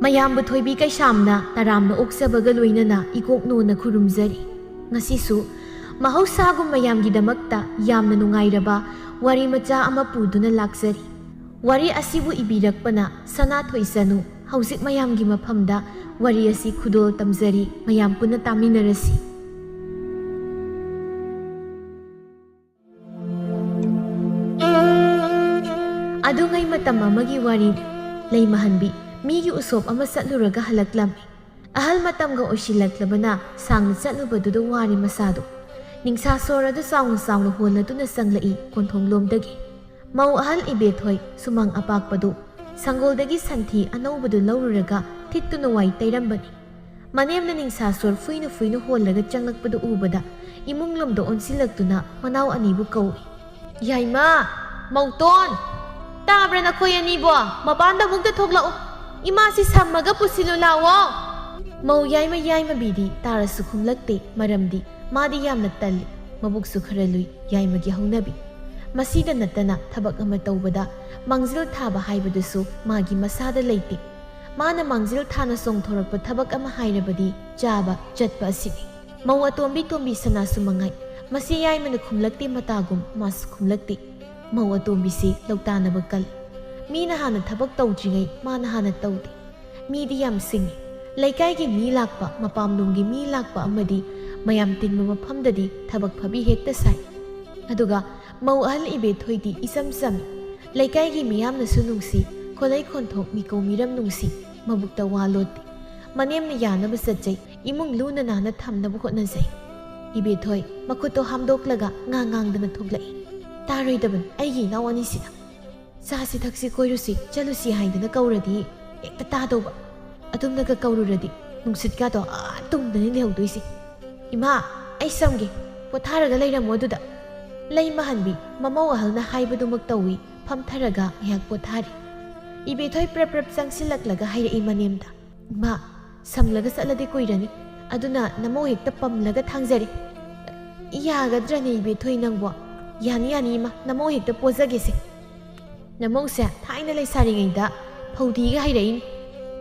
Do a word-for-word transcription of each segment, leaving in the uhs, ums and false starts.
ꯃꯌꯥꯝꯕꯨ ꯊꯣꯏꯕꯤ ꯀꯩꯁꯥꯝꯅ ꯇꯔꯥꯝꯅ ꯑꯣꯛꯆꯕꯒ ꯂꯣꯏꯅꯅ ꯏꯀꯣꯛ ꯅꯣꯟꯅ ꯈꯨꯔꯨꯝꯖꯔꯤ꯫ ꯉꯁꯤꯁꯨ ꯃꯍꯧꯁꯥꯒꯨꯝ ꯃꯌꯥꯝꯒꯤꯗꯃꯛꯇ ꯌꯥꯝꯅ ꯅꯨꯡꯉꯥꯏꯔꯕ ꯋꯥꯔꯤ ꯃꯆꯥ ꯑꯃ ꯄꯨꯗꯨꯅ ꯂꯥꯛꯆꯔꯤ꯫ ꯋꯥꯔꯤ ꯑꯁꯤꯕꯨ ꯏꯕꯤꯔꯛꯄꯅ ꯁꯅꯥꯊꯣꯏ ꯆꯅꯨ꯫ ꯍꯧꯖꯤꯛ ꯃꯌꯥꯝꯒꯤ ꯃꯐꯝꯗ ꯋꯥꯔꯤ ꯑꯁꯤ ꯈꯨꯗꯣꯜ ꯇꯝꯖꯔꯤ, ꯃꯌꯥꯝ ꯄꯨꯟꯅ ꯇꯥꯃꯤꯟꯅꯔꯁꯤ꯫ ꯑꯗꯨꯉꯩ ꯃꯇꯝ ꯑꯃꯒꯤ ꯋꯥꯔꯤꯅꯤ꯫ ꯂꯩꯃꯍꯟꯕꯤ ꯃꯤꯒꯤ ꯎꯁꯣꯞ ꯑꯃ ꯆꯠꯂꯨꯔꯒ ꯍꯜꯂꯛꯂꯝꯃꯤ꯫ ꯑꯍꯜ ꯃꯇꯝꯒ ꯑꯣꯏꯁꯤꯜꯂꯛꯂꯕꯅ ꯁꯥꯡꯅ ꯆꯠꯂꯨꯕꯗꯨꯗ ꯋꯥꯔꯦ ꯃꯁꯥꯗꯣ꯫ ꯅꯤꯡꯁꯥ ꯁꯣꯔ ꯑꯗꯨ ꯆꯥꯎꯅ ꯆꯥꯎꯅ ꯍꯣꯜꯂꯗꯨꯅ ꯆꯪꯂꯛꯏ ꯀꯣꯟꯊꯣꯡꯂꯣꯝꯗꯒꯤ꯫ ꯃꯧ ꯑꯍꯜ ꯏꯕꯦꯊꯣꯏ ꯁꯨꯃꯥꯡ ꯑꯄꯥꯛꯄꯗꯨ ꯁꯪꯒꯣꯜꯗꯒꯤ ꯁꯟꯊꯤ ꯑꯅꯧꯕꯗꯨ ꯂꯧꯔꯨꯔꯒ ꯊꯤꯠꯇꯨꯅ ꯋꯥꯏ ꯇꯩꯔꯝꯕꯅꯤ꯫ ꯃꯅꯦꯝꯅ ꯅꯤꯡꯁꯥ ꯁꯣꯔ ꯐꯨꯏꯅ ꯐꯨꯏꯅ ꯍꯣꯜꯂꯒ ꯆꯪꯂꯛꯄꯗꯨ ꯎꯕꯗ ꯏꯃꯨꯡ ꯂꯣꯝꯗ ꯑꯣꯟꯁꯤꯜꯂꯛꯇꯨꯅ ꯃꯅꯥꯎ ꯑꯅꯤꯕꯨ ꯀꯧꯏ꯫ "ꯌꯥꯏꯃ, ꯃꯧꯇꯣꯟ, ꯇꯥꯕ꯭ꯔꯥ ꯅꯈꯣꯏ ꯑꯅꯤꯕꯣ? ꯃꯄꯥꯟꯗ ꯑꯃꯨꯛꯇ ꯊꯣꯛꯂꯛꯎ꯫ ꯏꯃꯥꯁꯤ ꯁꯝꯃꯒ ꯄꯨꯁꯤꯜꯂꯨ ꯂꯥꯛꯑꯣ꯫" ꯃꯧ ꯌꯥꯏꯃ ꯌꯥꯏꯃꯕꯤꯗꯤ ꯇꯥꯔꯁꯨ ꯈꯨꯝꯂꯛꯇꯦ, ꯃꯔꯝꯗꯤ ꯃꯥꯗꯤ ꯌꯥꯝꯅ ꯇꯜꯂꯤ, ꯃꯕꯨꯛꯁꯨ ꯈꯔ ꯂꯨꯏ꯫ ꯌꯥꯏꯃꯒꯤ ꯍꯧꯅꯕꯤ꯫ ꯃꯁꯤꯗ ꯅꯠꯇꯅ ꯊꯕꯛ ꯑꯃ ꯇꯧꯕꯗ ꯃꯥꯡꯖꯤꯜ ꯊꯥꯕ ꯍꯥꯏꯕꯗꯨꯁꯨ ꯃꯥꯒꯤ ꯃꯁꯥꯗ ꯂꯩꯇꯦ꯫ ꯃꯥꯅ ꯃꯥꯡꯖꯤꯜ ꯊꯥꯅ ꯆꯣꯡꯊꯣꯔꯛꯄ ꯊꯕꯛ ꯑꯃ ꯍꯥꯏꯔꯕꯗꯤ ꯆꯥꯕ ꯆꯠꯄ ꯑꯁꯤꯅꯤ꯫ ꯃꯧ ꯑꯇꯣꯝꯕꯤ ꯇꯣꯝꯕꯤ ꯁꯅꯥꯁꯨ ꯃꯉꯥꯏ꯫ ꯃꯁꯤ ꯌꯥꯏꯃꯅ ꯈꯨꯝꯂꯛꯇꯦ ꯃꯇꯥꯒꯨꯝ ꯃꯥꯁꯨ ꯈꯨꯝꯂꯛꯇꯦ꯫ ꯃꯧ ꯑꯇꯣꯝꯕꯤꯁꯤ ꯂꯧꯇꯥꯅꯕ ꯀꯜꯂꯤ꯫ ꯃꯤꯅ ꯍꯥꯟꯅ ꯊꯕꯛ ꯇꯧꯗ꯭ꯔꯤꯉꯩ ꯃꯥꯅ ꯍꯥꯟꯅ ꯇꯧꯗꯦ꯫ ꯃꯤꯗꯤ ꯌꯥꯝ ꯁꯤꯡꯉꯤ꯫ ꯂꯩꯀꯥꯏꯒꯤ ꯃꯤ ꯂꯥꯛꯄ, ꯃꯄꯥꯝꯂꯣꯝꯒꯤ ꯃꯤ ꯂꯥꯛꯄ ꯑꯃꯗꯤ ꯃꯌꯥꯝ ꯇꯤꯟꯕ ꯃꯐꯝꯗꯗꯤ ꯊꯕꯛ ꯐꯕꯤ ꯍꯦꯛꯇ ꯁꯥꯏ꯫ ꯑꯗꯨꯒ ꯃꯧ ꯑꯍꯜ ꯏꯕꯦꯊꯣꯏꯗꯤ ꯏꯆꯝ ꯆꯝꯃꯤ꯫ ꯂꯩꯀꯥꯏꯒꯤ ꯃꯤꯌꯥꯝꯅꯁꯨ ꯅꯨꯡꯁꯤ, ꯈꯣꯂꯩ ꯈꯣꯟꯊꯣꯛ ꯃꯤꯀꯧ ꯃꯤꯔꯝ ꯅꯨꯡꯁꯤ, ꯃꯕꯨꯛꯇ ꯋꯥ ꯂꯣꯠꯇꯦ꯫ ꯃꯅꯦꯝꯅ ꯌꯥꯅꯕ ꯆꯠꯆꯩ, ꯏꯃꯨꯡ ꯂꯨꯅ ꯅꯥꯟꯅ ꯊꯝꯅꯕ ꯍꯣꯠꯅꯖꯩ꯫ ꯏꯕꯦꯊꯣꯏ ꯃꯈꯨꯠꯇꯣ ꯍꯥꯝꯗꯣꯛꯂꯒ ꯉꯥ ꯉꯥꯡꯗꯅ ꯊꯣꯛꯂꯛꯏ꯫ ꯇꯥꯔꯣꯏꯗꯕꯅꯤ ꯑꯩꯒꯤ ꯏꯅꯥꯎ ꯑꯅꯤꯁꯤꯅ꯫ "ꯆꯥꯁꯤ ꯊꯛꯁꯤ ꯀꯣꯏꯔꯨꯁꯤ ꯆꯠꯂꯨꯁꯤ" ꯍꯥꯏꯗꯅ ꯀꯧꯔꯗꯤ ꯍꯦꯛꯇ ꯇꯥꯗꯧꯕ꯫ ꯑꯗꯨꯝꯅꯒ ꯀꯧꯔꯨꯔꯗꯤ ꯅꯨꯡꯁꯤꯠꯀꯥꯗꯣ ꯑꯥ ꯇꯨꯡꯗꯅꯤ ꯂꯩꯍꯧꯗꯣꯏꯁꯦ꯫ "ꯏꯃꯥ, ꯑꯩ ꯁꯝꯒꯦ, ꯄꯣꯊꯥꯔꯒ ꯂꯩꯔꯝꯃꯣ ꯑꯗꯨꯗ꯫" ꯂꯩꯃꯍꯟꯕꯤ ꯃꯃꯧ ꯑꯍꯜꯅ ꯍꯥꯏꯕꯗꯨꯃꯛ ꯇꯧꯏ, ꯐꯝꯊꯔꯒ ꯉꯥꯏꯍꯥꯛ ꯄꯣꯊꯥꯔꯤ꯫ ꯏꯕꯦꯊꯣꯏ ꯄ꯭ꯔꯞ ꯄ꯭ꯔꯞ ꯆꯪꯁꯤꯜꯂꯛꯂꯒ ꯍꯥꯏꯔꯛꯏ ꯃꯅꯦꯝꯗ, "ꯏꯃꯥ, ꯁꯝꯂꯒ ꯆꯠꯂꯗꯤ ꯀꯨꯏꯔꯅꯤ, ꯑꯗꯨꯅ ꯅꯃꯧ ꯍꯦꯛꯇ ꯄꯝꯂꯒ ꯊꯥꯡꯖꯔꯤ꯫" ꯌꯥꯒꯗ꯭ꯔꯅꯦ ꯏꯕꯦꯊꯣꯏ ꯅꯪꯕꯣ? ꯌꯥꯅꯤ, ꯌꯥꯅꯤ ꯏꯃꯥ, ꯅꯃꯧ ꯍꯦꯛꯇ ꯄꯣꯖꯒꯦꯁꯦ꯫ ꯅꯃꯧꯁꯦ ꯊꯥꯏꯅ ꯂꯩꯁꯥꯔꯤꯉꯩꯗ ꯐꯧꯗꯤꯒ ꯍꯩꯔꯛꯏꯅꯤ꯫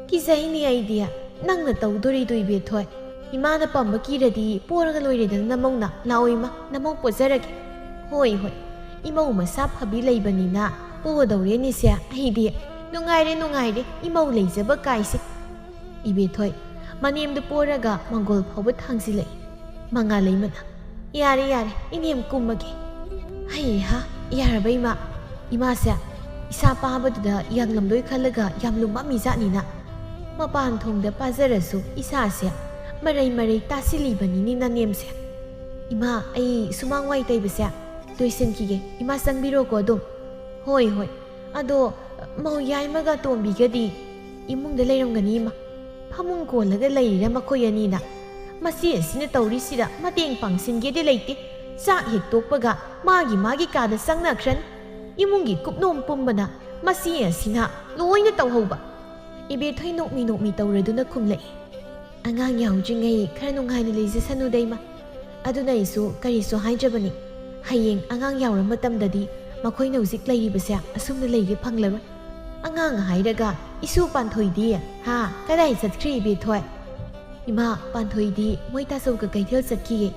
ꯀꯤꯖꯩꯅꯦ ꯑꯩꯗꯤ꯫ ꯅꯪꯅ ꯇꯧꯗꯣꯔꯤꯗꯣ ꯏꯕꯦꯊꯣꯏ꯫ ꯏꯃꯥꯅ ꯄꯝꯕ ꯀꯤꯔꯗꯤ ꯄꯣꯔꯒ ꯂꯣꯏꯔꯦꯗꯅ ꯅꯃꯧꯅ꯫ ꯂꯥꯛꯑꯣ ꯏꯃꯥ, ꯅꯃꯧ ꯄꯣꯖꯔꯒꯦ꯫ ꯍꯣꯏ, ꯍꯣꯏ꯫ ꯏꯃꯧ ꯃꯁꯥ ꯐꯕꯤ ꯂꯩꯕꯅꯤꯅ ꯄꯣꯗꯧꯔꯦꯅꯦꯁꯦ ꯑꯩꯗꯤ꯫ ꯅꯨꯡꯉꯥꯏꯔꯦ, ꯅꯨꯡꯉꯥꯏꯔꯦ꯫ ꯏꯃꯧ ꯂꯩꯖꯕ ꯀꯥꯏꯁꯦ꯫ ꯏꯕꯦꯊꯣꯏ ꯃꯅꯦꯝꯗꯨ ꯄꯣꯔꯒ ꯃꯪꯒꯣꯜ ꯐꯥꯎꯕ ꯊꯥꯡꯖꯤꯜꯂꯛꯏ꯫ ꯃꯉꯥꯂꯩꯃꯅ, "ꯌꯥꯔꯦ, ꯌꯥꯔꯦ, ꯏꯅꯦꯝ ꯀꯨꯝꯃꯒꯦ꯫" ꯍꯩꯍꯥ, ꯌꯥꯔꯕ ꯏꯃꯥ? ꯏꯃꯥꯁꯦ ꯏꯁꯥ ꯄꯥꯕꯗꯨꯗ ꯌꯥꯡꯂꯝꯗꯣꯏ ꯈꯜꯂꯒ ꯌꯥꯝ ꯂꯨꯝꯃꯝꯃꯤ ꯖꯥꯠꯅꯤꯅ꯫ ꯃꯄꯥꯟ ꯊꯣꯡꯗ ꯄꯥꯖꯔꯁꯨ ꯏꯁꯥꯁꯦ ꯃꯔꯩ ꯃꯔꯩ ꯇꯥꯁꯤꯜꯂꯤꯕꯅꯤꯅꯦ ꯅꯅꯦꯝꯁꯦ꯫ ꯏꯃꯥ, ꯑꯩ ꯁꯨꯃꯥꯡ ꯋꯥꯏ ꯇꯩꯕꯁꯦ ꯂꯣꯏꯁꯤꯟꯈꯤꯒꯦ꯫ ꯏꯃꯥ ꯆꯪꯕꯤꯔꯣꯀꯣ ꯑꯗꯨꯝ꯫ ꯍꯣꯏ, ꯍꯣꯏ꯫ ꯑꯗꯣ ꯃꯧ ꯌꯥꯏꯃꯒ ꯇꯣꯝꯕꯤꯒꯗꯤ ꯏꯃꯨꯡꯗ ꯂꯩꯔꯝꯒꯅꯤ ꯏꯃꯥ꯫ ꯐꯃꯨꯡ ꯀꯣꯜꯂꯒ ꯂꯩꯔꯤꯔꯥ ꯃꯈꯣꯏ ꯑꯅꯤꯅ? ꯃꯆꯦ ꯑꯁꯤꯅ ꯇꯧꯔꯤꯁꯤꯗ ꯃꯇꯦꯡ ꯄꯥꯡꯁꯤꯟꯒꯦꯗꯤ ꯂꯩꯇꯦ꯫ ꯆꯥꯛ ꯍꯦꯛ ꯇꯣꯛꯄꯒ ꯃꯥꯒꯤ ꯃꯥꯒꯤ ꯀꯥꯗ ꯆꯪꯅꯈ꯭ꯔꯅꯤ꯫ ꯏꯃꯨꯡꯒꯤ ꯀꯨꯞꯅꯣꯝ ꯄꯨꯝꯕꯅ ꯃꯆꯦ ꯑꯁꯤꯅ ꯂꯣꯏꯅ ꯇꯧꯍꯧꯕ꯫ ꯏꯕꯦꯊꯣꯏ ꯅꯣꯛꯃꯤ ꯅꯣꯛꯃꯤ ꯇꯧꯔꯗꯨꯅ ꯈꯨꯝꯂꯛꯏ꯫ ꯑꯉꯥꯡ ꯌꯥꯎꯗ꯭ꯔꯤꯉꯩ ꯈꯔ ꯅꯨꯡꯉꯥꯏꯅ ꯂꯩꯖꯁꯅꯨꯗ ꯏꯃꯥ꯫ ꯑꯗꯨꯅ ꯑꯩꯁꯨ ꯀꯔꯤꯁꯨ ꯍꯥꯏꯗ꯭ꯔꯕꯅꯤ꯫ ꯍꯌꯦꯡ ꯑꯉꯥꯡ ꯌꯥꯎꯔ ꯃꯇꯝꯗꯗꯤ ꯃꯈꯣꯏꯅ ꯍꯧꯖꯤꯛ ꯂꯩꯔꯤꯕꯁꯦ ꯑꯁꯨꯝꯅ ꯂꯩꯒꯦ ꯐꯪꯂꯔꯣꯏ꯫ ꯑꯉꯥꯡ ꯍꯥꯏꯔꯒ ꯏꯁꯨ ꯄꯥꯟꯊꯣꯏꯗꯤ? ꯍꯥ? ꯀꯗꯥꯏ ꯆꯠꯈ꯭ꯔꯤ ꯏꯕꯦꯊꯣꯏ? ꯏꯃꯥ, ꯄꯥꯟꯊꯣꯏꯗꯤ ꯃꯣꯏ ꯇꯥꯆꯧꯒ ꯀꯩꯊꯦꯜ ꯆꯠꯈꯤꯌꯦ꯫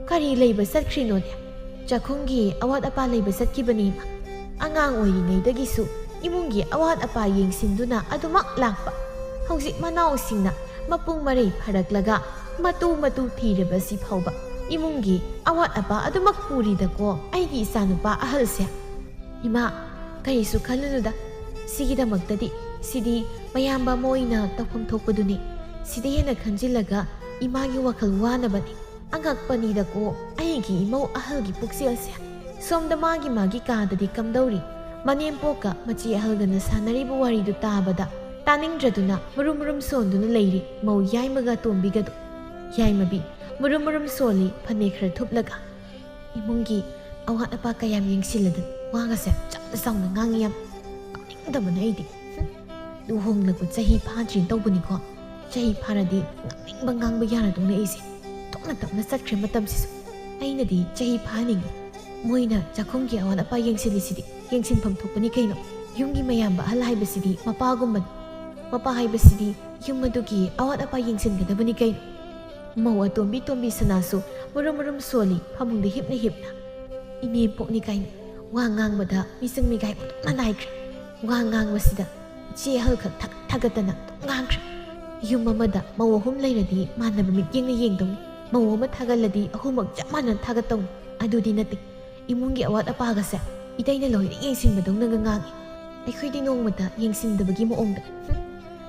ꯀꯔꯤ ꯂꯩꯕ ꯆꯠꯈ꯭ꯔꯤꯅꯣꯅꯦ? ꯆꯥꯛꯈꯨꯝꯒꯤ ꯑꯋꯥꯠ ꯑꯄꯥ ꯂꯩꯕ ꯆꯠꯈꯤꯕꯅꯤ ꯏꯃꯥ꯫ ꯑꯉꯥꯡ ꯑꯣꯏꯔꯤꯉꯩꯗꯒꯤꯁꯨ ꯏꯃꯨꯡꯒꯤ ꯑꯋꯥꯠ ꯑꯄꯥ ꯌꯦꯡꯁꯤꯟꯗꯨꯅ ꯑꯗꯨꯃꯛ ꯂꯥꯛꯄ꯫ ꯍꯧꯖꯤꯛ ꯃꯅꯥꯎꯁꯤꯡꯅ ꯃꯄꯨꯡ ꯃꯔꯩ ꯐꯥꯔꯛꯂꯒ ꯃꯇꯨ ꯃꯇꯨ ꯊꯤꯔꯕꯁꯤ ꯐꯥꯎꯕ ꯏꯃꯨꯡꯒꯤ ꯑꯋꯥꯠ ꯑꯄꯥ ꯑꯗꯨꯃꯛ ꯄꯨꯔꯤꯗꯀꯣ ꯑꯩꯒꯤ ꯏꯆꯥꯅꯨꯄꯥ ꯑꯍꯜꯁꯦ꯫ ꯏꯃꯥ, ꯀꯔꯤꯁꯨ ꯈꯜꯂꯨꯅꯨꯗ꯫ ꯁꯤꯒꯤꯗꯃꯛꯇꯗꯤ ꯁꯤꯗꯤ ꯃꯌꯥꯝꯕ ꯑꯃ ꯑꯣꯏꯅ ꯇꯧꯐꯝ ꯊꯣꯛꯄꯗꯨꯅꯤ꯫ ꯁꯤꯗ ꯍꯦꯟꯅ ꯈꯟꯖꯤꯜꯂꯒ ꯏꯃꯥꯒꯤ ꯋꯥꯈꯜ ꯋꯥꯅꯕꯅꯤ꯫ ꯑꯉꯛꯄꯅꯤꯗꯀꯣ ꯑꯩꯒꯤ ꯏꯃꯧ ꯑꯍꯜꯒꯤ ꯄꯨꯛꯆꯦꯜꯁꯦ꯫ ꯁꯣꯝꯗ ꯃꯥꯒꯤ ꯃꯥꯒꯤ ꯀꯥꯗꯗꯤ ꯀꯝꯗꯧꯔꯤ? ꯃꯅꯦꯝꯄꯣꯛꯀ ꯃꯆꯦ ꯑꯍꯜꯒꯅ ꯁꯥꯟꯅꯔꯤꯕ ꯋꯥꯔꯤꯗꯨ ꯇꯥꯕꯗ ꯇꯥꯅꯤꯡꯗ꯭ꯔꯗꯨꯅ ꯃꯔꯨꯝ ꯃꯔꯨꯝ ꯁꯣꯟꯗꯨꯅ ꯂꯩꯔꯤ ꯃꯧ ꯌꯥꯏꯃꯒ ꯇꯣꯝꯕꯤꯒꯗꯣ꯫ ꯌꯥꯏꯃꯕꯤ ꯃꯔꯨꯝ ꯃꯔꯨꯝ ꯁꯣꯜꯂꯤ ꯐꯅꯦꯛ ꯈꯔ ꯊꯨꯞꯂꯒ꯫ ꯏꯃꯨꯡꯒꯤ ꯑꯋꯥꯠ ꯑꯄꯥ ꯀꯌꯥꯝ ꯌꯦꯡꯁꯤꯜꯂꯗꯅ ꯋꯥꯒꯁꯦ ꯆꯥꯎꯅ ꯆꯥꯎꯅ ꯉꯥꯡꯉꯤ ꯌꯥꯝ꯫ ꯉꯥꯡꯅꯤꯡꯗꯕꯅ ꯑꯩꯗꯤ꯫ ꯍꯨꯝ, ꯂꯨꯍꯣꯡꯂꯛꯄ ꯆꯍꯤ ꯐꯥꯗ꯭ꯔꯤ ꯇꯧꯕꯅꯤꯀꯣ꯫ ꯆꯍꯤ ꯐꯥꯔꯗꯤ ꯉꯥꯡꯅꯤꯡꯕ ꯉꯥꯡꯕ ꯌꯥꯔꯗꯧꯅꯦ ꯑꯩꯁꯦ꯫ ꯇꯞꯅ ꯇꯞꯅ ꯆꯠꯈ꯭ꯔꯦ ꯃꯇꯝꯁꯤꯁꯨ꯫ ꯑꯩꯅꯗꯤ ꯆꯍꯤ ꯐꯥꯍꯟꯅꯤꯡꯉꯤ꯫ ꯃꯣꯏꯅ ꯆꯥꯛꯈꯨꯝꯒꯤ ꯑꯋꯥꯠ ꯑꯄꯥ ꯌꯦꯡꯁꯤꯜꯂꯤꯁꯤꯗꯤ ꯌꯦꯡꯁꯤꯟꯐꯝ ꯊꯣꯛꯄꯅꯤ ꯀꯩꯅꯣ꯫ ꯌꯨꯝꯒꯤ ꯃꯌꯥꯝꯕ ꯑꯍꯜ ꯍꯥꯏꯕꯁꯤꯗꯤ ꯃꯄꯥꯒꯨꯝꯕꯅꯤ꯫ ꯃꯄꯥ ꯍꯥꯏꯕꯁꯤꯗꯤ ꯌꯨꯝ ꯑꯗꯨꯒꯤ ꯑꯋꯥꯠ ꯑꯄꯥ ꯌꯦꯡꯁꯤꯟꯒꯗꯕꯅꯤ ꯀꯩꯅꯣ꯫ ꯃꯧ ꯑꯇꯣꯝꯕꯤ ꯇꯣꯝꯕꯤ ꯁꯅꯥꯁꯨ ꯃꯔꯨꯝ ꯃꯔꯨꯝ ꯁꯣꯜꯂꯤ, ꯐꯃꯨꯡꯗ ꯍꯤꯞꯅ ꯍꯤꯞꯅ꯫ ꯏꯅꯦꯝꯄꯣꯛꯅꯤ ꯀꯥꯏꯅ ꯋꯥ ꯉꯥꯡꯕꯗ ꯃꯤꯆꯪ ꯃꯤꯈꯥꯏ ꯄꯨꯝꯅꯃꯛ ꯅꯥꯏꯈ꯭ꯔꯦ꯫ ꯋꯥ ꯉꯥꯡꯕꯁꯤꯗ ꯏꯆꯦ ꯑꯍꯜꯈꯛ ꯊꯥꯒꯠ ꯊꯥꯒꯠꯇꯅ ꯑꯗꯨꯝ ꯉꯥꯡꯈ꯭ꯔꯦ꯫ ꯌꯨꯝ ꯑꯃꯗ ꯃꯧ ꯑꯍꯨꯝ ꯂꯩꯔꯗꯤ ꯃꯥꯟꯅꯕ ꯃꯤꯠꯌꯦꯡꯅ ꯌꯦꯡꯗꯧꯅꯤ꯫ ꯃꯧ ꯑꯃ ꯊꯥꯒꯠꯂꯗꯤ ꯑꯍꯨꯝꯃꯛ ꯆꯞ ꯃꯥꯟꯅꯅ ꯊꯥꯒꯠꯇꯧꯅꯤ꯫ ꯑꯗꯨꯗꯤ ꯅꯠꯇꯦ꯫ ꯏꯃꯨꯡꯒꯤ ꯑꯋꯥꯠ ꯑꯄꯥꯒꯁꯦ ꯏꯇꯩꯅ ꯂꯣꯏꯅ ꯌꯦꯡꯁꯤꯟꯕꯗꯧꯅꯒ ꯉꯥꯡꯉꯤ꯫ ꯑꯩꯈꯣꯏꯗꯤ ꯅꯣꯡꯃꯇ ꯌꯦꯡꯁꯤꯟꯗꯕꯒꯤ ꯃꯑꯣꯡꯗ꯫ ꯍꯨꯝ,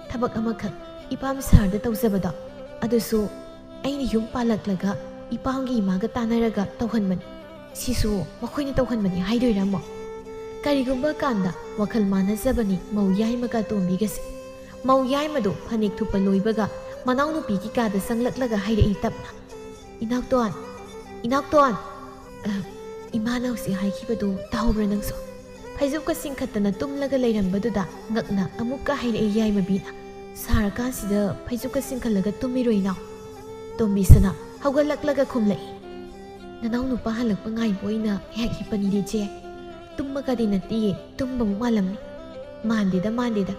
ꯊꯕꯛ ꯑꯃꯈꯛ ꯏꯄꯥꯝ ꯁꯍꯔꯗ ꯇꯧꯖꯕꯗꯣ, ꯑꯗꯨꯁꯨ ꯑꯩꯅ ꯌꯨꯝ ꯄꯥꯜꯂꯛꯂꯒ ꯏꯄꯥꯝꯒꯤ ꯏꯃꯥꯒ ꯇꯥꯟꯅꯔꯒ ꯇꯧꯍꯟꯕꯅꯤ꯫ ꯁꯤꯁꯨ ꯃꯈꯣꯏꯅ ꯇꯧꯍꯟꯕꯅꯤ ꯍꯥꯏꯗꯣꯏꯔꯥ ꯑꯃꯨꯛ? ꯀꯔꯤꯒꯨꯝꯕ ꯀꯥꯟꯗ ꯋꯥꯈꯜ ꯃꯥꯟꯅꯖꯕꯅꯤ ꯃꯧ ꯌꯥꯏꯃꯒ ꯇꯣꯝꯕꯤꯒꯁꯦ꯫ ꯃꯧ ꯌꯥꯏꯃꯗꯨ ꯐꯅꯦꯛ ꯊꯨꯞꯄ ꯂꯣꯏꯕꯒ ꯃꯅꯥꯎꯅꯨꯄꯤꯒꯤ ꯀꯥꯗ ꯆꯪꯂꯛꯂꯒ ꯍꯥꯏꯔꯛꯏ ꯇꯞꯅ, "ꯏꯅꯥꯎꯇꯣꯟ, ꯏꯅꯥꯎꯇꯣꯟ!" ꯑ, ꯏꯃꯥꯅ ꯍꯧꯖꯤꯛ ꯍꯥꯏꯈꯤꯕꯗꯨ ꯇꯥꯍꯧꯕ꯭ꯔꯥ ꯅꯪꯁꯨ? ꯐꯩꯖꯨꯞꯀ ꯆꯤꯡꯈꯠꯇꯅ ꯇꯨꯝꯂꯒ ꯂꯩꯔꯝꯕꯗꯨꯗ ꯉꯛꯅ ꯑꯃꯨꯛꯀ ꯍꯥꯏꯔꯛꯏ ꯌꯥꯏꯃꯕꯤꯅ꯫ "ꯁꯥꯔꯀꯥꯟꯁꯤꯗ ꯐꯩꯖꯨꯞꯀ ꯆꯤꯡꯈꯠꯂꯒ ꯇꯨꯝꯃꯤꯔꯣ ꯏꯅꯥꯎ?" ꯇꯣꯝꯕꯤꯁꯅꯥ ꯍꯧꯒꯠꯂꯛꯂꯒ ꯈꯨꯝꯂꯛꯏ, "ꯅꯅꯥꯎ ꯅꯨꯄꯥ ꯍꯜꯂꯛꯄ ꯉꯥꯏꯕ ꯑꯣꯏꯅ ꯉꯥꯏꯍꯥꯛ ꯍꯤꯞꯄꯅꯤꯗꯤ ꯏꯆꯦ꯫ ꯇꯨꯝꯕꯒꯗꯤ ꯅꯠꯇꯤꯌꯦ, ꯇꯨꯝꯕꯃꯨꯛ ꯃꯥꯜꯂꯝꯃꯤ꯫" "ꯃꯥꯟꯗꯦꯗ, ꯃꯥꯟꯗꯦꯗ꯫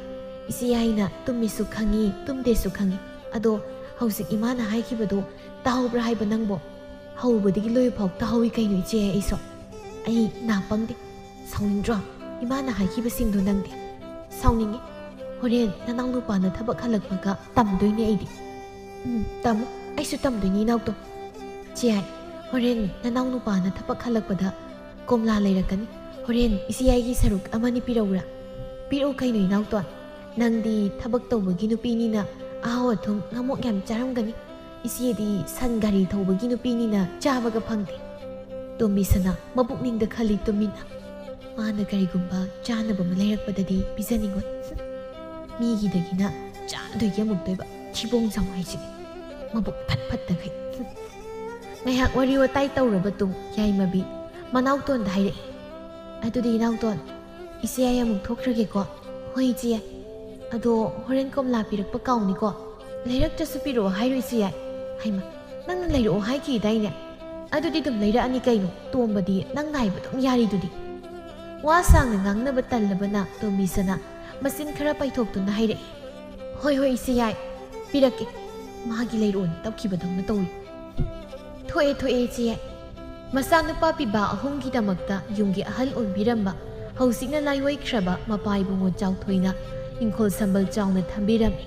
ꯏꯆꯦ ꯌꯥꯏꯅ ꯇꯨꯝꯃꯤꯁꯨ ꯈꯪꯉꯤ, ꯇꯨꯝꯗꯦꯁꯨ ꯈꯪꯉꯤ꯫ ꯑꯗꯣ ꯍꯧꯖꯤꯛ ꯏꯃꯥꯅ ꯍꯥꯏꯈꯤꯕꯗꯣ ꯇꯥꯍꯧꯕ꯭ꯔꯥ ꯍꯥꯏꯕ ꯅꯪꯕꯣ? ꯍꯧꯕꯗꯒꯤ ꯂꯣꯏꯕ ꯐꯥꯎ ꯇꯥꯍꯧꯏ ꯀꯩꯅꯣ ꯏꯆꯦ ꯑꯩꯁꯨ꯫ ꯑꯩ ꯅꯥ ꯄꯪꯗꯦ꯫ ꯁꯥꯎꯅꯤꯡꯗ꯭ꯔꯣ ꯏꯃꯥꯅ ꯍꯥꯏꯈꯤꯕꯁꯤꯡꯗꯣ ꯅꯪꯗꯤ?" "ꯁꯥꯎꯅꯤꯡꯉꯤ꯫ ꯍꯣꯔꯦꯟ ꯅꯅꯥꯎ ꯅꯨꯄꯥꯅ ꯊꯕꯛ ꯍꯜꯂꯛꯄꯒ ꯇꯝꯗꯣꯏꯅꯦ ꯑꯩꯗꯤ꯫" "ꯎꯝ, ꯇꯝꯃꯨ꯫ ꯑꯩꯁꯨ ꯇꯝꯗꯣꯏꯅꯤ ꯏꯅꯥꯎꯇꯣ꯫" "ꯆꯦ ꯌꯥꯏ, ꯍꯣꯔꯦꯟ ꯅꯅꯥꯎ ꯅꯨꯄꯥꯅ ꯊꯕꯛ ꯍꯜꯂꯛꯄꯗ ꯀꯣꯝꯂꯥ ꯂꯩꯔꯛꯀꯅꯤ꯫ ꯍꯣꯔꯦꯟ ꯏꯆꯦ ꯌꯥꯏꯒꯤ ꯁꯔꯨꯛ ꯑꯃꯅꯤ ꯄꯤꯔꯛꯎꯔꯥ?" "ꯄꯤꯔꯛꯎ ꯀꯩꯅꯣ ꯏꯅꯥꯎꯇꯣꯟ꯫ ꯅꯪꯗꯤ ꯊꯕꯛ ꯇꯧꯕꯒꯤ ꯅꯨꯄꯤꯅꯤꯅ ꯑꯍꯥꯎ ꯑꯊꯨꯝ ꯉꯥꯃꯣꯛ ꯌꯥꯝ ꯆꯥꯔꯝꯒꯅꯤ꯫ ꯏꯆꯦꯗꯤ ꯁꯟ ꯒꯥꯔꯤ ꯊꯧꯕꯒꯤ ꯅꯨꯄꯤꯅꯤꯅ ꯆꯥꯕꯒ ꯐꯪꯗꯦ꯫" ꯇꯣꯝꯕꯤꯁꯅꯥ ꯃꯄꯨꯛꯅꯤꯡꯗ ꯈꯜꯂꯤ ꯇꯨꯃꯤꯟꯅ꯫ "ꯃꯥꯅ ꯀꯔꯤꯒꯨꯝꯕ ꯆꯥꯅꯕ ꯑꯃ ꯂꯩꯔꯛꯄꯗꯗꯤ ꯄꯤꯖꯅꯤꯡꯉꯣꯏ꯫ ꯃꯤꯒꯤꯗꯒꯤꯅ ꯆꯥꯗꯣꯏꯒꯤ ꯑꯃꯨꯛꯇꯣꯏꯕ ꯊꯤꯕꯣꯡ ꯆꯥꯎ ꯍꯥꯏꯁꯤꯗꯤ꯫ ꯃꯕꯨꯛ ꯐꯠ ꯐꯠꯇꯈꯩ꯫" ꯉꯥꯏꯍꯥꯛ ꯋꯥꯔꯤ ꯋꯥꯇꯥꯏ ꯇꯧꯔꯕ ꯇꯨꯡ ꯌꯥꯏꯃꯕꯤ ꯃꯅꯥꯎꯇꯣꯟꯗ ꯍꯥꯏꯔꯛꯏ, "ꯑꯗꯨꯗꯤ ꯏꯅꯥꯎꯇꯣꯟ, ꯏꯆꯦ ꯑꯩ ꯑꯃꯨꯛ ꯊꯣꯛꯈ꯭ꯔꯒꯦꯀꯣ꯫" "ꯍꯣꯏ ꯏꯆꯦ꯫ ꯑꯗꯣ ꯍꯣꯔꯦꯟ ꯀꯣꯝꯂꯥ ꯄꯤꯔꯛꯄ ꯀꯥꯎꯅꯤꯀꯣ꯫ ꯂꯩꯔꯛꯇ꯭ꯔꯁꯨ ꯄꯤꯔꯛꯑꯣ ꯍꯥꯏꯔꯣ ꯏꯆꯦ ꯌꯥꯏ?" "ꯍꯩꯃ, ꯅꯪꯅ ꯂꯩꯔꯛꯑꯣ ꯍꯥꯏꯈꯤꯗꯥꯏꯅꯦ?" "ꯑꯗꯨꯗꯤ ꯑꯗꯨꯝ ꯂꯩꯔꯛꯑꯅꯤ ꯀꯩꯅꯣ, ꯇꯣꯝꯕꯗꯤ ꯅꯪꯅ ꯍꯥꯏꯕ ꯑꯗꯨꯝ ꯌꯥꯔꯤꯗꯨꯗꯤ?" ꯋꯥ ꯁꯥꯡꯅ ꯉꯥꯡꯅꯕ ꯇꯜꯂꯕꯅ ꯇꯣꯝꯕꯤꯁꯅꯥ ꯃꯆꯤꯟ ꯈꯔ ꯄꯥꯏꯊꯣꯛꯇꯨꯅ ꯍꯥꯏꯔꯛꯏ, "ꯍꯣꯏ ꯍꯣꯏ ꯏꯆꯦ ꯌꯥꯏ, ꯄꯤꯔꯛꯀꯦ꯫ ꯃꯥꯒꯤ ꯂꯩꯔꯣꯟ ꯇꯞꯈꯤꯕꯗꯧꯅ ꯇꯧꯏ꯫ ꯊꯣꯛꯑꯦ ꯊꯣꯛꯑꯦ ꯏꯆꯦ ꯌꯥꯏ"꯫ ꯃꯆꯥꯅꯨꯄꯥ ꯄꯤꯕꯥ ꯑꯍꯨꯝꯒꯤꯗꯃꯛꯇ ꯌꯨꯝꯒꯤ ꯑꯍꯜ ꯑꯣꯏꯕꯤꯔꯝꯕ, ꯍꯧꯖꯤꯛꯅ ꯂꯥꯏꯑꯣꯏꯈ꯭ꯔꯕ ꯃꯄꯥ ꯏꯕꯨꯡꯉꯣ ꯆꯥꯎꯊꯣꯏꯅ ꯏꯪꯈꯣꯜ ꯁꯝꯕꯜ ꯆꯥꯎꯅ ꯊꯝꯕꯤꯔꯝꯃꯤ꯫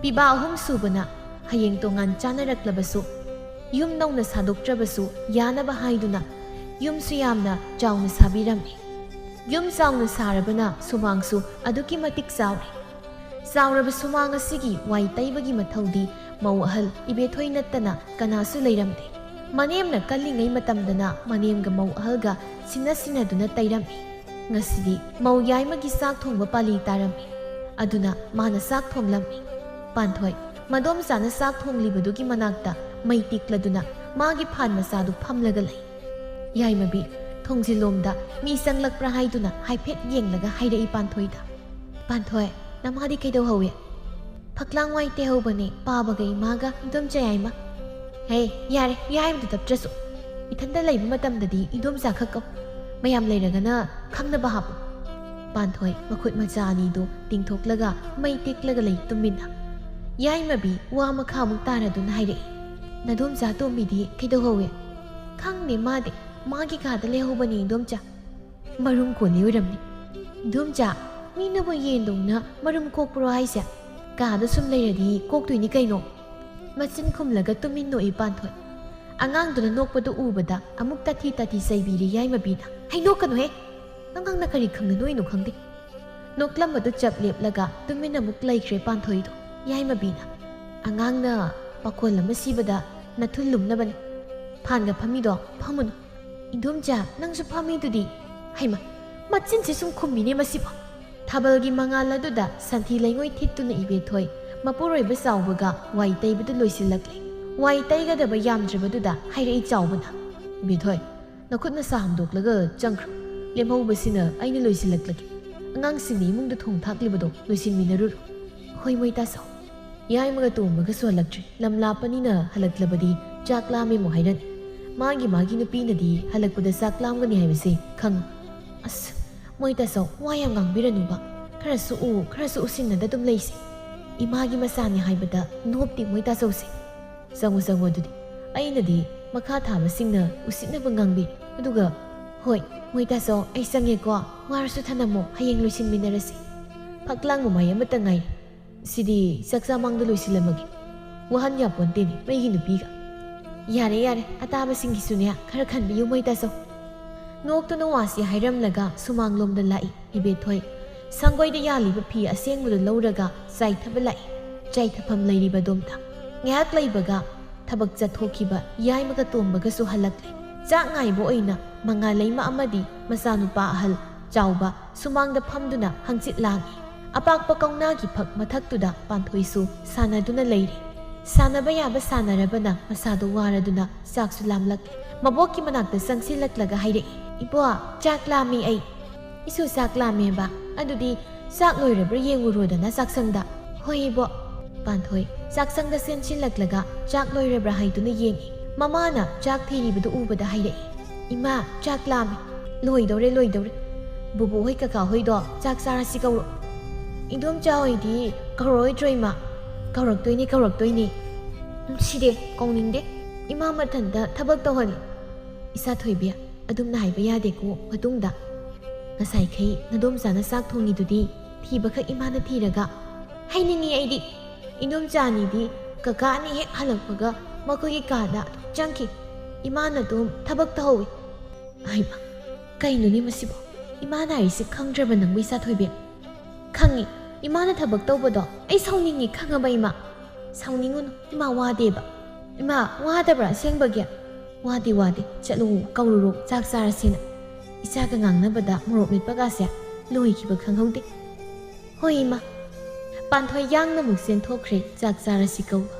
ꯄꯤꯕꯥ ꯑꯍꯨꯝ ꯁꯨꯕꯅ ꯍꯌꯦꯡ ꯇꯣꯉꯥꯟ ꯆꯥꯅꯔꯛꯂꯕꯁꯨ, ꯌꯨꯝ ꯅꯧꯅ ꯁꯥꯗꯣꯛꯇ꯭ꯔꯕꯁꯨ ꯌꯥꯅꯕ ꯍꯥꯏꯗꯨꯅ ꯌꯨꯝꯁꯨ ꯌꯥꯝꯅ ꯆꯥꯎꯅ ꯁꯥꯕꯤꯔꯝꯃꯤ꯫ ꯌꯨꯝ ꯆꯥꯎꯅ ꯁꯥꯔꯕꯅ ꯁꯨꯃꯥꯡꯁꯨ ꯑꯗꯨꯛꯀꯤ ꯃꯇꯤꯛ ꯆꯥꯎꯔꯦ꯫ ꯆꯥꯎꯔꯕ ꯁꯨꯃꯥꯡ ꯑꯁꯤꯒꯤ ꯋꯥꯏ ꯇꯩꯕꯒꯤ ꯃꯊꯧꯗꯤ ꯃꯧ ꯑꯍꯜ ꯏꯕꯦꯊꯣꯏ ꯅꯠꯇꯅ ꯀꯅꯥꯁꯨ ꯂꯩꯔꯝꯗꯦ꯫ ꯃꯅꯦꯝꯅ ꯀꯜꯂꯤꯉꯩ ꯃꯇꯝꯗꯅ ꯃꯅꯦꯝꯒ ꯃꯧ ꯑꯍꯜꯒ ꯁꯤꯟꯅ ꯁꯤꯟꯅꯗꯨꯅ ꯇꯩꯔꯝꯃꯤ꯫ ꯉꯁꯤꯗꯤ ꯃꯧ ꯌꯥꯏꯃꯒꯤ ꯆꯥꯛ ꯊꯣꯡꯕ ꯄꯥꯂꯤ ꯇꯥꯔꯝꯃꯤ꯫ ꯑꯗꯨꯅ ꯃꯥꯅ ꯆꯥꯛ ꯊꯣꯡꯂꯝꯃꯤ꯫ ꯄꯥꯟꯊꯣꯏ, ꯃꯗꯣꯝꯆꯥꯅ ꯆꯥꯛ ꯊꯣꯡꯂꯤꯕꯗꯨꯒꯤ ꯃꯅꯥꯛꯇ ꯃꯩ ꯇꯤꯛꯂꯗꯨꯅ ꯃꯥꯒꯤ ꯐꯥꯟ ꯃꯆꯥꯗꯨ ꯐꯝꯂꯒ ꯂꯩ꯫ ꯌꯥꯏꯃꯕꯤ, ꯊꯣꯡꯖꯤꯜꯂꯣꯝꯗ ꯃꯤ ꯆꯪꯂꯛꯄ꯭ꯔꯥ ꯍꯥꯏꯗꯨꯅ ꯍꯥꯏꯐꯦꯠ ꯌꯦꯡꯂꯒ ꯍꯥꯏꯔꯛꯏ ꯄꯥꯟꯊꯣꯏꯗ꯫ "ꯄꯥꯟꯊꯣꯏ, ꯅꯃꯥꯗꯤ ꯀꯩꯗꯧꯍꯧꯋꯤ?" "ꯐꯛꯂꯥꯡ ꯋꯥꯏ ꯇꯩꯍꯧꯕꯅꯦ, ꯄꯥꯕꯒ ꯏꯃꯥꯒ ꯏꯗꯣꯝꯆꯥ ꯌꯥꯏꯃ"꯫ "ꯍꯦ, ꯌꯥꯔꯦ, ꯌꯥꯏꯃꯗꯨ ꯇꯞꯇ꯭ꯔꯁꯨ꯫ ꯏꯊꯟꯗ ꯂꯩꯕ ꯃꯇꯝꯗꯗꯤ ꯏꯗꯣꯝꯆꯥ ꯈꯛ ꯀꯧ꯫ ꯃꯌꯥꯝ ꯂꯩꯔꯒꯅ ꯈꯪꯅꯕ ꯍꯥꯞꯄꯨ"꯫ ꯄꯥꯟꯊꯣꯏ ꯃꯈꯨꯠ ꯃꯆꯥ ꯑꯅꯤꯗꯨ ꯇꯤꯡꯊꯣꯛꯂꯒ ꯃꯩ ꯇꯦꯛꯂꯒ ꯂꯩ ꯇꯨꯃꯤꯟꯅ꯫ ꯌꯥꯏꯃꯕꯤ ꯋꯥ ꯃꯈꯥ ꯑꯃꯨꯛ ꯇꯥꯔꯗꯨꯅ ꯍꯥꯏꯔꯛꯏ, "ꯅꯗꯣꯝꯆꯥ ꯇꯣꯝꯕꯤꯗꯤ ꯀꯩꯗꯧꯍꯧꯋꯦ?" "ꯈꯪꯗꯦ ꯃꯥꯗꯤ, ꯃꯥꯒꯤ ꯀꯥꯗ ꯂꯩꯍꯧꯕꯅꯦ ꯏꯗꯣꯝꯆꯥ"꯫ "ꯃꯔꯨꯝ ꯀꯣꯜꯂꯤ ꯑꯣꯏꯔꯝꯅꯤ"꯫ "ꯏꯗꯣꯝꯆꯥ, ꯃꯤꯅꯕꯨ ꯌꯦꯟꯗꯧꯅ ꯃꯔꯨꯝ ꯀꯣꯛꯄ꯭ꯔꯣ ꯍꯥꯏꯁꯦ? ꯀꯥꯗ ꯁꯨꯝ ꯂꯩꯔꯗꯤ ꯀꯣꯛꯇꯣꯏꯅꯤ ꯀꯩꯅꯣ"꯫ ꯃꯆꯤꯟ ꯈꯨꯝꯂꯒ ꯇꯨꯃꯤꯟ ꯅꯣꯛꯏ ꯄꯥꯟꯊꯣꯏ꯫ ꯑꯉꯥꯡꯗꯨꯅ ꯅꯣꯛꯄꯗꯨ ꯎꯕꯗ ꯑꯃꯨꯛ ꯇꯥꯊꯤ ꯇꯥꯊꯤ ꯆꯩꯕꯤꯔꯦ ꯌꯥꯏꯃꯕꯤꯅ꯫ "ꯍꯩ, ꯅꯣꯛꯀꯅꯨꯍꯦ! ꯑꯉꯥꯡꯅ ꯀꯔꯤ ꯈꯪꯅ ꯅꯣꯛꯏꯅꯣ ꯈꯪꯗꯦ"꯫ ꯅꯣꯛꯂꯝꯕꯗꯨ ꯆꯞ ꯂꯦꯞꯂꯒ ꯇꯨꯃꯤꯟ ꯑꯃꯨꯛ ꯂꯩꯈ꯭ꯔꯦ ꯄꯥꯟꯊꯣꯏꯗꯣ꯫ ꯌꯥꯏꯃꯕꯤꯅ, "ꯑꯉꯥꯡꯅ ꯄꯥꯈꯣꯜ ꯑꯃ ꯁꯤꯕꯗ ꯅꯊꯨꯜ ꯂꯨꯝꯅꯕꯅꯤ꯫ ꯐꯥꯟꯒ ꯐꯝꯃꯤꯗꯣ ꯐꯝꯃꯨꯅꯨ"꯫ "ꯏꯗꯣꯝꯆꯥ, ꯅꯪꯁꯨ ꯐꯝꯃꯤꯗꯨꯗꯤ"꯫ ꯍꯩꯃ, ꯃꯆꯤꯟꯁꯤ ꯁꯨꯝ ꯈꯨꯝꯃꯤꯅꯦ ꯃꯁꯤꯕꯣ꯫ ꯊꯥꯕꯜꯒꯤ ꯃꯉꯥꯜ ꯑꯗꯨꯗ ꯁꯟꯊꯤ ꯂꯩꯉꯣꯏ ꯊꯤꯠꯇꯨꯅ ꯏꯕꯦꯊꯣꯏ, ꯃꯄꯨꯔꯣꯏꯕ ꯆꯥꯎꯕꯒ ꯋꯥꯏ ꯇꯩꯕꯗꯨ ꯂꯣꯏꯁꯤꯜꯂꯛꯂꯦ꯫ ꯋꯥꯏ ꯇꯩꯒꯗꯕ ꯌꯥꯝꯗ꯭ꯔꯕꯗꯨꯗ ꯍꯥꯏꯔꯛꯏ ꯆꯥꯎꯕꯅ, "ꯏꯕꯦꯊꯣꯏ, ꯅꯈꯨꯠ ꯅꯁꯥ ꯍꯥꯝꯗꯣꯛꯂꯒ ꯆꯪꯈ꯭ꯔꯣ꯫ ꯂꯦꯝꯍꯧꯕꯁꯤꯅ ꯑꯩꯅ ꯂꯣꯏꯁꯤꯜꯂꯛꯂꯒꯦ꯫ ꯑꯉꯥꯡꯁꯤꯡꯅ ꯏꯃꯨꯡꯗ ꯊꯣꯡ ꯊꯥꯛꯂꯤꯕꯗꯣ ꯂꯣꯏꯁꯤꯟꯃꯤꯟꯅꯔꯨꯔꯣ"꯫ "ꯍꯣꯏ ꯃꯣꯏ ꯇꯥꯆꯧ"꯫ ꯌꯥꯏꯃꯒ ꯇꯣꯝꯕꯒꯁꯨ ꯍꯜꯂꯛꯇ꯭ꯔꯤ꯫ ꯂꯝ ꯂꯥꯞꯄꯅꯤꯅ ꯍꯜꯂꯛꯂꯕꯗꯤ ꯆꯥꯛ ꯂꯥꯝꯃꯦ ꯑꯃꯨꯛ ꯍꯥꯏꯔꯅꯤ꯫ ꯃꯥꯒꯤ ꯃꯥꯒꯤ ꯅꯨꯄꯤꯅꯗꯤ ꯍꯜꯂꯛꯄꯗ ꯆꯥꯛ ꯂꯥꯝꯒꯅꯤ ꯍꯥꯏꯕꯁꯦ ꯈꯪꯉꯤ꯫ ꯑꯁ, ꯃꯣꯏ ꯇꯥꯆꯧ, ꯋꯥ ꯌꯥꯝ ꯉꯥꯡꯕꯤꯔꯅꯨꯕ꯫ ꯈꯔꯁꯨ ꯎ, ꯈꯔꯁꯨ ꯎꯁꯤꯟꯅꯗ ꯑꯗꯨꯝ ꯂꯩꯁꯦ꯫ ꯏꯃꯥꯒꯤ ꯃꯆꯥꯅꯤ ꯍꯥꯏꯕꯗ ꯅꯣꯞꯇꯦ ꯃꯣꯏ ꯇꯥꯆꯧꯁꯦ꯫ ꯆꯪꯉꯨ, ꯆꯪꯉꯨ ꯑꯗꯨꯗꯤ꯫ ꯑꯩꯅꯗꯤ ꯃꯈꯥ ꯊꯥꯕꯁꯤꯡꯅ ꯎꯁꯤꯠꯅꯕ ꯉꯥꯡꯕꯤ꯫ ꯑꯗꯨꯒ, "ꯍꯣꯏ, ꯃꯣꯏ ꯇꯥꯆꯧ, ꯑꯩ ꯆꯪꯉꯦꯀꯣ꯫ ꯋꯥꯔꯁꯨ ꯊꯅꯝꯃꯣ, ꯍꯌꯦꯡ ꯂꯣꯏꯁꯤꯟꯃꯤꯟꯅꯔꯁꯤ꯫ ꯐꯛꯂꯥꯡ ꯃꯃꯥꯏ ꯑꯃꯇ ꯉꯥꯏꯔꯦ꯫ ꯁꯤꯗꯤ ꯆꯥꯛꯆꯥ ꯃꯥꯡꯗ ꯂꯣꯏꯁꯤꯜꯂꯝꯃꯒꯦ꯫ ꯋꯥꯍꯟ ꯌꯥꯄꯣꯟꯇꯦꯅꯦ ꯃꯩꯒꯤ ꯅꯨꯄꯤꯒ꯫" "ꯌꯥꯔꯦ, ꯌꯥꯔꯦ, ꯑꯇꯥꯕꯁꯤꯡꯒꯤꯁꯨꯅꯦ ꯈꯔ ꯈꯟꯕꯤꯌꯨ ꯃꯣꯏ ꯇꯥꯆꯧ꯫" ꯅꯣꯛꯇꯨꯅ ꯋꯥꯁꯤ ꯍꯥꯏꯔꯝꯂꯒ ꯁꯨꯃꯥꯡꯂꯣꯝꯗ ꯂꯥꯛꯏ ꯏꯕꯦꯊꯣꯏ꯫ ꯁꯪꯒꯣꯏꯗ ꯌꯥꯜꯂꯤꯕ ꯐꯤ ꯑꯁꯦꯡꯕꯗꯨ ꯂꯧꯔꯒ ꯆꯥꯏꯊꯕ ꯂꯥꯛꯏ꯫ ꯆꯥꯏꯊꯐꯝ ꯂꯩꯔꯤꯕꯗꯣꯝꯗ ꯉꯥꯏꯍꯥꯛ ꯂꯩꯕꯒ ꯊꯕꯛ ꯆꯠꯊꯣꯛꯈꯤꯕ ꯌꯥꯏꯃꯒ ꯇꯣꯝꯕꯒꯁꯨ ꯍꯜꯂꯛꯂꯦ꯫ ꯆꯥꯛ ꯉꯥꯏꯕ ꯑꯣꯏꯅ ꯃꯉꯥꯂꯩꯃ ꯑꯃꯗꯤ ꯃꯆꯥꯅꯨꯄꯥ ꯑꯍꯜ ꯆꯥꯎꯕ ꯁꯨꯃꯥꯡꯗ ꯐꯝꯗꯨꯅ ꯍꯪꯆꯤꯠ ꯂꯥꯡꯏ꯫ ꯑꯄꯥꯛꯄ ꯀꯧꯅꯥꯒꯤ ꯐꯛ ꯃꯊꯛꯇꯨꯗ ꯄꯥꯟꯊꯣꯏꯁꯨ ꯁꯥꯟꯅꯗꯨꯅ ꯂꯩꯔꯤ꯫ ꯁꯥꯟꯅꯕ ꯌꯥꯕ ꯁꯥꯟꯅꯔꯕꯅ ꯃꯁꯥꯗꯣ ꯋꯥꯔꯗꯨꯅ ꯆꯥꯛꯁꯨ ꯂꯥꯝꯂꯛꯂꯦ꯫ ꯃꯕꯣꯛꯀꯤ ꯃꯅꯥꯛꯇ ꯆꯪꯁꯤꯜꯂꯛꯂꯒ ꯍꯥꯏꯔꯛꯏ, "ꯏꯕꯣ, ꯆꯥꯛ ꯂꯥꯝꯃꯤ ꯑꯩ꯫" "ꯑꯩꯁꯨ ꯆꯥꯛ ꯂꯥꯝꯃꯦꯕ꯫ ꯑꯗꯨꯗꯤ ꯆꯥꯛ ꯂꯣꯏꯔꯕ꯭ꯔꯥ ꯌꯦꯡꯉꯨꯔꯣꯗꯅ ꯆꯥꯛꯁꯪꯗ꯫" "ꯍꯣꯏ ꯏꯕꯣ꯫" ꯄꯥꯟꯊꯣꯏ ꯆꯥꯛꯁꯪꯗ ꯆꯦꯟꯁꯤꯜꯂꯛꯂꯒ ꯆꯥꯛ ꯂꯣꯏꯔꯕ꯭ꯔꯥ ꯍꯥꯏꯗꯨꯅ ꯌꯦꯡꯏ꯫ ꯃꯃꯥꯅ ꯆꯥꯛ ꯊꯤꯔꯤꯕꯗꯨ ꯎꯕꯗ ꯍꯥꯏꯔꯛꯏ, "ꯏꯃꯥ, ꯆꯥꯛ ꯂꯥꯝꯃꯤ꯫ ꯂꯣꯏꯗꯧꯔꯦ, ꯂꯣꯏꯗꯧꯔꯦ꯫ ꯕꯨꯕꯣꯛ ꯍꯣꯏ ꯀꯀꯥ ꯍꯣꯏꯗꯣ ꯆꯥꯛ ꯆꯥꯔꯁꯤ ꯀꯧꯔꯣ꯫" "ꯏꯟꯗꯣꯝꯆꯥ ꯍꯣꯏꯗꯤ ꯀꯧꯔꯛꯑꯣꯏꯗ꯭ꯔꯣ ꯏꯃꯥ?" "ꯀꯧꯔꯛꯇꯣꯏꯅꯦ, ꯀꯧꯔꯛꯇꯣꯏꯅꯦ꯫" "ꯅꯨꯡꯁꯤꯗꯦ, ꯀꯧꯅꯤꯡꯗꯦ꯫ ꯏꯃꯥ ꯃꯊꯟꯇ ꯊꯕꯛ ꯇꯧꯍꯜꯂꯤ꯫" "ꯏꯆꯥ ꯊꯣꯏꯕꯤ, ꯑꯗꯨꯝꯅ ꯍꯥꯏꯕ ꯌꯥꯗꯦꯀꯣ ꯃꯇꯨꯡꯗ꯫ ꯉꯁꯥꯏꯈꯩ ꯅꯗꯣꯝꯆꯥꯅ ꯆꯥꯛ ꯊꯣꯡꯉꯤꯗꯨꯗꯤ ꯊꯤꯕꯈꯛ ꯏꯃꯥꯅ ꯊꯤꯔꯒ?" "ꯍꯥꯏꯅꯤꯡꯉꯤ ꯑꯩꯗꯤ꯫ ꯏꯟꯗꯣꯝꯆꯥ ꯑꯅꯤꯗꯤ ꯀꯀꯥ ꯑꯅꯤ ꯍꯦꯛ ꯍꯜꯂꯛꯄꯒ ꯃꯈꯣꯏꯒꯤ ꯀꯥꯗ ꯑꯗꯨꯝ ꯆꯪꯈꯤ꯫ ꯏꯃꯥꯅ ꯑꯗꯨꯝ ꯊꯕꯛ ꯇꯧꯍꯧꯏ꯫" ꯍꯩꯃꯥ, ꯀꯩꯅꯣꯅꯦ ꯃꯁꯤꯕꯣ? ꯏꯃꯥꯅ ꯍꯥꯏꯔꯤꯁꯦ ꯈꯪꯗ꯭ꯔꯕ ꯅꯪꯕꯨ, ꯏꯆꯥ ꯊꯣꯏꯕꯤ? "ꯈꯪꯉꯤ꯫ ꯏꯃꯥꯅ ꯊꯕꯛ ꯇꯧꯕꯗꯣ ꯑꯩ ꯁꯥꯎꯅꯤꯡꯉꯤ, ꯈꯪꯉꯕ ꯏꯃꯥ?" "ꯁꯥꯎꯅꯤꯡꯉꯨꯅꯨ, ꯏꯃꯥ ꯋꯥꯗꯦꯕ꯫" "ꯏꯃꯥ, ꯋꯥꯗꯕ꯭ꯔꯥ ꯑꯁꯦꯡꯕꯒꯤ?" "ꯋꯥꯗꯦ, ꯋꯥꯗꯦ꯫ ꯆꯠꯂꯨ, ꯀꯧꯔꯨꯔꯣ, ꯆꯥꯛ ꯆꯥꯔꯁꯦꯅ꯫" ꯏꯆꯥꯒ ꯉꯥꯡꯅꯕꯗ ꯃꯣꯔꯣꯛ ꯃꯦꯠꯄꯒꯥꯁꯦ ꯂꯣꯏꯈꯤꯕ ꯈꯪꯍꯧꯗꯦ꯫ "ꯍꯣꯏ ꯏꯃꯥ꯫" ꯄꯥꯟꯊꯣꯏ ꯌꯥꯡꯅ ꯑꯃꯨꯛ ꯆꯦꯟꯊꯣꯛꯈ꯭ꯔꯦ ꯆꯥꯛ ꯆꯥꯔꯁꯤ ꯀꯧꯕ꯫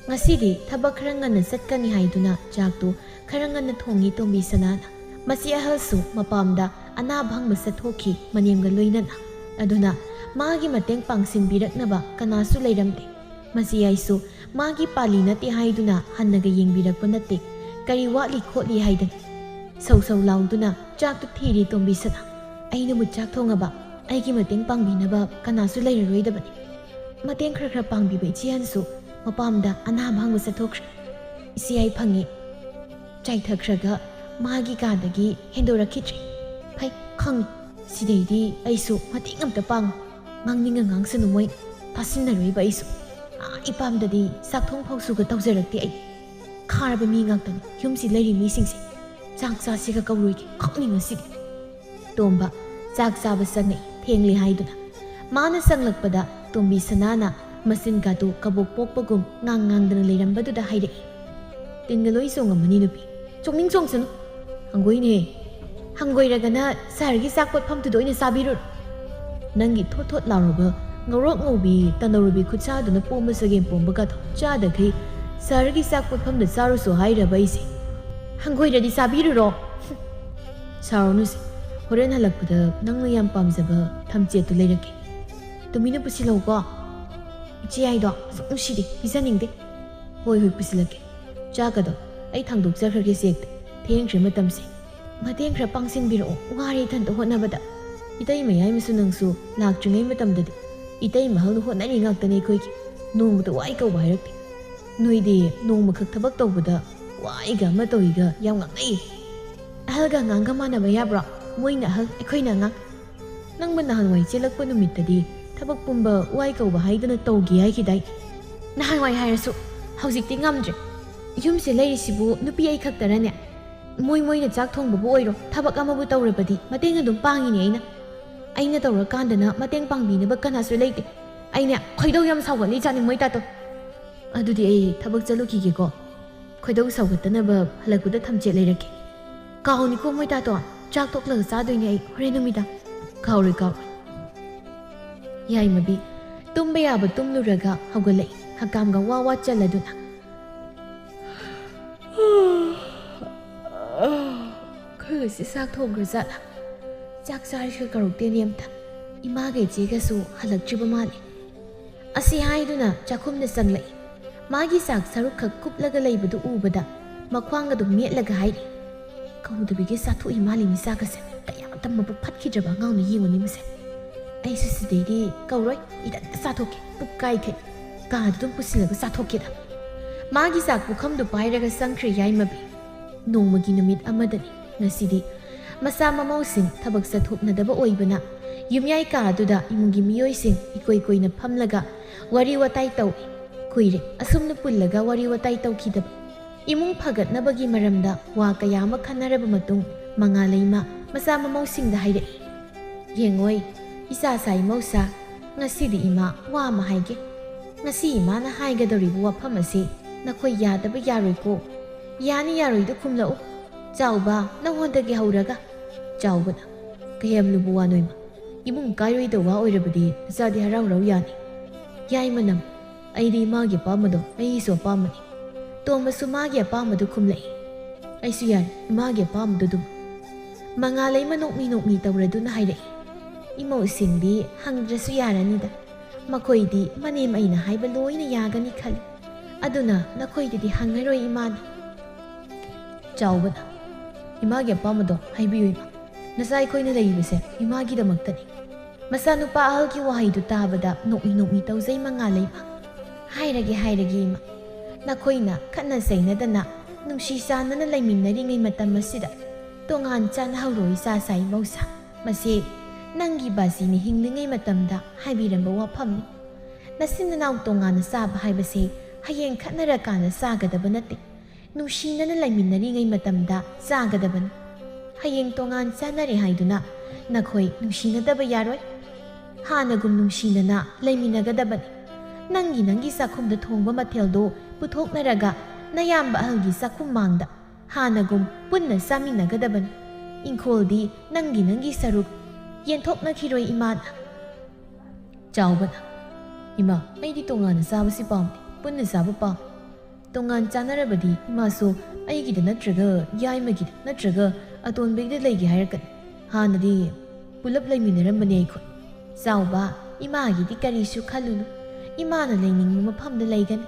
ꯉꯁꯤꯗꯤ ꯊꯕꯛ ꯈꯔ ꯉꯟꯅ ꯆꯠꯀꯅꯤ ꯍꯥꯏꯗꯨꯅ ꯆꯥꯛꯇꯨ ꯈꯔ ꯉꯟꯅ ꯊꯣꯡꯉꯤ ꯇꯣꯝꯕꯤ ꯁꯅꯥꯅ꯫ ꯃꯆꯦ ꯑꯍꯜꯁꯨ ꯃꯄꯥꯝꯗ ꯑꯅꯥꯕ ꯍꯪꯕ ꯆꯠꯊꯣꯛꯈꯤ ꯃꯅꯦꯝꯒ ꯂꯣꯏꯅꯅ꯫ ꯑꯗꯨꯅ ꯃꯥꯒꯤ ꯃꯇꯦꯡ ꯄꯥꯡꯁꯤꯟꯕꯤꯔꯛꯅꯕ ꯀꯅꯥꯁꯨ ꯂꯩꯔꯝꯗꯦ꯫ ꯃꯆꯦ ꯑꯩꯁꯨ ꯃꯥꯒꯤ ꯄꯥꯂꯤ ꯅꯠꯇꯦ ꯍꯥꯏꯗꯨꯅ ꯍꯟꯅꯒ ꯌꯦꯡꯕꯤꯔꯛꯄ ꯅꯠꯇꯦ꯫ ꯀꯔꯤ ꯋꯥꯠꯂꯤ ꯈꯣꯠꯂꯤ ꯍꯥꯏꯗꯅ ꯁꯧ ꯁꯧ ꯂꯥꯎꯗꯨꯅ ꯆꯥꯛꯇꯨ ꯊꯤꯔꯤ ꯇꯣꯝꯕꯤ ꯁꯅꯥ꯫ ꯑꯩꯅꯕꯨ ꯆꯥꯛ ꯊꯣꯡꯉꯕ ꯑꯩꯒꯤ ꯃꯇꯦꯡ ꯄꯥꯡꯕꯤꯅꯕ ꯀꯅꯥꯁꯨ ꯂꯩꯔꯔꯣꯏꯗꯕꯅꯤ꯫ ꯃꯇꯦꯡ ꯈꯔ ꯈꯔ ꯄꯥꯡꯕꯤꯕ ꯏꯆꯦ ꯑꯍꯟꯁꯨ ꯃꯄꯥꯝꯗ ꯑꯅꯥꯕ ꯍꯪꯕ ꯆꯠꯊꯣꯛꯈ꯭ꯔꯦ꯫ ꯏꯆꯦ ꯑꯩ ꯐꯪꯉꯤ꯫ ꯆꯥꯏꯊꯈ꯭ꯔꯒ ꯃꯥꯒꯤ ꯀꯥꯗꯒꯤ ꯍꯦꯟꯗꯣꯔꯛꯈꯤꯗ꯭ꯔꯦ꯫ ꯐꯩ, ꯈꯪꯉꯤ꯫ ꯁꯤꯗꯩꯗꯤ ꯑꯩꯁꯨ ꯃꯇꯦꯡ ꯑꯝꯇ ꯄꯥꯡꯉꯨ꯫ ꯉꯥꯡꯅꯤꯡꯉ ꯉꯥꯡꯁꯅꯨ ꯃꯣꯏ꯫ ꯇꯥꯁꯤꯟꯅꯔꯣꯏꯕ ꯑꯩꯁꯨ꯫ ꯑꯥ, ꯏꯄꯥꯝꯗꯗꯤ ꯆꯥꯛꯊꯣꯡ ꯐꯥꯎꯁꯨꯒ ꯇꯧꯖꯔꯛꯇꯦ ꯑꯩ꯫ ꯈꯥꯔꯕ ꯃꯤ ꯉꯥꯛꯇꯅꯤ ꯌꯨꯝꯁꯤ ꯂꯩꯔꯤ ꯃꯤꯁꯤꯡꯁꯦ꯫ ꯆꯥꯛ ꯆꯥꯁꯤꯒ ꯀꯧꯔꯣꯏꯒꯦ ꯈꯪꯅꯤ ꯉꯁꯤꯗꯤ꯫ ꯇꯣꯝꯕ ꯆꯥꯛ ꯆꯥꯕ ꯆꯪꯉꯛꯏ ꯊꯦꯡꯂꯦ ꯍꯥꯏꯗꯨꯅ꯫ ꯃꯥꯅ ꯆꯪꯂꯛꯄꯗ ꯇꯣꯝꯕꯤ ꯁꯅꯥꯅ ꯃꯆꯤꯟ ꯀꯥꯇꯨ ꯀꯕꯣꯛ ꯄꯣꯛꯄꯒꯨꯝ ꯉꯥꯡ ꯉꯥꯡꯗꯅ ꯂꯩꯔꯝꯕꯗꯨꯗ ꯍꯥꯏꯔꯛꯏ, "ꯇꯤꯟꯒ ꯂꯣꯏ ꯆꯣꯡꯉꯝꯃꯅꯤ ꯅꯨꯄꯤ꯫ ꯆꯣꯡꯅꯤꯡ ꯆꯣꯡꯁꯅꯨ꯫ ꯍꯪꯒꯣꯏꯅꯦ꯫ ꯍꯪꯒꯣꯏꯔꯒꯅ ꯁꯍꯔꯒꯤ ꯆꯥꯛ ꯄꯣꯠꯐꯝꯗꯨꯗ ꯑꯣꯏꯅ ꯆꯥꯕꯤꯔꯨꯔꯣ꯫ ꯅꯪꯒꯤ ꯊꯣꯠ ꯊꯣꯠ ꯂꯥꯎꯔꯕ ꯉꯧꯔꯣꯛ ꯉꯧꯕꯤ ꯇꯅꯧꯔꯨꯕꯤ ꯈꯨꯠꯁꯥꯗꯨꯅ ꯄꯣꯝꯕ ꯆꯒꯦꯝ ꯄꯣꯝꯕꯒꯗꯣ ꯆꯥꯗꯈꯩ ꯁꯍꯔꯒꯤ ꯆꯥꯛ ꯄꯣꯠꯐꯝꯗ ꯆꯥꯔꯨꯁꯣ ꯍꯥꯏꯔꯕ ꯑꯩꯁꯦ?" "ꯍꯪꯒꯣꯏꯔꯗꯤ ꯆꯥꯕꯤꯔꯨꯔꯣ꯫" "ꯁꯥꯎꯔꯅꯨꯁꯦ, ꯍꯣꯔꯦꯟ ꯍꯜꯂꯛꯄꯗ ꯅꯪꯅ ꯌꯥꯝ ꯄꯥꯝꯖꯕ ꯊꯝꯆꯦꯠꯇꯨ ꯂꯩꯔꯛꯀꯦ꯫ ꯇꯨꯃꯤꯟꯅ ꯄꯨꯁꯤꯜꯂꯧꯀꯣ꯫" "ꯏꯆꯦ ꯍꯥꯏꯗꯣ ꯑꯁꯨꯛ ꯅꯨꯡꯁꯤꯗꯦ, ꯄꯤꯖꯅꯤꯡꯗꯦ꯫" "ꯍꯣꯏ ꯍꯣꯏ, ꯄꯨꯁꯤꯜꯂꯛꯀꯦ꯫ ꯆꯥꯛꯀꯗꯣ ꯑꯩ ꯊꯥꯡꯗꯣꯛꯆꯈ꯭ꯔꯒꯦ ꯆꯦꯛꯇ, ꯊꯦꯡꯈ꯭ꯔꯦ ꯃꯇꯝꯁꯦ꯫ ꯃꯇꯦꯡ ꯈꯔ ꯄꯥꯡꯁꯤꯟꯕꯤꯔꯛꯑꯣ, ꯋꯥꯔꯦ ꯏꯊꯟꯇ ꯍꯣꯠꯅꯕꯗ꯫" ꯏꯇꯩ ꯃꯌꯥꯏꯃꯁꯨ ꯅꯪꯁꯨ ꯂꯥꯛꯇ꯭ꯔꯤꯉꯩ ꯃꯇꯝꯗꯗꯤ ꯏꯇꯩ ꯃꯍꯜꯅ ꯍꯣꯠꯅꯔꯤ ꯉꯥꯛꯇꯅꯤ ꯑꯩꯈꯣꯏꯒꯤ꯫ ꯅꯣꯡꯃꯇ ꯋꯥꯏ ꯀꯧꯕ ꯍꯥꯏꯔꯛꯇꯦ꯫ ꯅꯣꯏꯗꯤ ꯅꯣꯡꯃꯈꯛ ꯊꯕꯛ ꯇꯧꯕꯗ ꯋꯥꯏꯒ ꯑꯃ ꯇꯧꯏꯒ ꯌꯥꯝ ꯉꯥꯡꯅꯩꯌꯦ꯫ ꯑꯍꯜꯒ ꯑꯉꯥꯡꯒ ꯃꯥꯟꯅꯕ ꯌꯥꯕ꯭ꯔꯣ? ꯃꯣꯏꯅ ꯑꯍꯜ, ꯑꯩꯈꯣꯏꯅ ꯑꯉꯥꯡ꯫ ꯅꯪꯕꯨ ꯅꯍꯥꯟꯋꯥꯏ ꯆꯦꯜꯂꯛꯄ ꯅꯨꯃꯤꯠꯇꯗꯤ ꯊꯕꯛ ꯄꯨꯝꯕ ꯋꯥꯏ ꯀꯧꯕ ꯍꯥꯏꯗꯅ ꯇꯧꯒꯦ ꯍꯥꯏꯈꯤꯗꯥꯏ? ꯅꯍꯥꯟꯋꯥꯏ ꯍꯥꯏꯔꯁꯨ ꯍꯧꯖꯤꯛꯇꯤ ꯉꯝꯗ꯭ꯔꯦ꯫ ꯌꯨꯝꯁꯦ ꯂꯩꯔꯤꯁꯤꯕꯨ ꯅꯨꯄꯤ ꯑꯩ ꯈꯛꯇꯔꯅꯦ? ꯃꯣꯏ ꯃꯣꯏꯅ ꯆꯥꯛ ꯊꯣꯡꯕꯕꯨ ꯑꯣꯏꯔꯣ, ꯊꯕꯛ ꯑꯃꯕꯨ ꯇꯧꯔꯕꯗꯤ ꯃꯇꯦꯡ ꯑꯗꯨꯝ ꯄꯥꯡꯉꯤꯅꯦ ꯑꯩꯅ꯫ ꯑꯩꯅ ꯇꯧꯔꯀꯥꯟꯗꯅ ꯃꯇꯦꯡ ꯄꯥꯡꯕꯤꯅꯕ ꯀꯅꯥꯁꯨ ꯂꯩꯇꯦ꯫ ꯑꯩꯅꯦ ꯈꯣꯏꯗꯧ ꯌꯥꯝ ꯁꯥꯎꯒꯠꯂꯤ ꯖꯥꯠꯅꯤ ꯃꯣꯏ ꯇꯥꯇꯣ꯫ ꯑꯗꯨꯗꯤ ꯑꯩ ꯊꯕꯛ ꯆꯠꯂꯨꯈꯤꯒꯦꯀꯣ꯫ ꯈꯣꯏꯗꯧ ꯁꯥꯎꯒꯠꯇꯅꯕ ꯍꯜꯂꯛꯄꯗ ꯊꯝꯆꯦꯠ ꯂꯩꯔꯛꯀꯦ꯫ ꯀꯥꯎꯅꯤꯀꯣ ꯃꯣꯏ ꯇꯥꯇꯣ, ꯆꯥꯛ ꯇꯣꯛꯂꯒ ꯆꯥꯗꯣꯏꯅꯦ ꯑꯩ ꯍꯣꯔꯦꯟ ꯅꯨꯃꯤꯗꯥꯡ꯫ ꯀꯥꯎꯔꯣꯏ, ꯀꯥꯎꯔꯣꯏ꯫ ꯌꯥꯏꯃꯕꯤ ꯇꯨꯝꯕ ꯌꯥꯕ ꯇꯨꯝꯂꯨꯔꯒ ꯍꯧꯒꯠꯂꯛꯏ, ꯍꯀꯥꯝꯒ ꯋꯥ ꯋꯥ ꯆꯜꯂꯗꯨꯅ꯫ ꯑꯩꯈꯣꯏ ꯉꯁꯤ ꯆꯥꯛ ꯊꯣꯡꯈ꯭ꯔꯖꯥꯠꯂꯥ? ꯆꯥꯛ ꯆꯥꯔꯤꯁꯤꯒ ꯀꯧꯔꯛꯇꯦꯅꯦ ꯑꯝꯇ꯫ ꯏꯃꯥꯒ ꯏꯆꯦꯒꯁꯨ ꯍꯜꯂꯛꯇ꯭ꯔꯤꯕ ꯃꯥꯜꯂꯦ꯫ ꯑꯁꯤ ꯍꯥꯏꯗꯨꯅ ꯆꯥꯛꯈꯨꯝꯗ ꯆꯪꯂꯛꯏ꯫ ꯃꯥꯒꯤ ꯆꯥꯛ ꯁꯔꯨꯛꯈꯛ ꯀꯨꯞꯂꯒ ꯂꯩꯕꯗꯨ ꯎꯕꯗ ꯃꯈ꯭ꯋꯥꯡ ꯑꯗꯨꯝ ꯃꯦꯠꯂꯒ ꯍꯥꯏꯔꯤ, "ꯀꯧꯗꯕꯤꯒꯤ ꯆꯥꯊꯣꯛꯏ ꯃꯥꯜꯂꯤ ꯃꯤ ꯆꯥꯒꯁꯦ꯫ ꯀꯌꯥ ꯇꯝꯃꯕ ꯐꯠꯈꯤꯗ꯭ꯔꯕ ꯑꯉꯥꯡꯅꯣ ꯌꯦꯡꯉꯨꯅꯤ ꯃꯁꯦ꯫ ꯑꯩꯁꯨ ꯁꯤꯗꯩꯗꯤ ꯀꯧꯔꯣꯏ, ꯏꯊꯟꯇ ꯆꯥꯊꯣꯛꯀꯦ, ꯄꯨꯛ ꯀꯥꯏꯈꯩ꯫ ꯀꯥꯗ ꯑꯗꯨꯝ ꯄꯨꯁꯤꯜꯂꯒ ꯆꯥꯊꯣꯛꯀꯦꯗ"꯫ ꯃꯥꯒꯤ ꯆꯥꯛ ꯄꯨꯈꯝꯗꯨ ꯄꯥꯏꯔꯒ ꯆꯪꯈ꯭ꯔꯦ ꯌꯥꯏꯃꯕꯤ꯫ ꯅꯣꯡꯃꯒꯤ ꯅꯨꯃꯤꯠ ꯑꯃꯗꯅꯤ ꯉꯁꯤꯗꯤ꯫ ꯃꯆꯥ ꯃꯃꯧꯁꯤꯡ ꯊꯕꯛ ꯆꯠꯊꯣꯛꯅꯗꯕ ꯑꯣꯏꯕꯅ ꯌꯨꯝꯌꯥꯏ ꯀꯥ ꯑꯗꯨꯗ ꯏꯃꯨꯡꯒꯤ ꯃꯤꯑꯣꯏꯁꯤꯡ ꯏꯀꯣꯏ ꯀꯣꯏꯅ ꯐꯝꯂꯒ ꯋꯥꯔꯤ ꯋꯥꯇꯥꯏ ꯇꯧꯏ꯫ ꯀꯨꯏꯔꯦ ꯑꯁꯨꯝꯅ ꯄꯨꯜꯂꯒ ꯋꯥꯔꯤ ꯋꯥꯇꯥꯏ ꯇꯧꯈꯤꯗꯕ꯫ ꯏꯃꯨꯡ ꯐꯒꯠꯅꯕꯒꯤ ꯃꯔꯝꯗ ꯋꯥ ꯀꯌꯥ ꯑꯃ ꯈꯟꯅꯔꯕ ꯃꯇꯨꯡ, ꯃꯉꯥꯂꯩꯃ ꯃꯆꯥ ꯃꯃꯧꯁꯤꯡꯗ ꯍꯥꯏꯔꯛꯏ, "ꯌꯦꯡꯉꯣꯏ, ꯏꯆꯥ ꯁꯥꯏ ꯃꯧꯁꯥ, ꯉꯁꯤꯗꯤ ꯏꯃꯥ ꯋꯥ ꯑꯃ ꯍꯥꯏꯒꯦ꯫ ꯉꯁꯤ ꯏꯃꯥꯅ ꯍꯥꯏꯒꯗꯧꯔꯤꯕ ꯋꯥꯐꯝ ꯑꯁꯤ ꯅꯈꯣꯏ ꯌꯥꯗꯕ ꯌꯥꯔꯣꯏꯀꯣ꯫ ꯌꯥꯅꯤ ꯌꯥꯔꯣꯏꯗꯨ ꯈꯨꯝꯂꯛꯎ꯫ ꯆꯥꯎꯕ, ꯅꯉꯣꯟꯗꯒꯤ ꯍꯧꯔꯒ"꯫ ꯆꯥꯎꯕꯅ, "ꯀꯌꯥꯝ ꯂꯨꯕ ꯋꯥꯅꯣ ꯏꯃꯥ? ꯏꯃꯨꯡ ꯀꯥꯏꯔꯣꯏꯗꯧꯕ ꯑꯣꯏꯔꯕꯗꯤ ꯏꯆꯥꯗꯤ ꯍꯔꯥꯎ ꯍꯔꯥꯎ ꯌꯥꯅꯤ"꯫ ꯌꯥꯏꯃꯅ, "ꯑꯩꯗꯤ ꯏꯃꯥꯒꯤ ꯑꯄꯥꯝꯕꯗꯣ ꯑꯩꯒꯤꯁꯨ ꯑꯄꯥꯝꯕꯅꯤ"꯫ ꯇꯣꯝꯕꯁꯨ ꯃꯥꯒꯤ ꯑꯄꯥꯝꯕꯗꯨ ꯈꯨꯝꯂꯛꯏ꯫ "ꯑꯩꯁꯨ ꯌꯥꯏ, ꯏꯃꯥꯒꯤ ꯑꯄꯥꯝꯕꯗꯨ ꯑꯗꯨꯝ"꯫ ꯃꯉꯥꯂꯩꯃ ꯅꯣꯛꯃꯤ ꯅꯣꯛꯃꯤ ꯇꯧꯔꯗꯨꯅ ꯍꯥꯏꯔꯛꯏ, "ꯏꯃꯧꯁꯤꯡꯗꯤ ꯍꯪꯗ꯭ꯔꯁꯨ ꯌꯥꯔꯅꯤꯗ꯫ ꯃꯈꯣꯏꯗꯤ ꯃꯅꯦꯝ ꯑꯩꯅ ꯍꯥꯏꯕ ꯂꯣꯏꯅ ꯌꯥꯒꯅꯤ ꯈꯜꯂꯤ꯫ ꯑꯗꯨꯅ ꯅꯈꯣꯏꯗꯗꯤ ꯍꯪꯉꯔꯣꯏ ꯏꯃꯥꯅ"꯫ ꯆꯥꯎꯕꯅ, "ꯏꯃꯥꯒꯤ ꯑꯄꯥꯝꯕꯗꯣ ꯍꯥꯏꯕꯤꯌꯨ ꯏꯃꯥ꯫ ꯅꯆꯥ ꯑꯩꯈꯣꯏꯅ ꯂꯩꯔꯤꯕꯁꯦ ꯏꯃꯥꯒꯤꯗꯃꯛꯇꯅꯤ"꯫ ꯃꯆꯥꯅꯨꯄꯥ ꯑꯍꯜꯒꯤ ꯋꯥꯍꯩꯗꯨ ꯇꯥꯕꯗ ꯅꯣꯛꯃꯤ ꯅꯣꯛꯃꯤ ꯇꯧꯖꯩ ꯃꯉꯥꯂꯩꯃ꯫ "ꯍꯥꯏꯔꯒꯦ, ꯍꯥꯏꯔꯒꯦ ꯏꯃꯥ꯫ ꯅꯈꯣꯏꯅ ꯈꯠꯅ ꯆꯩꯅꯗꯅ, ꯅꯨꯡꯁꯤ ꯆꯥꯟꯅꯅ ꯂꯩꯃꯤꯟꯅꯔꯤꯉꯩ ꯃꯇꯝ ꯑꯁꯤꯗ ꯇꯣꯉꯥꯟ ꯆꯥꯟꯅꯍꯧꯔꯣ ꯏꯆꯥ ꯁꯥꯏ ꯃꯧꯁꯥ꯫ ꯃꯁꯤ ꯅꯪꯒꯤ ꯕꯥꯖꯤꯅ ꯍꯤꯡꯂꯤꯉꯩ ꯃꯇꯝꯗ ꯍꯥꯏꯕꯤꯔꯝꯕ ꯋꯥꯐꯝꯅꯤ꯫ ꯅꯆꯤꯟ ꯅꯅꯥꯎ ꯇꯣꯉꯥꯟꯅ ꯆꯥꯕ ꯍꯥꯏꯕꯁꯤ ꯍꯌꯦꯡ ꯈꯠꯅꯔꯀꯥꯟꯗ ꯆꯥꯒꯗꯕ ꯅꯠꯇꯦ꯫ ꯅꯨꯡꯁꯤꯅꯅ ꯂꯩꯃꯤꯟꯅꯔꯤꯉꯩ ꯃꯇꯝꯗ ꯆꯥꯒꯗꯕꯅꯤ꯫ ꯍꯌꯦꯡ ꯇꯣꯉꯥꯟ ꯆꯥꯅꯔꯦ ꯍꯥꯏꯗꯨꯅ ꯅꯈꯣꯏ ꯅꯨꯡꯁꯤꯅꯗꯕ ꯌꯥꯔꯣꯏ꯫ ꯍꯥꯟꯅꯒꯨꯝ ꯅꯨꯡꯁꯤꯅꯅ ꯂꯩꯃꯤꯟꯅꯒꯗꯕꯅꯤ꯫ ꯅꯪꯒꯤ ꯅꯪꯒꯤ ꯆꯥꯛꯈꯨꯝꯗ ꯊꯣꯡꯕ ꯃꯊꯦꯜꯗꯣ ꯄꯨꯊꯣꯛꯅꯔꯒ ꯅꯌꯥꯝꯕ ꯑꯍꯜꯒꯤ ꯆꯥꯛꯈꯨꯝ ꯃꯥꯡꯗ ꯍꯥꯟꯅꯒꯨꯝ ꯄꯨꯟꯅ ꯆꯥꯃꯤꯟꯅꯒꯗꯕꯅꯤ꯫ ꯏꯪꯈꯣꯜꯗꯤ ꯅꯪꯒꯤ ꯅꯪꯒꯤ ꯁꯔꯨꯛ ꯌꯦꯟꯊꯣꯛꯅꯈꯤꯔꯣꯏ ꯏꯃꯥꯅ"꯫ ꯆꯥꯎꯕꯅ, "ꯏꯃꯥ, ꯑꯩꯗꯤ ꯇꯣꯉꯥꯟꯅ ꯆꯥꯕꯁꯤ ꯄꯥꯝꯗꯦ, ꯄꯨꯟꯅ ꯆꯥꯕ ꯄꯥꯝꯃꯤ꯫ ꯇꯣꯉꯥꯟ ꯆꯥꯅꯔꯕꯗꯤ ꯏꯃꯥꯁꯨ ꯑꯩꯒꯤꯗ ꯅꯠꯇ꯭ꯔꯒ ꯌꯥꯏꯃꯒꯤꯗ ꯅꯠꯇ꯭ꯔꯒ ꯑꯇꯣꯟꯕꯒꯤꯗ ꯂꯩꯒꯦ ꯍꯥꯏꯔꯛꯀꯅꯤ꯫ ꯍꯥꯟꯅꯗꯤ ꯄꯨꯂꯞ ꯂꯩꯃꯤꯟꯅꯔꯝꯕꯅꯦ ꯑꯩꯈꯣꯏ"꯫ ꯆꯥꯎꯕ, "ꯏꯃꯥꯒꯤꯗꯤ ꯀꯔꯤꯁꯨ ꯈꯜꯂꯨꯅꯨ꯫ ꯏꯃꯥꯅ ꯂꯩꯅꯤꯡꯕ ꯃꯐꯝꯗ ꯂꯩꯒꯅꯤ꯫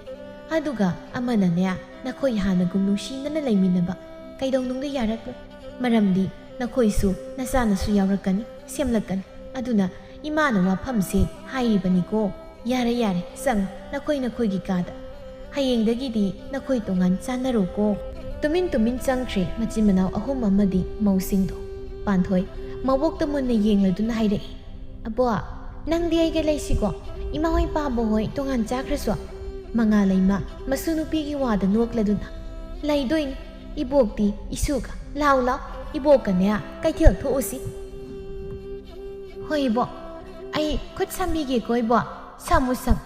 ꯑꯗꯨꯒ ꯑꯃꯅꯅꯦ, ꯅꯈꯣꯏ ꯍꯥꯟꯅꯒꯨꯝ ꯅꯨꯡꯁꯤꯅꯅ ꯂꯩꯃꯤꯟꯅꯕ ꯀꯩꯗꯧꯅꯨꯡꯗ ꯌꯥꯔꯛꯂꯣꯏ꯫ ꯃꯔꯝꯗꯤ ꯅꯈꯣꯏꯁꯨ ꯅꯆꯥꯅꯁꯨ ꯌꯥꯎꯔꯛꯀꯅꯤ, ꯁꯦꯝꯂꯛꯀꯅꯤ꯫ ꯑꯗꯨꯅ ꯏꯃꯥꯅ ꯋꯥꯐꯝꯁꯦ ꯍꯥꯏꯔꯤꯕꯅꯤꯀꯣ꯫ ꯌꯥꯔꯦ, ꯌꯥꯔꯦ, ꯆꯪꯉꯣ ꯅꯈꯣꯏ ꯅꯈꯣꯏꯒꯤ ꯀꯥꯗ꯫ ꯍꯌꯦꯡꯗꯒꯤꯗꯤ ꯅꯈꯣꯏ ꯇꯣꯉꯥꯟ ꯆꯥꯟꯅꯔꯣꯀꯣ꯫ ꯇꯨꯃꯤꯟ ꯇꯨꯃꯤꯟ ꯆꯪꯈ꯭ꯔꯦ ꯃꯆꯤꯟ ꯃꯅꯥꯎ ꯑꯍꯨꯝ ꯑꯃꯗꯤ ꯃꯧꯁꯤꯡꯗꯣ꯫ ꯄꯥꯟꯊꯣꯏ ꯃꯕꯣꯛꯇ ꯃꯨꯟꯅ ꯌꯦꯡꯂꯗꯨꯅ ꯍꯥꯏꯔꯛꯏ, "ꯑꯕꯣ, ꯅꯪꯗꯤ ꯑꯩꯒ ꯂꯩꯁꯤꯀꯣ, ꯏꯃꯥ ꯍꯣꯏ ꯄꯥꯕ ꯍꯣꯏ ꯇꯣꯉꯥꯟ ꯆꯥꯈ꯭ꯔꯁꯨ?" ꯃꯉꯥꯂꯩꯃ ꯃꯁꯨ ꯅꯨꯄꯤꯒꯤ ꯋꯥꯗ ꯅꯣꯛꯂꯗꯨꯅ, "ꯂꯩꯗꯣꯏꯅꯤ, ꯏꯕꯣꯛꯇꯤ ꯏꯁꯨꯒ꯫ ꯂꯥꯎ ꯂꯥꯎ, ꯏꯕꯣꯛꯀꯅꯦ ꯀꯩꯊꯦꯜ ꯊꯣꯛꯎꯁꯤ꯫" "ꯍꯣꯏ ꯏꯕꯣꯛ, ꯑꯩ ꯈꯨꯠ ꯁꯝꯕꯤꯒꯦꯀꯣ ꯏꯕꯣꯛ, ꯁꯝꯃꯨ ꯁꯝ꯫"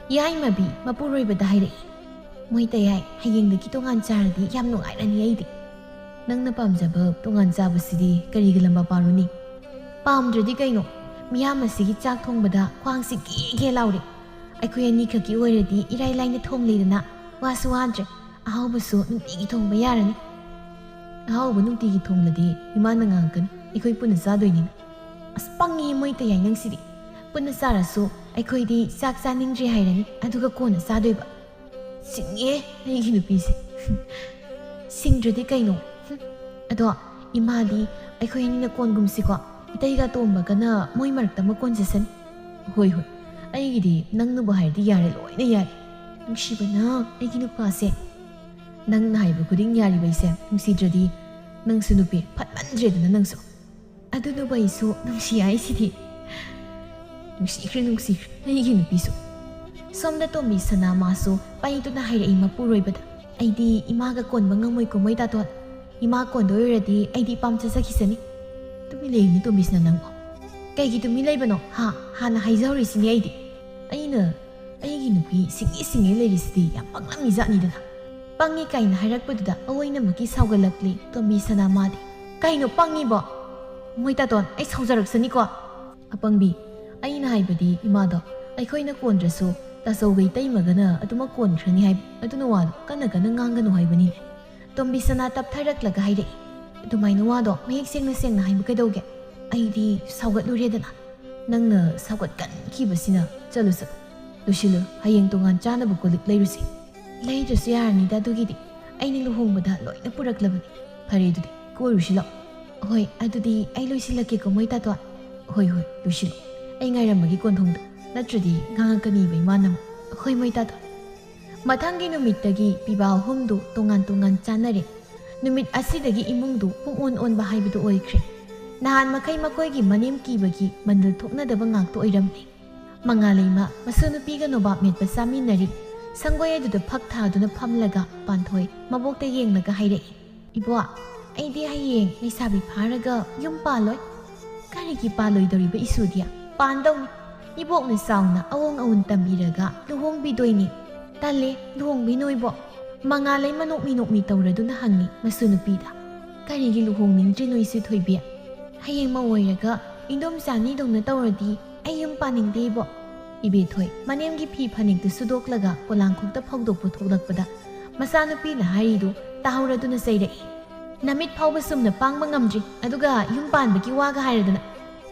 ꯌꯥꯏꯃꯕꯤ ꯃꯄꯨꯔꯣꯏꯕꯗ ꯍꯥꯏꯔꯛꯏ, "ꯃꯣꯏ ꯇꯌꯥꯏ, ꯍꯌꯦꯡꯗꯒꯤ ꯇꯣꯉꯥꯟ ꯆꯥꯔꯗꯤ ꯌꯥꯝ ꯅꯨꯡꯉꯥꯏꯔꯅꯤ ꯑꯩꯗꯤ꯫" "ꯅꯪꯅ ꯄꯥꯝꯖꯕ ꯇꯣꯉꯥꯟ ꯆꯥꯕꯁꯤꯗꯤ ꯀꯔꯤꯒ ꯂꯝꯕ ꯄꯥꯔꯨꯅꯤ?" "ꯄꯥꯝꯗ꯭ꯔꯗꯤ ꯀꯩꯅꯣ, ꯃꯤꯌꯥꯝ ꯑꯁꯤꯒꯤ ꯆꯥꯛ ꯊꯣꯡꯕꯗ ꯈ꯭ꯋꯥꯡꯁꯤ ꯒꯦ ꯒꯦ ꯂꯥꯎꯔꯦ꯫ ꯑꯩꯈꯣꯏ ꯑꯅꯤꯈꯛꯀꯤ ꯑꯣꯏꯔꯗꯤ ꯏꯔꯥꯏ ꯂꯥꯏꯅ ꯊꯣꯡꯂꯦꯗꯅ, ꯋꯥꯁꯨ ꯋꯥꯗ꯭ꯔꯦ꯫ ꯑꯍꯥꯎꯕꯁꯨ ꯅꯨꯡꯇꯤꯒꯤ ꯊꯣꯡꯕ ꯌꯥꯔꯅꯤ꯫" "ꯑꯍꯥꯎꯕ ꯅꯨꯡꯇꯤꯒꯤ ꯊꯣꯡꯂꯗꯤ ꯏꯃꯥꯅ ꯉꯥꯡꯉꯛꯀꯅꯤ, ꯑꯩꯈꯣꯏ ꯄꯨꯟꯅ ꯆꯥꯗꯣꯏꯅꯤꯅ꯫" "ꯑꯁ, ꯄꯪꯉꯤ ꯃꯣꯏ ꯇꯌꯥꯏ ꯅꯪꯁꯤꯗꯤ꯫ ꯄꯨꯟꯅ ꯆꯥꯔꯁꯨ ꯑꯩꯈꯣꯏꯗꯤ ꯆꯥꯛ ꯆꯥꯅꯤꯡꯗ꯭ꯔꯦ ꯍꯥꯏꯔꯅꯤ, ꯑꯗꯨꯒ ꯀꯣꯟꯅ ꯆꯥꯗꯣꯏꯕ꯫ ꯁꯤꯡꯉꯦ ꯑꯩꯒꯤ ꯅꯨꯄꯤꯁꯦ꯫" "ꯁꯤꯡꯗ꯭ꯔꯗꯤ ꯀꯩꯅꯣ? ꯍꯨꯝ꯫ ꯑꯗꯣ ꯏꯃꯥꯗꯤ ꯑꯩꯈꯣꯏ ꯑꯅꯤꯅ ꯀꯣꯟꯒꯨꯝꯁꯤꯀꯣ, ꯏꯇꯩꯒ ꯇꯣꯝꯕꯒꯅ ꯃꯣꯏ ꯃꯔꯛꯇ ꯑꯃ ꯀꯣꯟꯖꯁꯅꯤ꯫" "ꯍꯣꯏ, ꯍꯣꯏ, ꯑꯩꯒꯤꯗꯤ ꯅꯪꯅꯕꯨ ꯍꯥꯏꯔꯗꯤ ꯌꯥꯔꯦ, ꯂꯣꯏꯅ ꯌꯥꯔꯦ꯫" "ꯅꯨꯡꯁꯤꯕꯅ ꯑꯩꯒꯤ ꯅꯨꯄꯥꯁꯦ꯫" "ꯅꯪꯅ ꯍꯥꯏꯕ ꯈꯨꯗꯤꯡ ꯌꯥꯔꯤꯕ ꯑꯩꯁꯦ, ꯅꯨꯡꯁꯤꯗ꯭ꯔꯗꯤ ꯅꯪꯁꯨ ꯅꯨꯄꯤ ꯐꯠꯃꯟꯗ꯭ꯔꯦꯗꯅ ꯅꯪꯁꯨ꯫" "ꯑꯗꯨꯅꯕꯨ ꯑꯩꯁꯨ ꯅꯨꯡꯁꯤ ꯍꯥꯏꯁꯤꯗꯤ꯫" "ꯅꯨꯡꯁꯤꯈ꯭ꯔꯦ, ꯅꯨꯡꯁꯤꯈ꯭ꯔꯦ ꯑꯩꯒꯤ ꯅꯨꯄꯤꯁꯨ꯫" ꯁꯣꯝꯗ ꯇꯣꯝꯕꯤ ꯁꯅꯥ ꯃꯥꯁꯨ ꯄꯩꯗꯨꯅ ꯍꯥꯏꯔꯛꯏ ꯃꯄꯨꯔꯣꯏꯕꯗ, "ꯑꯩꯗꯤ ꯏꯃꯥꯒ ꯀꯣꯟꯕ ꯉꯝꯃꯣꯏꯀꯣ ꯃꯣꯏ ꯇꯥꯇꯣꯟ꯫ ꯏꯃꯥ ꯀꯣꯟꯗꯣꯏ ꯑꯣꯏꯔꯗꯤ ꯑꯩꯗꯤ ꯏꯄꯥꯝ ꯆꯠꯆꯈꯤꯁꯅꯤ꯫" "ꯇꯨꯃꯤꯟ ꯂꯩꯌꯨꯅꯦ ꯇꯣꯝꯕꯤ ꯁꯅꯥ ꯅꯪꯕꯣ꯫ ꯀꯩꯒꯤ ꯇꯨꯃꯤꯟ ꯂꯩꯕꯅꯣ ꯍꯥ? ꯍꯥꯟꯅ ꯍꯥꯏꯖꯍꯧꯔꯤꯁꯤꯅꯤ ꯑꯩꯗꯤ꯫ ꯑꯩꯅ ꯑꯩꯒꯤ ꯅꯨꯄꯤ ꯁꯤꯡꯉꯤ ꯁꯤꯡꯉꯤ ꯂꯩꯔꯤꯁꯤꯗꯤ ꯌꯥꯝ ꯄꯪꯂꯝꯃꯤ ꯖꯥꯠꯅꯤꯗꯅ꯫" "ꯄꯪꯉꯤ" ꯀꯥꯏꯅ ꯍꯥꯏꯔꯛꯄꯗꯨꯗ ꯑꯑꯣꯏꯅꯃꯛꯀꯤ ꯁꯥꯎꯒꯠꯂꯛꯂꯤ ꯇꯣꯝꯕꯤ ꯁꯅꯥ ꯃꯥꯗꯤ꯫ "ꯀꯩꯅꯣ ꯄꯪꯉꯤꯕꯣ? ꯃꯣꯏ ꯇꯥꯇꯣꯟ, ꯑꯩ ꯁꯥꯎꯖꯔꯛꯁꯅꯤꯀꯣ꯫" "ꯑꯄꯪꯕꯤ, ꯑꯩꯅ ꯍꯥꯏꯕꯗꯤ ꯏꯃꯥꯗꯣ ꯑꯩꯈꯣꯏꯅ ꯀꯣꯟꯗ꯭ꯔꯁꯨ ꯇꯥꯆꯧꯒ ꯏꯇꯩꯃꯒꯅ ꯑꯗꯨꯃꯛ ꯀꯣꯟꯈ꯭ꯔꯅꯤ ꯍꯥꯏꯕ꯫ ꯑꯗꯨꯅ ꯋꯥꯗꯣ ꯀꯟꯅ ꯀꯟꯅ ꯉꯥꯡꯒꯅꯨ ꯍꯥꯏꯕꯅꯤꯅꯦ꯫" ꯇꯣꯝꯕꯤ ꯁꯅꯥ ꯇꯞꯊꯔꯛꯂꯒ ꯍꯥꯏꯔꯛꯏ, "ꯑꯗꯨꯃꯥꯏꯅ ꯋꯥꯗꯣ ꯃꯌꯦꯛ ꯁꯦꯡꯅ ꯁꯦꯡꯅ ꯍꯥꯏꯕ ꯀꯩꯗꯧꯒꯦ? ꯑꯩꯗꯤ ꯁꯥꯎꯒꯠꯂꯨꯔꯦꯗꯅ꯫ ꯅꯪꯅ ꯁꯥꯎꯒꯠꯀꯟꯈꯤꯕꯁꯤꯅ꯫ ꯆꯠꯂꯨ ꯆꯠꯂꯨ꯫ ꯂꯣꯏꯁꯤꯜꯂꯨ, ꯍꯌꯦꯡ ꯇꯣꯉꯥꯟ ꯆꯥꯅꯕ ꯀꯣꯜ ꯂꯤꯛ ꯂꯩꯔꯨꯁꯤ꯫ ꯂꯩꯗ꯭ꯔꯁꯨ ꯌꯥꯔꯅꯤꯗ ꯑꯗꯨꯒꯤꯗꯤ, ꯑꯩꯅ ꯂꯨꯍꯣꯡꯕꯗ ꯂꯣꯏꯅ ꯄꯨꯔꯛꯂꯕꯅꯤ꯫ ꯐꯔꯦ ꯑꯗꯨꯗꯤ, ꯀꯣꯏꯔꯨꯁꯤ ꯂꯥꯛꯑꯣ꯫ ꯍꯣꯏ, ꯑꯗꯨꯗꯤ ꯑꯩ ꯂꯣꯏꯁꯤꯜꯂꯛꯀꯦꯀꯣ ꯃꯣꯏ ꯇꯥꯇꯣꯟ꯫ ꯍꯣꯏ ꯍꯣꯏ, ꯂꯣꯏꯁꯤꯜꯂꯨ꯫ ꯑꯩ ꯉꯥꯏꯔꯝꯃꯒꯦ ꯀꯣꯟꯊꯣꯡꯗ, ꯅꯠꯇ꯭ꯔꯗꯤ ꯉꯥꯡꯉꯛꯀꯅꯤꯕ ꯏꯃꯥꯅ ꯑꯃꯨꯛ꯫ ꯍꯣꯏ ꯃꯣꯏ ꯇꯥꯇꯣꯟ꯫ ꯃꯊꯪꯒꯤ ꯅꯨꯃꯤꯠꯇꯒꯤ ꯄꯤꯕꯥ ꯑꯍꯨꯝꯗꯨ ꯇꯣꯉꯥꯟ ꯇꯣꯉꯥꯟ ꯆꯥꯅꯔꯦ꯫ ꯅꯨꯃꯤꯠ ꯑꯁꯤꯗꯒꯤ ꯏꯃꯨꯡꯗꯨ ꯄꯨꯡꯑꯣꯟ ꯑꯣꯟꯕ ꯍꯥꯏꯕꯗꯨ ꯑꯣꯏꯈ꯭ꯔꯦ꯫ ꯅꯍꯥꯟ ꯃꯈꯩ ꯃꯈꯣꯏꯒꯤ ꯃꯅꯦꯝ ꯀꯤꯕꯒꯤ ꯃꯟꯗꯜ ꯊꯣꯛꯅꯗꯕ ꯉꯥꯛꯇ ꯑꯣꯏꯔꯝꯂꯦ꯫ ꯃꯉꯥꯂꯩꯃ ꯃꯁꯨ ꯅꯨꯄꯤꯒ ꯅꯣꯕꯥꯞ ꯃꯦꯠꯄ ꯆꯥꯃꯤꯟꯅꯔꯤ꯫ ꯁꯪꯒꯣꯏ ꯑꯗꯨꯗ ꯐꯛ ꯊꯥꯗꯨꯅ ꯐꯝꯂꯒ ꯄꯥꯟꯊꯣꯏ ꯃꯕꯣꯛꯇ ꯌꯦꯡꯂꯒ ꯍꯥꯏꯔꯛꯏ, "ꯏꯕꯣ, ꯑꯩꯗꯤ ꯍꯌꯦꯡ ꯂꯩꯁꯥꯕꯤ ꯐꯥꯔꯒ ꯌꯨꯝ ꯄꯥꯜꯂꯣꯏ꯫ ꯀꯔꯤꯒꯤ ꯄꯥꯜꯂꯣꯏꯗꯧꯔꯤꯕ ꯏꯁꯨꯗꯤ? ꯄꯥꯟꯗꯧꯅꯤ꯫ ꯏꯕꯣꯛꯅ ꯆꯥꯎꯅ ꯑꯑꯣꯡ ꯑꯎꯟ ꯇꯝꯕꯤꯔꯒ ꯂꯨꯍꯣꯡꯕꯤꯗꯣꯏꯅꯤ꯫ ꯇꯜꯂꯦ, ꯂꯨꯍꯣꯡꯕꯤꯅꯨ ꯏꯕꯣꯛ꯫" ꯃꯉꯥꯂꯩꯃ ꯅꯣꯛꯃꯤ ꯅꯣꯛꯃꯤ ꯇꯧꯔꯗꯨꯅ ꯍꯪꯉꯤ ꯃꯁꯨ ꯅꯨꯄꯤꯗ, "ꯀꯔꯤꯒꯤ ꯂꯨꯍꯣꯡꯅꯤꯡꯗ꯭ꯔꯤꯅꯣ ꯏꯁꯨ ꯊꯣꯏꯕꯤ? ꯍꯌꯦꯡ ꯃꯧ ꯑꯣꯏꯔꯒ ꯏꯟꯗꯣꯝꯆꯥ ꯑꯅꯤꯗꯧꯅ ꯇꯧꯔꯗꯤ ꯑꯩ ꯌꯨꯝ ꯄꯥꯅꯤꯡꯗꯦ ꯏꯕꯣꯛ꯫" ꯏꯕꯦꯊꯣꯏ ꯃꯅꯦꯝꯒꯤ ꯐꯤ ꯐꯅꯦꯛꯇꯨ ꯁꯨꯗꯣꯛꯂꯒ ꯄꯣꯂꯥꯡꯈꯣꯛꯇ ꯐꯧꯗꯣꯛꯄ ꯊꯣꯛꯂꯛꯄꯗ ꯃꯆꯥꯅꯨꯄꯤꯅ ꯍꯥꯏꯔꯤꯗꯨ ꯇꯥꯍꯧꯔꯗꯨꯅ ꯆꯩꯔꯛꯏ, "ꯅꯃꯤꯠ ꯐꯥꯎꯕ ꯆꯨꯝꯅ ꯄꯥꯡꯕ ꯉꯝꯗ꯭ꯔꯤ, ꯑꯗꯨꯒ ꯌꯨꯝ ꯄꯥꯟꯕꯒꯤ ꯋꯥꯒ ꯍꯥꯏꯔꯗꯅ꯫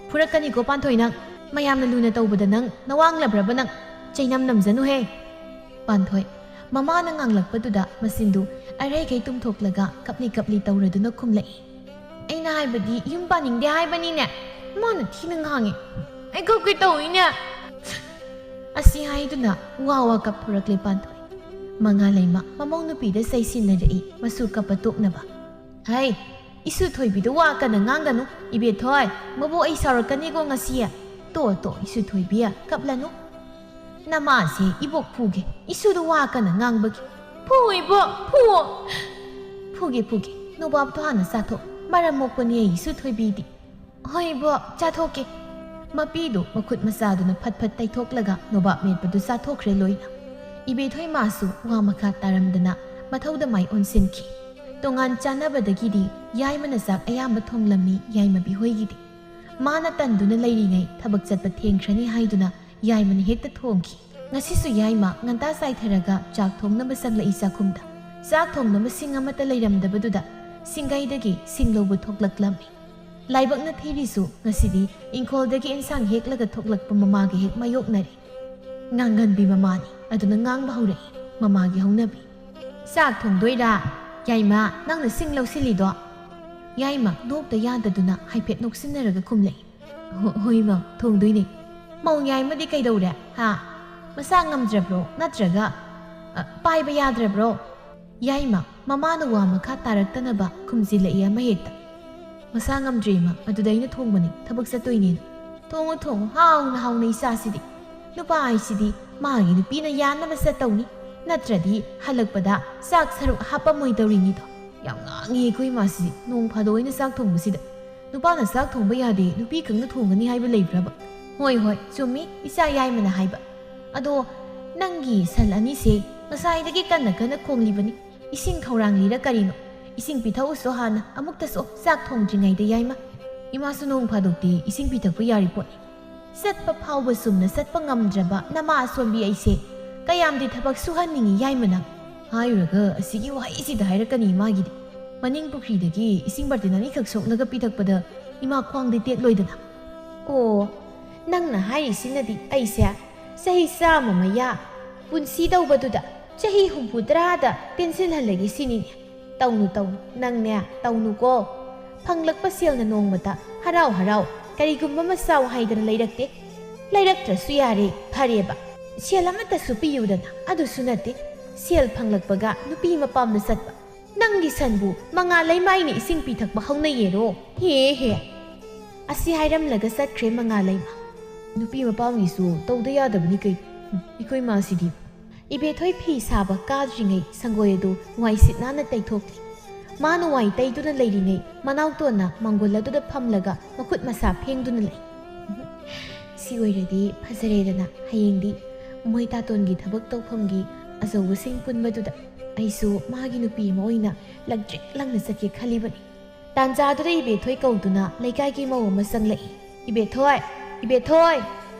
ꯐꯨꯔꯛꯀꯅꯤꯀꯣ ꯄꯥꯟꯊꯣꯏ ꯅꯪ꯫ ꯃꯌꯥꯝꯅ ꯂꯨꯅ ꯇꯧꯕꯗ ꯅꯪ ꯅꯋꯥꯡꯂꯕ꯭ꯔꯕ ꯅꯪ? ꯆꯩꯅꯝ ꯅꯝꯖꯅꯨꯍꯦ꯫" ꯄꯥꯟꯊꯣꯏ ꯃꯃꯥꯅ ꯉꯥꯡꯂꯛꯄꯗꯨꯗ ꯃꯆꯤꯟꯗꯨ ꯑꯔꯩꯈꯩ ꯇꯨꯝꯊꯣꯛꯂꯒ ꯀꯞꯂꯤ ꯀꯞꯂꯤ ꯇꯧꯔꯗꯨꯅ ꯈꯨꯝꯂꯛꯏ, "ꯑꯩꯅ ꯍꯥꯏꯕꯗꯤ ꯌꯨꯝ ꯄꯥꯅꯤꯡꯗꯦ ꯍꯥꯏꯕꯅꯤꯅꯦ꯫ ꯃꯥꯅ ꯊꯤꯅ ꯉꯥꯡꯉꯦ꯫ ꯑꯩ ꯀꯞꯀꯦ ꯇꯧꯏꯅꯦ꯫" ꯑꯁꯤ ꯍꯥꯏꯗꯨꯅ ꯋꯥ ꯋꯥ ꯀꯞꯊꯣꯔꯛꯂꯦ ꯄꯥꯟꯊꯣꯏ꯫ ꯃꯉꯥꯂꯩꯃ ꯃꯃꯧ ꯅꯨꯄꯤꯗ ꯆꯩꯁꯤꯟꯅꯔꯛꯏ ꯃꯁꯨ ꯀꯞꯄ ꯇꯣꯛꯅꯕ꯫ "ꯍꯩ, ꯏꯁꯨ ꯊꯣꯏꯕꯤꯗ ꯋꯥ ꯀꯟꯅ ꯉꯥꯡꯒꯅꯨ꯫ ꯏꯕꯦꯊꯣꯏ, ꯃꯕꯣꯛ ꯑꯩ ꯁꯥꯎꯔꯛꯀꯅꯤꯀꯣ ꯉꯁꯤ꯫ ꯇꯣ, ꯇꯣ, ꯏꯁꯨ ꯊꯣꯏꯕꯤ, ꯀꯞꯂꯅꯨ꯫ ꯅꯃꯥꯁꯦ ꯏꯕꯣꯛ ꯐꯨꯒꯦ, ꯏꯁꯨꯗ ꯋꯥ ꯀꯟꯅ ꯉꯥꯡꯕꯒꯤ꯫ ꯐꯨ ꯏꯕꯣꯛ, ꯐꯨ꯫ ꯐꯨꯒꯦ, ꯐꯨꯒꯦ꯫ ꯅꯣꯕꯥꯞꯇꯣ ꯍꯥꯟꯅ ꯆꯥꯊꯣꯛ꯫ ꯃꯔꯝ ꯃꯣꯛꯄꯅꯤ ꯑꯩ ꯏꯁꯨ ꯊꯣꯏꯕꯤꯗꯤ꯫ ꯍꯣꯏ ꯏꯕꯣꯛ, ꯆꯥꯊꯣꯛꯀꯦ꯫" ꯃꯄꯤꯗꯨ ꯃꯈꯨꯠ ꯃꯆꯥꯗꯨꯅ ꯐꯠ ꯐꯠ ꯇꯩꯊꯣꯛꯂꯒ ꯅꯣꯕꯥꯞ ꯃꯦꯠꯄꯗꯨ ꯆꯥꯊꯣꯛꯈ꯭ꯔꯦ ꯂꯣꯏꯅ꯫ ꯏꯕꯦꯊꯣꯏ ꯃꯥꯁꯨ ꯋꯥ ꯃꯈꯥ ꯇꯥꯔꯝꯗꯅ ꯃꯊꯧꯗ ꯃꯥꯏ ꯑꯣꯟꯁꯤꯟꯈꯤ꯫ ꯇꯣꯉꯥꯟ ꯆꯥꯅꯕꯗꯒꯤꯗꯤ ꯌꯥꯏꯃꯅ ꯆꯥꯛ ꯑꯌꯥꯝꯕ ꯊꯣꯡꯂꯝꯃꯤ ꯌꯥꯏꯃꯕꯤ ꯍꯣꯏꯒꯤꯗꯤ꯫ ꯃꯥꯅ ꯇꯟꯗꯨꯅ ꯂꯩꯔꯤꯉꯩ ꯊꯕꯛ ꯆꯠꯄ ꯊꯦꯡꯈ꯭ꯔꯅꯤ ꯍꯥꯏꯗꯨꯅ ꯌꯥꯏꯃꯅ ꯍꯦꯛꯇ ꯊꯣꯡꯈꯤ꯫ ꯉꯁꯤꯁꯨ ꯌꯥꯏꯃ ꯉꯟꯇꯥ ꯆꯥꯏꯊꯔꯒ ꯆꯥꯛ ꯊꯣꯡꯅꯕ ꯆꯪꯂꯛꯏ ꯆꯥꯛꯈꯨꯝꯗ꯫ ꯆꯥꯛ ꯊꯣꯡꯅꯕ ꯁꯤꯡ ꯑꯃꯠꯇ ꯂꯩꯔꯝꯗꯕꯗꯨꯗ ꯁꯤꯡꯒꯩꯗꯒꯤ ꯁꯤꯡ ꯂꯧꯕ ꯊꯣꯛꯂꯛꯂꯝꯃꯤ꯫ ꯂꯥꯏꯕꯛꯅ ꯊꯤꯔꯤꯁꯨ ꯉꯁꯤꯗꯤ ꯏꯪꯈꯣꯜꯗꯒꯤ ꯏꯟꯁꯥꯡ ꯍꯦꯛꯂꯒ ꯊꯣꯛꯂꯛꯄ ꯃꯃꯥꯒ ꯍꯦꯛ ꯃꯥꯌꯣꯛꯅꯔꯦ꯫ ꯉꯥꯡꯒꯟꯕꯤ ꯃꯃꯥꯅꯤ꯫ ꯑꯗꯨꯅ ꯉꯥꯡꯕ ꯍꯧꯔꯛꯏ, ꯃꯃꯥꯒꯤ ꯍꯧꯅꯕꯤ꯫ "ꯆꯥꯛ ꯊꯣꯡꯗꯣꯏꯔꯥ? ꯌꯥꯏꯃ, ꯅꯪꯅ ꯁꯤꯡ ꯂꯧꯁꯤꯜꯂꯤꯗꯣ?" ꯌꯥꯏꯃ ꯅꯣꯛꯇ ꯌꯥꯗꯗꯨꯅ ꯍꯥꯏꯐꯦꯠ ꯅꯣꯛꯁꯤꯟꯅꯔꯒ ꯈꯨꯝꯂꯛꯏ꯫ "ꯍꯣ-, ꯍꯣꯏ ꯃꯥ, ꯊꯣꯡꯗꯣꯏꯅꯦ꯫ ꯃꯧ ꯌꯥꯏꯃꯗꯤ ꯀꯩꯗꯧꯔꯦ, ꯍꯥ? ꯃꯁꯥ ꯉꯝꯗ꯭ꯔꯕ꯭ꯔꯣ? ꯅꯠꯇ꯭ꯔꯒ, ꯑ, ꯄꯥꯏꯕ ꯌꯥꯗ꯭ꯔꯕ꯭ꯔꯣ?" ꯌꯥꯏꯃ ꯃꯃꯥꯅ ꯋꯥ ꯃꯈꯥ ꯇꯥꯔꯛꯇꯅꯕ ꯈꯨꯝꯖꯤꯜꯂꯛꯏ ꯑꯃ ꯍꯦꯛꯇ꯫ "ꯃꯁꯥ ꯉꯝꯗ꯭ꯔꯦ ꯏꯃꯥ, ꯑꯗꯨꯗ ꯑꯩꯅ ꯊꯣꯡꯕꯅꯤ, ꯊꯕꯛ ꯆꯠꯇꯣꯏꯅꯦꯅ꯫ ꯊꯣꯡꯉꯨ, ꯊꯣꯡꯉꯨ, ꯍꯥꯎꯅ ꯍꯥꯎꯅ ꯏꯆꯥꯁꯤꯗꯤ꯫ ꯅꯨꯄꯥ ꯍꯥꯏꯁꯤꯗꯤ ꯃꯥꯒꯤ ꯅꯨꯄꯤꯅ ꯌꯥꯅꯕ ꯆꯠꯇꯧꯅꯤ, ꯅꯠꯇ꯭ꯔꯗꯤ ꯍꯜꯂꯛꯄꯗ ꯆꯥꯛ ꯁꯔꯨꯛ ꯍꯥꯞꯄꯝꯃꯣꯏꯗꯧꯔꯤꯅꯤꯗꯣ꯫ ꯌꯥꯝ ꯉꯥꯡꯉꯤ ꯑꯩꯈꯣꯏ ꯏꯃꯥꯁꯤꯗꯤ, ꯅꯣꯡ ꯐꯥꯗꯣꯛ ꯑꯩꯅ ꯆꯥꯛ ꯊꯣꯡꯕꯁꯤꯗ꯫ ꯅꯨꯄꯥꯅ ꯆꯥꯛ ꯊꯣꯡꯕ ꯌꯥꯗꯦ, ꯅꯨꯄꯤ ꯈꯛꯅ ꯊꯣꯡꯒꯅꯤ ꯍꯥꯏꯕ ꯂꯩꯕ꯭ꯔꯕ?" "ꯍꯣꯏ, ꯍꯣꯏ, ꯆꯨꯝꯃꯤ, ꯏꯆꯥ ꯌꯥꯏꯃꯅ ꯍꯥꯏꯕ꯫ ꯑꯗꯣ ꯅꯪꯒꯤ ꯁꯟ ꯑꯅꯤꯁꯦ ꯉꯁꯥꯏꯗꯒꯤ ꯀꯟꯅ ꯀꯟꯅ ꯈꯣꯡꯂꯤꯕꯅꯤ꯫ ꯏꯁꯤꯡ ꯈꯧꯔꯥꯡꯂꯤꯔ ꯀꯔꯤꯅꯣ? ꯏꯁꯤꯡ ꯄꯤꯊꯛꯎꯁꯣ ꯍꯥꯟꯅ, ꯑꯃꯨꯛꯇꯁꯨ ꯆꯥꯛ ꯊꯣꯡꯗ꯭ꯔꯤꯉꯩꯗ ꯌꯥꯏꯃ꯫ ꯏꯃꯥꯁꯨ ꯅꯣꯡ ꯐꯥꯗꯣꯛꯇꯤ ꯏꯁꯤꯡ ꯄꯤꯊꯛꯄ ꯌꯥꯔꯤ ꯄꯣꯠꯅꯤ꯫ ꯆꯠꯄ ꯐꯥꯎꯕ ꯆꯨꯝꯅ ꯆꯠꯄ ꯉꯝꯗ꯭ꯔꯕ ꯅꯃꯥ ꯑꯁꯣꯟꯕꯤ ꯑꯩꯁꯦ ꯀꯌꯥꯝꯗꯤ ꯊꯕꯛ ꯁꯨꯍꯟꯅꯤꯡꯉꯤ ꯌꯥꯏꯃꯅ?" ꯍꯥꯏꯔꯨꯔꯒ ꯑꯁꯤꯒꯤ ꯋꯥꯍꯩꯁꯤꯗ ꯍꯥꯏꯔꯛꯀꯅꯤ ꯃꯥꯒꯤꯗꯤ꯫ ꯃꯅꯤꯡ ꯄꯨꯈ꯭ꯔꯤꯗꯒꯤ ꯏꯁꯤꯡ ꯕꯥꯔꯇꯤꯟ ꯑꯅꯤꯈꯛ ꯁꯣꯛꯂꯒ ꯄꯤꯊꯛꯄꯗ ꯏꯃꯥ ꯈ꯭ꯋꯥꯡꯗꯤ ꯇꯦꯛꯂꯣꯏꯗꯅ꯫ "ꯑꯣ, ꯅꯪꯅ ꯍꯥꯏꯔꯤꯁꯤꯅꯗꯤ ꯑꯩꯁꯦ ꯆꯍꯤ ꯆꯥꯝꯃ ꯃꯌꯥ ꯄꯨꯟꯁꯤ ꯇꯧꯕꯗꯨꯗ ꯆꯍꯤ ꯍꯨꯝꯐꯨ ꯇꯔꯥꯗ ꯄꯦꯟꯁꯤꯜꯍꯜꯂꯒꯦ ꯁꯤꯅꯤꯅꯦ꯫ ꯇꯧꯅꯨ, ꯇꯧꯅꯨ, ꯅꯪꯅꯦ, ꯇꯧꯅꯨꯀꯣ꯫ ꯐꯪꯂꯛꯄ ꯁꯦꯜꯅ ꯅꯣꯡꯃꯇ ꯍꯔꯥꯎ ꯍꯔꯥꯎ ꯀꯔꯤꯒꯨꯝꯕ ꯑꯃ ꯆꯥꯎ ꯍꯥꯏꯗꯅ ꯂꯩꯔꯛꯇꯦ꯫ ꯂꯩꯔꯛꯇ꯭ꯔꯁꯨ ꯌꯥꯔꯦ, ꯐꯔꯦꯕ꯫ ꯁꯦꯜ ꯑꯃꯠꯇꯁꯨ ꯄꯤꯌꯨꯗꯅ, ꯑꯗꯨꯁꯨ ꯅꯠꯇꯦ꯫ ꯁꯦꯜ ꯐꯪꯂꯛꯄꯒ ꯅꯨꯄꯤ ꯃꯄꯥꯝꯗ ꯆꯠꯄ꯫ ꯅꯪꯒꯤ ꯁꯟꯕꯨ ꯃꯉꯥ ꯂꯩꯃꯥꯏꯅ ꯏꯁꯤꯡ ꯄꯤꯊꯛꯄ ꯍꯧꯅꯩꯌꯦꯔꯣ? ꯍꯦ ꯍꯦ!" ꯑꯁꯤ ꯍꯥꯏꯔꯝꯂꯒ ꯆꯠꯈ꯭ꯔꯦ ꯃꯉꯥ ꯂꯩꯃ꯫ ꯅꯨꯄꯤ ꯃꯄꯥꯝꯒꯤꯁꯨ ꯇꯧꯗ ꯌꯥꯗꯕꯅꯤ ꯀꯩꯅꯣ꯫ ꯎꯝ, ꯑꯩꯈꯣꯏ ꯃꯥꯁꯤꯗꯤ꯫ ꯏꯕꯦꯊꯣꯏ ꯐꯤ ꯁꯥꯕ ꯀꯥꯗ꯭ꯔꯤꯉꯩ ꯁꯪꯒꯣꯏ ꯑꯗꯨ ꯋꯥꯏ ꯁꯤꯠ ꯅꯥꯟꯅ ꯇꯩꯊꯣꯛꯂꯤ꯫ ꯃꯥꯅ ꯋꯥꯏ ꯇꯩꯗꯨꯅ ꯂꯩꯔꯤꯉꯩ ꯃꯅꯥꯎꯇꯣꯟꯅ ꯃꯥꯡꯒꯣꯜ ꯑꯗꯨꯗ ꯐꯝꯂꯒ ꯃꯈꯨꯠ ꯃꯁꯥ ꯐꯦꯡꯗꯨꯅ ꯂꯩ꯫ "ꯁꯤ ꯑꯣꯏꯔꯗꯤ ꯐꯖꯔꯦꯗꯅ, ꯍꯌꯦꯡꯗꯤ ꯃꯣꯏ ꯇꯥꯇꯣꯟꯒꯤ ꯊꯕꯛ ꯇꯧꯐꯝꯒꯤ ꯑꯆꯧꯕꯁꯤꯡ ꯄꯨꯟꯕꯗꯨꯗ ꯑꯩꯁꯨ ꯃꯥꯒꯤ ꯅꯨꯄꯤ ꯑꯃ ꯑꯣꯏꯅ ꯂꯪꯇ꯭ꯔꯤꯛ ꯂꯪꯅ ꯆꯠꯀꯦ ꯈꯜꯂꯤꯕꯅꯤ꯫" ꯇꯥꯟꯖꯥꯗꯨꯗ ꯏꯕꯦꯊꯣꯏ ꯀꯧꯗꯨꯅ ꯂꯩꯀꯥꯏꯒꯤ ꯃꯧ ꯑꯃ ꯆꯪꯂꯛꯏ꯫ "ꯏꯕꯦꯊꯣꯏ! ꯏꯕꯦꯊꯣꯏ!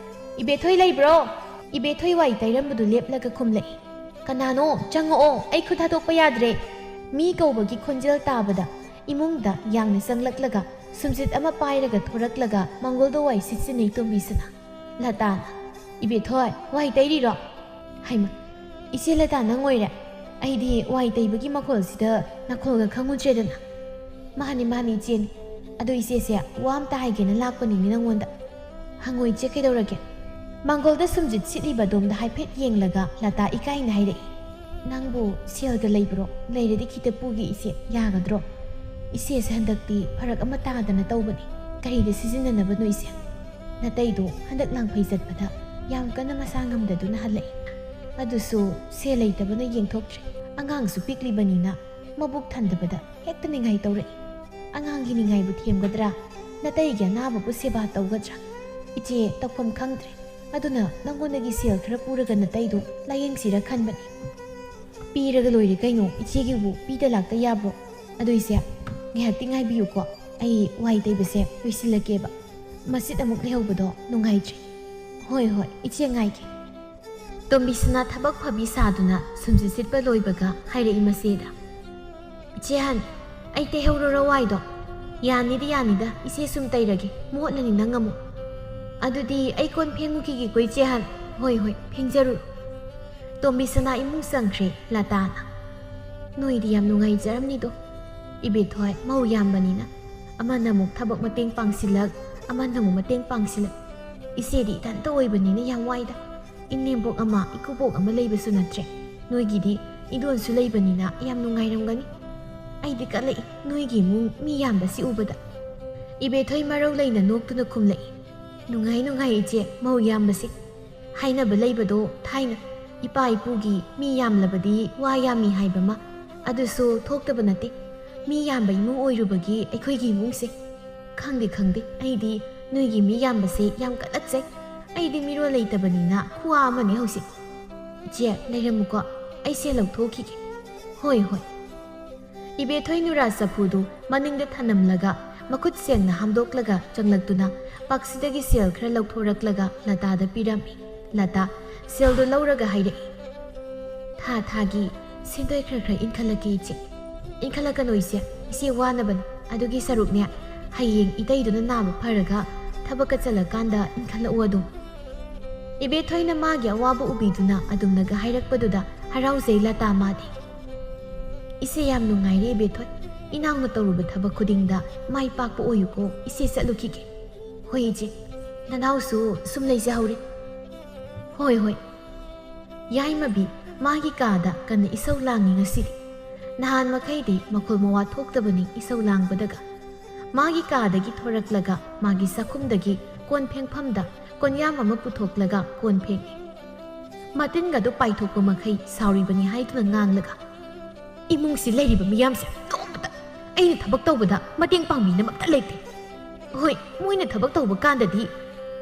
ꯏꯕꯦꯊꯣꯏ ꯂꯩꯕ꯭ꯔꯣ?" ꯏꯕꯦꯊꯣꯏ ꯋꯥꯏ ꯇꯩꯔꯝꯕꯗꯨ ꯂꯦꯞꯂꯒ ꯈꯨꯝꯂꯛꯏ꯫ "ꯀꯅꯥꯅꯣ? ꯆꯪꯉꯛꯑꯣ, ꯑꯩ ꯈꯨꯠ ꯊꯥꯗꯣꯛꯄ ꯌꯥꯗ꯭ꯔꯦ꯫" ꯃꯤ ꯀꯧꯕꯒꯤ ꯈꯣꯟꯖꯦꯜ ꯇꯥꯕꯗ ꯏꯃꯨꯡꯗ ꯌꯥꯡꯅ ꯆꯪꯂꯛꯂꯒ ꯁꯨꯝꯖꯤꯠ ꯑꯃ ꯄꯥꯏꯔꯒ ꯊꯣꯔꯛꯂꯒ ꯃꯥꯡꯒꯣꯜꯗ ꯋꯥꯏ ꯁꯤꯠꯆꯤꯟꯅꯩ ꯇꯣꯝꯕꯤꯁꯅꯥ꯫ ꯂꯇꯥꯅ, ꯏꯕꯦꯊꯣꯏ, ꯋꯥꯏ ꯇꯩꯔꯤꯔꯣ? ꯍꯩꯃ, ꯏꯆꯦ ꯂꯇꯥ, ꯅꯪ ꯑꯣꯏꯔꯦ꯫ ꯑꯩꯗꯤ ꯋꯥꯏ ꯇꯩꯕꯒꯤ ꯃꯈꯣꯜꯁꯤꯗ ꯅꯈꯣꯜꯒ ꯈꯪꯉꯨꯗ꯭ꯔꯦꯗꯅ꯫ ꯃꯥꯅꯤ, ꯃꯥꯅꯤ, ꯏꯆꯦꯅꯤ꯫ ꯑꯗꯣ ꯏꯆꯦꯁꯦ, ꯋꯥ ꯑꯝꯇ ꯍꯥꯏꯒꯦꯅ ꯂꯥꯛꯄꯅꯤꯅꯦ ꯅꯪꯉꯣꯟꯗ꯫ ꯍꯪꯉꯣ ꯏꯆꯦ, ꯀꯩꯗꯧꯔꯒꯦ? ꯃꯥꯡꯒꯣꯜꯗ ꯁꯨꯝꯖꯤꯠ ꯁꯤꯠꯂꯤꯕ ꯑꯗꯣꯝꯗ ꯍꯥꯏꯐꯦꯠ ꯌꯦꯡꯂꯒ ꯂꯇꯥ ꯏꯀꯥꯏꯅ ꯍꯥꯏꯔꯛꯏ, "ꯅꯪꯕꯨ ꯁꯦꯜꯒ ꯂꯩꯕ꯭ꯔꯣ? ꯂꯩꯔꯗꯤ ꯈꯤꯇ ꯄꯨꯒꯦ ꯏꯆꯦ, ꯌꯥꯒꯗ꯭ꯔꯣ? ꯏꯆꯦꯁꯦ ꯍꯟꯗꯛꯇꯤ ꯐꯔꯛ ꯑꯃ ꯇꯥꯗꯅ ꯇꯧꯕꯅꯤ꯫ ꯀꯔꯤꯗ ꯁꯤꯖꯤꯟꯅꯅꯕꯅꯣ ꯏꯆꯦ? ꯅꯇꯩꯗꯣ ꯍꯟꯗꯛ ꯂꯥꯡꯐꯩ ꯆꯠꯄꯗ ꯌꯥꯝ ꯀꯟꯅ ꯃꯁꯥ ꯉꯝꯗꯗꯨꯅ ꯍꯜꯂꯛꯏ꯫ ꯑꯗꯨꯁꯨ ꯁꯦꯜ ꯂꯩꯇꯕꯅ ꯌꯦꯡꯊꯣꯛꯇ꯭ꯔꯦ꯫ ꯑꯉꯥꯡꯁꯨ ꯄꯤꯛꯂꯤꯕꯅꯤꯅ ꯃꯕꯨꯛ ꯊꯟꯗꯕꯗ ꯍꯦꯛꯇ ꯅꯤꯡꯉꯥꯏ ꯇꯧꯔꯛꯏ꯫ ꯑꯉꯥꯡꯒꯤ ꯅꯤꯡꯉꯥꯏꯕꯨ ꯊꯦꯝꯒꯗ꯭ꯔꯥ? ꯅꯇꯩꯒꯤ ꯑꯅꯥꯕꯕꯨ ꯁꯦꯕꯥ ꯇꯧꯒꯗ꯭ꯔꯥ? ꯏꯆꯦ, ꯇꯧꯐꯝ ꯈꯪꯗ꯭ꯔꯦ꯫ ꯑꯗꯨꯅ ꯅꯪꯉꯣꯟꯗꯒꯤ ꯁꯦꯜ ꯈꯔ ꯄꯨꯔꯒ ꯅꯇꯩꯗꯣ ꯂꯥꯌꯦꯡꯁꯤꯔ ꯈꯟꯕꯅꯤ꯫" "ꯄꯤꯔꯒ ꯂꯣꯏꯔꯦ ꯀꯩꯅꯣ, ꯏꯆꯦꯒꯤꯕꯨ ꯄꯤꯗ ꯂꯥꯛꯇ ꯌꯥꯕ꯭ꯔꯣ? ꯑꯗꯨ ꯏꯆꯦ, ꯉꯥꯏꯍꯥꯛꯇꯤ ꯉꯥꯏꯕꯤꯌꯨꯀꯣ, ꯑꯩ ꯋꯥꯏ ꯇꯩꯕꯁꯦ ꯂꯣꯏꯁꯤꯜꯂꯛꯀꯦꯕ꯫ ꯃꯁꯤꯠ ꯑꯃꯨꯛ ꯂꯩꯍꯧꯕꯗꯣ ꯅꯨꯡꯉꯥꯏꯇ꯭ꯔꯦ꯫" "ꯍꯣꯏ, ꯍꯣꯏ, ꯏꯆꯦ ꯉꯥꯏꯒꯦ꯫" ꯇꯣꯝꯕꯤꯁꯅꯥ ꯊꯕꯛ ꯐꯕꯤ ꯁꯥꯗꯨꯅ ꯁꯨꯝꯖꯤꯠ ꯁꯤꯠꯄ ꯂꯣꯏꯕꯒ ꯍꯥꯏꯔꯛꯏ ꯃꯆꯦꯗ, "ꯏꯆꯦ ꯑꯍꯟ, ꯑꯩ ꯇꯩꯍꯧꯔꯣꯔꯣ ꯋꯥꯏꯗꯣ?" "ꯌꯥꯅꯤꯗ, ꯌꯥꯅꯤꯗ, ꯏꯆꯦ ꯁꯨꯝ ꯇꯩꯔꯒꯦ, ꯃꯣꯠꯂꯅꯤ ꯅꯪ ꯑꯃꯨꯛ꯫" "ꯑꯗꯨꯗꯤ ꯑꯩ ꯀꯣꯟ ꯐꯦꯡꯉꯨꯈꯤꯒꯦꯀꯣ ꯏꯆꯦ ꯑꯍꯟ꯫" "ꯍꯣꯏ, ꯍꯣꯏ, ꯐꯦꯡꯖꯔꯨꯔꯣ꯫" ꯇꯣꯝꯕꯤꯁꯅꯥ ꯏꯃꯨꯡ ꯆꯪꯈ꯭ꯔꯦ ꯂꯇꯥꯅ꯫ "ꯅꯣꯏꯗꯤ ꯌꯥꯝ ꯅꯨꯡꯉꯥꯏꯖꯔꯝꯅꯤꯗꯣ꯫ ꯏꯕꯦꯊꯣꯏ ꯃꯧ ꯌꯥꯝꯕꯅꯤꯅ ꯑꯃꯅ ꯑꯃꯨꯛ ꯊꯕꯛ ꯃꯇꯦꯡ ꯄꯥꯡꯁꯤꯜꯂꯛ, ꯑꯃꯅ ꯑꯃꯨꯛ ꯃꯇꯦꯡ ꯄꯥꯡꯁꯤꯜꯂꯛ꯫ ꯏꯆꯦꯗꯤ ꯏꯊꯟꯇ ꯑꯣꯏꯕꯅꯤꯅ ꯌꯥꯝ ꯋꯥꯏꯗ꯫ ꯏꯅꯦꯝꯕꯣꯛ ꯑꯃ, ꯏꯀꯨꯕꯣꯛ ꯑꯃ ꯂꯩꯕꯁꯨ ꯅꯠꯇ꯭ꯔꯦ꯫ ꯅꯣꯏꯒꯤꯗꯤ ꯏꯗꯣꯟꯁꯨ ꯂꯩꯕꯅꯤꯅ ꯌꯥꯝ ꯅꯨꯡꯉꯥꯏꯔꯝꯒꯅꯤ꯫ ꯑꯩꯗꯤ ꯀꯜꯂꯛꯏ ꯅꯣꯏꯒꯤ ꯏꯃꯨꯡ ꯃꯤ ꯌꯥꯝꯕꯁꯤ ꯎꯕꯗ꯫" ꯏꯕꯦꯊꯣꯏ ꯃꯔꯧ ꯂꯩꯅ ꯅꯣꯛꯇꯨꯅ ꯈꯨꯝꯂꯛꯏ, "ꯅꯨꯡꯉꯥꯏ, ꯅꯨꯡꯉꯥꯏ ꯏꯆꯦ, ꯃꯧ ꯌꯥꯝꯕꯁꯦ꯫ ꯍꯥꯏꯅꯕ ꯂꯩꯕꯗꯣ ꯊꯥꯏꯅ, ꯏꯄꯥ ꯏꯄꯨꯒꯤ 'ꯃꯤ ꯌꯥꯝꯂꯕꯗꯤ ꯋꯥ ꯌꯥꯝꯃꯤ' ꯍꯥꯏꯕ ꯑꯃ꯫ ꯑꯗꯨꯁꯨ ꯊꯣꯛꯇꯕ ꯅꯠꯇꯦ꯫ ꯃꯤ ꯌꯥꯝꯕ ꯏꯃꯨꯡ ꯑꯣꯏꯔꯨꯕꯒꯤ ꯑꯩꯈꯣꯏꯒꯤ ꯏꯃꯨꯡꯁꯦ꯫ ꯈꯪꯗꯦ, ꯈꯪꯗꯦ, ꯑꯩꯗꯤ ꯅꯣꯏꯒꯤ ꯃꯤ ꯌꯥꯝꯕꯁꯦ ꯌꯥꯝ ꯀꯠꯂꯛꯆꯩ꯫ ꯑꯩꯗꯤ ꯃꯤꯔꯣꯜ ꯂꯩꯇꯕꯅꯤꯅ ꯈꯨꯋꯥ ꯑꯃꯅꯤ ꯍꯧꯖꯤꯛ꯫ ꯏꯆꯦ, ꯂꯩꯔꯝꯃꯨꯀꯣ, ꯑꯩ ꯁꯦꯜ ꯂꯧꯊꯣꯛꯈꯤꯒꯦ꯫" "ꯍꯣꯏ, ꯍꯣꯏ꯫" ꯏꯕꯦꯊꯣꯏ ꯅꯨꯔꯥ ꯆꯐꯨꯗꯨ ꯃꯅꯤꯡꯗ ꯊꯅꯝꯂꯒ ꯃꯈꯨꯠ ꯁꯦꯡꯅ ꯍꯥꯝꯗꯣꯛꯂꯒ ꯆꯪꯂꯛꯇꯨꯅ ꯄꯥꯛꯁꯤꯗꯒꯤ ꯁꯦꯜ ꯈꯔ ꯂꯧꯊꯣꯔꯛꯂꯒ ꯂꯇꯥꯗ ꯄꯤꯔꯝꯃꯤ꯫ ꯂꯇꯥ ꯁꯦꯜꯗꯨ ꯂꯧꯔꯒ ꯍꯥꯏꯔꯛꯏ, "ꯊꯥ ꯊꯥꯒꯤ ꯁꯦꯟꯗꯣꯏ ꯈꯔ ꯈꯔ ꯏꯟꯈꯠꯂꯛꯀꯦ ꯏꯆꯦ꯫" "ꯏꯟꯈꯠꯂꯛꯀꯅꯨ ꯏꯆꯦ, ꯏꯆꯦ ꯋꯥꯅꯕꯅꯤ꯫ ꯑꯗꯨꯒꯤ ꯁꯔꯨꯛꯅꯦ, ꯍꯌꯦꯡ ꯏꯇꯩꯗꯨꯅ ꯅꯥꯕ ꯐꯔꯒ ꯊꯕꯛꯀ ꯆꯠꯂꯀꯥꯟꯗ ꯏꯟꯈꯠꯂꯛꯎ ꯑꯗꯨꯝ꯫" ꯏꯕꯦꯊꯣꯏꯅ ꯃꯥꯒꯤ ꯑꯋꯥꯕ ꯎꯕꯤꯗꯨꯅ ꯑꯗꯨꯝꯅꯒ ꯍꯥꯏꯔꯛꯄꯗꯨꯗ ꯍꯔꯥꯎꯖꯩ ꯂꯇꯥ ꯃꯥꯗꯤ꯫ "ꯏꯆꯦ, ꯌꯥꯝ ꯅꯨꯡꯉꯥꯏꯔꯦ ꯏꯕꯦꯊꯣꯏ, ꯏꯅꯥꯎꯅ ꯇꯧꯔꯨꯕ ꯊꯕꯛ ꯈꯨꯗꯤꯡꯗ ꯃꯥꯏ ꯄꯥꯛꯄ ꯑꯣꯏꯌꯨꯀꯣ, ꯏꯆꯦ ꯆꯠꯂꯨꯈꯤꯒꯦ꯫" "ꯍꯣꯏ ꯏꯆꯦ, ꯅꯅꯥꯎꯁꯨ ꯁꯨꯝ ꯂꯩꯖꯍꯧꯔꯦ꯫" "ꯍꯣꯏ ꯍꯣꯏ꯫" ꯌꯥꯏꯃꯕꯤ ꯃꯥꯒꯤ ꯀꯥꯗ ꯀꯟꯅ ꯏꯁꯧ ꯂꯥꯡꯉꯤ ꯉꯁꯤꯗꯤ꯫ ꯅꯍꯥꯟ ꯃꯈꯩꯗꯤ ꯃꯈꯣꯜ ꯃꯋꯥ ꯊꯣꯛꯇꯕꯅꯤ ꯏꯁꯧ ꯂꯥꯡꯕꯗꯒ꯫ ꯃꯥꯒꯤ ꯀꯥꯗꯒꯤ ꯊꯣꯔꯛꯂꯒ ꯃꯥꯒꯤ ꯆꯥꯛꯈꯨꯝꯗꯒꯤ ꯀꯣꯟ ꯐꯦꯡꯐꯝꯗ ꯀꯣꯟꯌꯥꯝ ꯑꯃ ꯄꯨꯊꯣꯛꯂꯒ ꯀꯣꯟ ꯐꯦꯡꯉꯤ꯫ ꯃꯇꯤꯟꯒꯗꯨ ꯄꯥꯏꯊꯣꯛꯄ ꯃꯈꯩ ꯁꯥꯎꯔꯤꯕꯅꯤ ꯍꯥꯏꯗꯨꯅ ꯉꯥꯡꯂꯒ, "ꯏꯃꯨꯡꯁꯤ ꯂꯩꯔꯤꯕ ꯃꯤꯌꯥꯝꯁꯦ ꯅꯣꯡꯃꯇ ꯑꯩꯅ ꯊꯕꯛ ꯇꯧꯕꯗ ꯃꯇꯦꯡ ꯄꯥꯡꯕꯤꯅꯕ ꯑꯝꯇ ꯂꯩꯇꯦ꯫ ꯍꯣꯏ, ꯃꯣꯏꯅ ꯊꯕꯛ ꯇꯧꯕ ꯀꯥꯟꯗꯗꯤ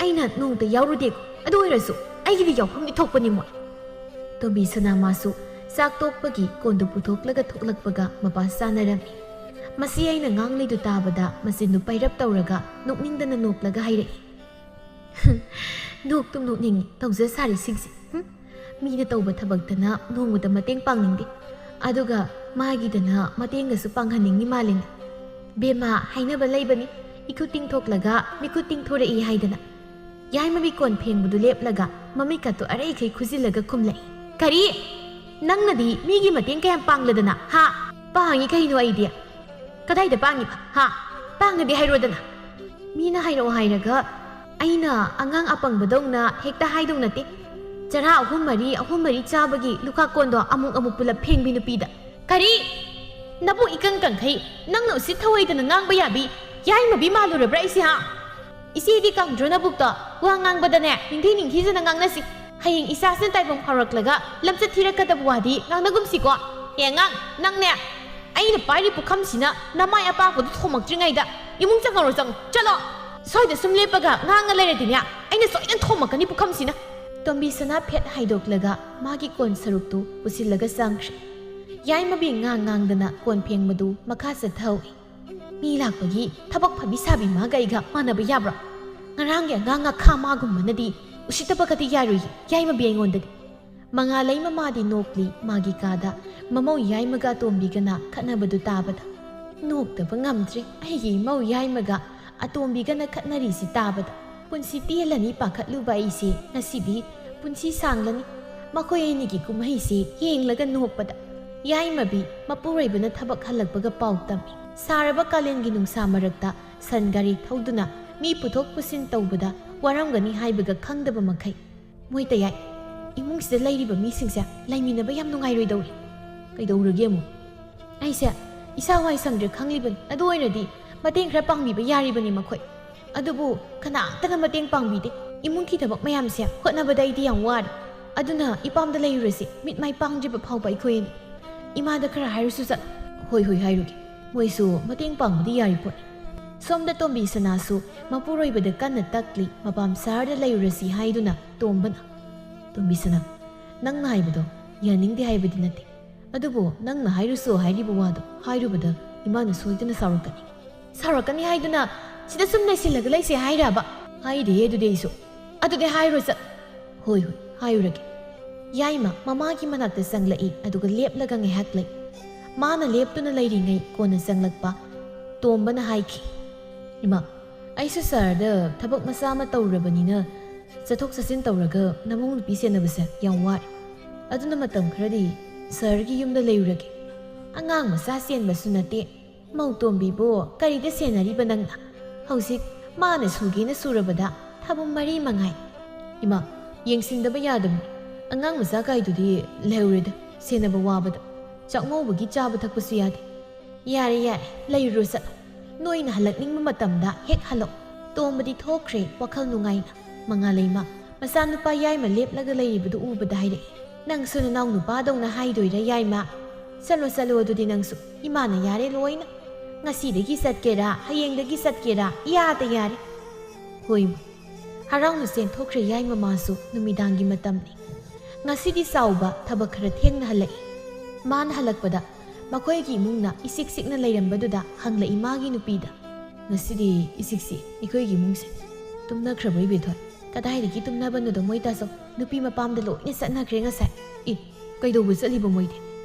ꯑꯩꯅ ꯅꯣꯡꯃꯇ ꯌꯥꯎꯔꯨꯗꯦꯀꯣ, ꯑꯗꯨ ꯑꯣꯏꯔꯁꯨ ꯑꯩꯒꯤꯗꯤ ꯌꯥꯎꯐꯝꯗꯤ ꯊꯣꯛꯄꯅꯤ ꯃꯣꯏ꯫" ꯇꯣꯝꯕꯤ ꯁꯅꯥ ꯃꯥꯁꯨ ꯆꯥꯛ ꯇꯣꯛꯄꯒꯤ ꯀꯣꯟꯗꯨ ꯄꯨꯊꯣꯛꯂꯒ ꯊꯣꯛꯂꯛꯄꯒ ꯃꯄꯥ ꯆꯥꯅꯔꯝꯃꯤ꯫ ꯃꯁꯤ ꯑꯩꯅ ꯉꯥꯡꯂꯤꯗꯨ ꯇꯥꯕꯗ ꯃꯆꯤꯟꯗꯨ ꯄꯩꯔꯞ ꯇꯧꯔꯒ ꯅꯣꯛꯅꯤꯡꯗꯅ ꯅꯣꯛꯂꯒ ꯍꯥꯏꯔꯛꯏ꯫ "ꯅꯣꯛꯇꯨꯝ ꯅꯣꯛꯅꯤꯡꯉꯤ ꯇꯧꯖ ꯁꯥꯔꯤꯁꯤꯡꯁꯦ꯫ ꯍꯨꯝ, ꯃꯤꯅ ꯇꯧꯕ ꯊꯕꯛꯇꯅ ꯅꯣꯡꯃꯇ ꯃꯇꯦꯡ ꯄꯥꯡꯅꯤꯡꯗꯦ, ꯑꯗꯨꯒ ꯃꯥꯒꯤꯗꯅ ꯃꯇꯦꯡꯒꯁꯨ ꯄꯥꯡꯍꯟꯅꯤꯡꯉꯤ ꯃꯥꯜꯂꯤꯅꯦ꯫ ꯕꯦꯝꯃ, ꯍꯥꯏꯅꯕ ꯂꯩꯕꯅꯤ, ꯏꯈꯨꯠ ꯇꯤꯡꯊꯣꯛꯂꯒ ꯃꯤꯈꯨꯠ ꯇꯤꯡꯊꯣꯔꯛꯏ ꯍꯥꯏꯗꯅ꯫" ꯌꯥꯏꯃꯕꯤ ꯀꯣꯟ ꯐꯦꯡꯕꯗꯨ ꯂꯦꯞꯂꯒ ꯃꯃꯤꯠꯀꯇꯨ ꯑꯔꯩꯈꯩ ꯈꯨꯖꯤꯜꯂꯒ ꯈꯨꯝꯂꯛꯏ꯫ "ꯀꯔꯤ? ꯅꯪꯅꯗꯤ ꯃꯤꯒꯤ ꯃꯇꯦꯡ ꯀꯌꯥꯝ ꯄꯥꯡꯂꯗꯅ, ꯍꯥ?" "ꯄꯥꯡꯉꯤ ꯀꯩꯅꯣ ꯑꯩꯗꯤ꯫" "ꯀꯗꯥꯏꯗ ꯄꯥꯡꯉꯤꯕ, ꯍꯥ? ꯄꯥꯡꯉꯗꯤ ꯍꯥꯏꯔꯣꯗꯅ꯫" "ꯃꯤꯅ ꯍꯥꯏꯔꯛꯑꯣ ꯍꯥꯏꯔꯒ ꯑꯩꯅ ꯑꯉꯥꯡ ꯑꯄꯪꯕꯗꯧꯅ ꯍꯦꯛꯇ ꯍꯥꯏꯗꯧ ꯅꯠꯇꯦ꯫ ꯆꯔꯥ ꯑꯍꯨꯝ ꯃꯔꯤ, ꯑꯍꯨꯝ ꯃꯔꯤ ꯆꯥꯕꯒꯤ ꯂꯨꯈꯥꯛ ꯀꯣꯟꯗꯣ ꯑꯃꯨꯛ ꯑꯃꯨꯛ ꯄꯨꯂꯞ ꯐꯦꯡꯕꯤ ꯅꯨꯄꯤꯗ꯫" "ꯀꯔꯤ? ꯅꯕꯨꯛ ꯏꯀꯪ ꯀꯪꯈꯩ ꯅꯪꯅ ꯎꯁꯤꯠ ꯊꯧꯑꯣꯏꯗꯅ ꯉꯥꯡꯕ ꯌꯥꯕꯤ ꯌꯥꯏꯃꯕꯤ ꯃꯥꯜꯂꯨꯔꯕ꯭ꯔꯥ ꯑꯩꯁꯦ, ꯍꯥ? ꯏꯆꯦꯗꯤ ꯀꯪꯗ꯭ꯔꯣ ꯅꯕꯨꯛꯇꯣ? ꯋꯥ ꯉꯥꯡꯕꯗꯅꯦ ꯅꯤꯡꯊꯤ ꯅꯤꯡꯊꯤꯖꯅ ꯉꯥꯡꯅꯁꯤ꯫ ꯍꯌꯦꯡ ꯏꯆꯥꯁꯤꯅ ꯇꯥꯏꯕꯪ ꯐꯥꯎꯔꯛꯂꯒ ꯂꯝꯆꯠ ꯊꯤꯔꯛꯀꯗꯕ ꯋꯥꯗꯤ ꯉꯥꯡꯅꯒꯨꯝꯁꯤꯀꯣ꯫ ꯑꯦ ꯑꯉꯥꯡ, ꯅꯪꯅꯦ, ꯑꯩꯅ ꯄꯥꯏꯔꯤ ꯄꯨꯈꯝꯁꯤꯅ ꯅꯃꯥꯏ ꯑꯄꯥꯛꯄꯗꯨ ꯊꯣꯝꯃꯛꯇ꯭ꯔꯤꯉꯩꯗ ꯏꯃꯨꯡ ꯆꯪꯉꯔꯣ, ꯆꯪꯉꯣ, ꯆꯠꯂꯣ꯫ ꯁ꯭ꯋꯥꯏꯗ ꯁꯨꯝ ꯂꯦꯞꯄꯒ ꯉꯥꯡꯉ ꯂꯩꯔꯗꯤꯅꯦ ꯑꯩꯅ ꯁꯣꯏꯗꯅ ꯊꯣꯝꯃꯛꯀꯅꯤ ꯄꯨꯈꯝꯁꯤꯅ꯫" ꯇꯣꯝꯕꯤ ꯁꯅꯥ ꯐꯦꯠ ꯍꯥꯏꯗꯣꯛꯂꯒ ꯃꯥꯒꯤ ꯀꯣꯟ ꯁꯔꯨꯛꯇꯨ ꯄꯨꯁꯤꯜꯂꯒ ꯆꯪꯈ꯭ꯔꯦ꯫ ꯌꯥꯏꯃꯕꯤ ꯉꯥꯡ ꯉꯥꯡꯗꯅ ꯀꯣꯟ ꯐꯦꯡꯕꯗꯨ ꯃꯈꯥ ꯆꯠꯊꯍꯧꯏ꯫ ꯃꯤ ꯂꯥꯛꯄꯒꯤ ꯊꯕꯛ ꯐꯕꯤ ꯁꯥꯕꯤ ꯃꯥꯒ ꯑꯩꯒ ꯃꯥꯟꯅꯕ ꯌꯥꯕ꯭ꯔꯣ? ꯉꯔꯥꯡꯒꯤ ꯑꯉꯥꯡ ꯉꯥꯈꯥ ꯃꯥꯒꯨꯝꯕꯅꯗꯤ ꯎꯁꯤꯠꯇꯕꯒꯗꯤ ꯌꯥꯔꯣꯏꯌꯦ ꯌꯥꯏꯃꯕꯤ ꯑꯩꯉꯣꯟꯗꯗꯤ꯫ ꯃꯉꯥꯂꯩ ꯃꯃꯥꯗꯤ ꯅꯣꯛꯂꯤ ꯃꯥꯒꯤ ꯀꯥꯗ ꯃꯃꯧ ꯌꯥꯏꯃꯒ ꯑꯇꯣꯝꯕꯤꯒꯅ ꯈꯠꯅꯕꯗꯨ ꯇꯥꯕꯗ꯫ "ꯅꯣꯛꯇꯕ ꯉꯝꯗ꯭ꯔꯦ ꯑꯩꯒꯤ ꯏꯃꯧ ꯌꯥꯏꯃꯒ ꯑꯇꯣꯝꯕꯤꯒꯅ ꯈꯠꯅꯔꯤꯁꯤ ꯇꯥꯕꯗ꯫ ꯄꯨꯟꯁꯤ ꯇꯦꯜꯂꯅꯤ ꯄꯥꯈꯠꯂꯨꯕ ꯑꯩꯁꯦ ꯉꯁꯤꯗꯤ ꯄꯨꯟꯁꯤ ꯁꯥꯡꯂꯅꯤ꯫ ꯃꯈꯣꯏ ꯑꯅꯤꯒꯤ ꯀꯨꯝꯍꯩꯁꯦ ꯌꯦꯡꯂꯒ ꯅꯣꯛꯄꯗ ꯌꯥꯏꯃꯕꯤ ꯃꯄꯨꯔꯣꯏꯕꯅ ꯊꯕꯛ ꯍꯜꯂꯛꯄꯒ ꯄꯥꯎ ꯇꯝꯃꯤ꯫ ꯁꯥꯔꯕ ꯀꯥꯂꯦꯟꯒꯤ ꯅꯨꯡꯁꯥ ꯃꯔꯛꯇ ꯁꯟ ꯒꯥꯔꯤ ꯊꯧꯗꯨꯅ ꯃꯤ ꯄꯨꯊꯣꯛ ꯄꯨꯁꯤꯟ ꯇꯧꯕꯗ ꯋꯥꯔꯝꯒꯅꯤ ꯍꯥꯏꯕꯒ ꯈꯪꯗꯕ ꯃꯈꯩ꯫ "ꯃꯣꯏ ꯇꯌꯥꯏ, ꯏꯃꯨꯡꯁꯤꯗ ꯂꯩꯔꯤꯕ ꯃꯤꯁꯤꯡꯁꯦ ꯂꯩꯃꯤꯟꯅꯕ ꯌꯥꯝ ꯅꯨꯡꯉꯥꯏꯔꯣꯏꯗꯧꯔꯤ꯫ ꯀꯩꯗꯧꯔꯒꯦ ꯑꯃꯨꯛ?" ꯑꯩꯁꯦ ꯏꯁꯥ ꯋꯥꯏ ꯁꯪꯗ꯭ꯔꯦ ꯈꯪꯂꯤꯕꯅꯤ꯫ ꯑꯗꯨ ꯑꯣꯏꯔꯗꯤ ꯃꯇꯦꯡ ꯈꯔ ꯄꯥꯡꯕꯤꯕ ꯌꯥꯔꯤꯕꯅꯤ ꯃꯈꯣꯏ꯫ ꯑꯗꯨꯕꯨ ꯀꯅꯥꯝꯇꯅ ꯃꯇꯦꯡ ꯄꯥꯡꯕꯤꯗꯦ꯫ ꯏꯃꯨꯡꯒꯤ ꯊꯕꯛ ꯃꯌꯥꯝꯁꯦ ꯍꯣꯠꯅꯕꯗ ꯑꯩꯗꯤ ꯌꯥꯝ ꯋꯥꯔꯦ꯫ ꯑꯗꯨꯅ ꯏꯄꯥꯝꯗ ꯂꯩꯔꯨꯔꯁꯤ, ꯃꯤꯠ ꯃꯥꯏ ꯄꯥꯡꯗ꯭ꯔꯤꯕ ꯐꯥꯎꯕ ꯑꯩꯈꯣꯏ ꯑꯅꯤ꯫ ꯏꯃꯥꯗ ꯈꯔ ꯍꯥꯏꯔꯨꯁꯨ ꯆꯠ꯫ "ꯍꯣꯏ, ꯍꯣꯏ, ꯍꯥꯏꯔꯨꯒꯦ꯫ ꯃꯣꯏꯁꯨ ꯃꯇꯦꯡ ꯄꯥꯡꯕꯗꯤ ꯌꯥꯔꯤ ꯄꯣꯠꯅꯤ"꯫ ꯁꯣꯝꯗ ꯇꯣꯝꯕꯤ ꯁꯅꯥꯁꯨ ꯃꯄꯨꯔꯣꯏꯕꯗ ꯀꯟꯅ ꯇꯛꯂꯤ, ꯃꯄꯥꯝ ꯁꯍꯔꯗ ꯂꯩꯔꯨꯔꯁꯤ ꯍꯥꯏꯗꯨꯅ ꯇꯣꯝꯕꯅ꯫ "ꯇꯣꯝꯕꯤ ꯁꯅꯥ, ꯅꯪꯅ ꯍꯥꯏꯕꯗꯣ ꯌꯥꯅꯤꯡꯗꯦ ꯍꯥꯏꯕꯗꯤ ꯅꯠꯇꯦ꯫ ꯑꯗꯨꯕꯨ ꯅꯪꯅ ꯍꯥꯏꯔꯨꯁꯨ ꯍꯥꯏꯔꯤꯕ ꯋꯥꯗꯣ ꯍꯥꯏꯔꯨꯕꯗ ꯏꯃꯥꯅ ꯁꯣꯏꯗꯅ ꯁꯥꯎꯔꯛꯀꯅꯤ"꯫ "ꯁꯥꯎꯔꯛꯀꯅꯤ ꯍꯥꯏꯗꯨꯅ ꯁꯤꯗ ꯁꯨꯝ ꯂꯩꯁꯤꯜꯂꯒ ꯂꯩꯁꯦ ꯍꯥꯏꯔꯕ?" "ꯍꯥꯏꯗꯦꯍꯦ ꯑꯗꯨꯗꯤ ꯑꯩꯁꯨ"꯫ "ꯑꯗꯨꯗꯤ ꯍꯥꯏꯔꯣ ꯆꯠ"꯫ "ꯍꯣꯏ, ꯍꯣꯏ, ꯍꯥꯏꯔꯨꯔꯒꯦ"꯫ ꯌꯥꯏꯃ ꯃꯃꯥꯒꯤ ꯃꯅꯥꯛꯇ ꯆꯪꯂꯛꯏ, ꯑꯗꯨꯒ ꯂꯦꯞꯂꯒ ꯉꯥꯏꯍꯥꯛ ꯂꯩ꯫ ꯃꯥꯅ ꯂꯦꯞꯇꯨꯅ ꯂꯩꯔꯤꯉꯩ ꯀꯣꯟꯅ ꯆꯪꯂꯛꯄ ꯇꯣꯝꯕꯅ ꯍꯥꯏꯈꯤ, "ꯏꯃꯥ, ꯑꯩꯁꯨ ꯁꯍꯔꯗ ꯊꯕꯛ ꯃꯆꯥ ꯑꯃ ꯇꯧꯔꯕꯅꯤꯅ ꯆꯠꯊꯣꯛ ꯆꯠꯁꯤꯟ ꯇꯧꯔꯒ ꯅꯃꯧ ꯅꯨꯄꯤ ꯁꯦꯟꯅꯕꯁꯦ ꯌꯥꯝ ꯋꯥꯔꯦ꯫ ꯑꯗꯨꯅ ꯃꯇꯝ ꯈꯔꯗꯤ ꯁꯍꯔꯒꯤ ꯌꯨꯝꯗ ꯂꯩꯔꯨꯔꯒꯦ꯫ ꯑꯉꯥꯡ ꯃꯆꯥ ꯆꯦꯟꯕꯁꯨ ꯅꯠꯇꯦ, ꯃꯧ ꯇꯣꯝꯕꯤꯕꯨ ꯀꯔꯤꯗ ꯁꯦꯟꯅꯔꯤꯕ ꯅꯪꯅ? ꯍꯧꯖꯤꯛ ꯃꯥꯅ ꯁꯨꯒꯦꯅ ꯁꯨꯔꯕꯗ ꯊꯥꯕꯨꯝ ꯃꯔꯤ ꯃꯉꯥꯏ"꯫ "ꯏꯃꯥ, ꯌꯦꯡꯁꯤꯟꯗꯕ ꯌꯥꯗꯕꯅꯤ꯫ ꯑꯉꯥꯡ ꯃꯆꯥ ꯀꯥꯏꯗꯨꯗꯤ ꯂꯩꯍꯧꯔꯦꯗ, ꯁꯦꯟꯅꯕ ꯋꯥꯕꯗ꯫ ꯆꯥꯛꯃꯧꯕꯒꯤ ꯆꯥꯕ ꯊꯛꯄꯁꯨ ꯌꯥꯗꯦ"꯫ "ꯌꯥꯔꯦ, ꯌꯥꯔꯦ, ꯂꯩꯔꯨꯔꯣ ꯆꯠꯂꯣ꯫ ꯅꯣꯏꯅ ꯍꯜꯂꯛꯅꯤꯡꯕ ꯃꯇꯝꯗ ꯍꯦꯛ ꯍꯜꯂꯛꯑꯣ"꯫ ꯇꯣꯝꯕꯗꯤ ꯊꯣꯛꯈ꯭ꯔꯦ ꯋꯥꯈꯜ ꯅꯨꯡꯉꯥꯏꯅ꯫ ꯃꯉꯥꯂꯩꯃ ꯃꯆꯥꯅꯨꯄꯥ ꯌꯥꯏꯃ ꯂꯦꯞꯂꯒ ꯂꯩꯔꯤꯕꯗꯨ ꯎꯕꯗ ꯍꯥꯏꯔꯛꯏ, "ꯅꯪꯁꯨ ꯅꯅꯥꯎ ꯅꯨꯄꯥꯗꯧꯅ ꯍꯥꯏꯗꯣꯏꯔꯥ ꯌꯥꯏꯃ? ꯆꯠꯂꯣ, ꯆꯠꯂꯣ ꯑꯗꯨꯗꯤ ꯅꯪꯁꯨ꯫ ꯏꯃꯥꯅ ꯌꯥꯔꯦ ꯂꯣꯏꯅ꯫ ꯉꯁꯤꯗꯒꯤ ꯆꯠꯀꯦꯔꯥ, ꯍꯌꯦꯡꯗꯒꯤ ꯆꯠꯀꯦꯔꯥ, ꯏꯌꯥꯗ ꯌꯥꯔꯦ"꯫ ꯍꯣꯏ ꯏꯃꯥ꯫ ꯍꯔꯥꯎꯅ ꯆꯦꯟꯊꯣꯛꯈ꯭ꯔꯦ ꯌꯥꯏꯃ ꯃꯥꯁꯨ꯫ ꯅꯨꯃꯤꯗꯥꯡꯒꯤ ꯃꯇꯝꯅꯤ꯫ ꯉꯁꯤꯗꯤ ꯆꯥꯎꯕ ꯊꯕꯛ ꯈꯔ ꯊꯦꯡꯅ ꯍꯜꯂꯛꯏ꯫ ꯃꯥꯅ ꯍꯜꯂꯛꯄꯗ ꯃꯈꯣꯏꯒꯤ ꯏꯃꯨꯡꯅ ꯏꯆꯤꯛ ꯆꯤꯛꯅ ꯂꯩꯔꯝꯕꯗꯨꯗ ꯍꯪꯂꯛꯏ ꯃꯥꯒꯤ ꯅꯨꯄꯤꯗ, "ꯉꯁꯤꯗꯤ ꯏꯆꯤꯛ ꯆꯤꯛꯏ ꯑꯩꯈꯣꯏꯒꯤ ꯏꯃꯨꯡꯁꯦ꯫ ꯇꯨꯝꯅꯈ꯭ꯔꯕꯣ ꯏꯕꯦꯊꯣꯏ?" "ꯀꯗꯥꯏꯗꯒꯤ ꯇꯨꯝꯅꯕꯅꯣꯗ ꯃꯣꯏ ꯇꯥꯆꯧ? ꯅꯨꯄꯤ ꯃꯄꯥꯝꯗ ꯂꯣꯏꯅ ꯆꯠꯅꯈ꯭ꯔꯦ ꯉꯁꯥꯏ"꯫ "ꯑꯦ, ꯀꯩꯗꯧꯕ ꯆꯠꯂꯤꯕ ꯃꯣꯏꯗꯤ?"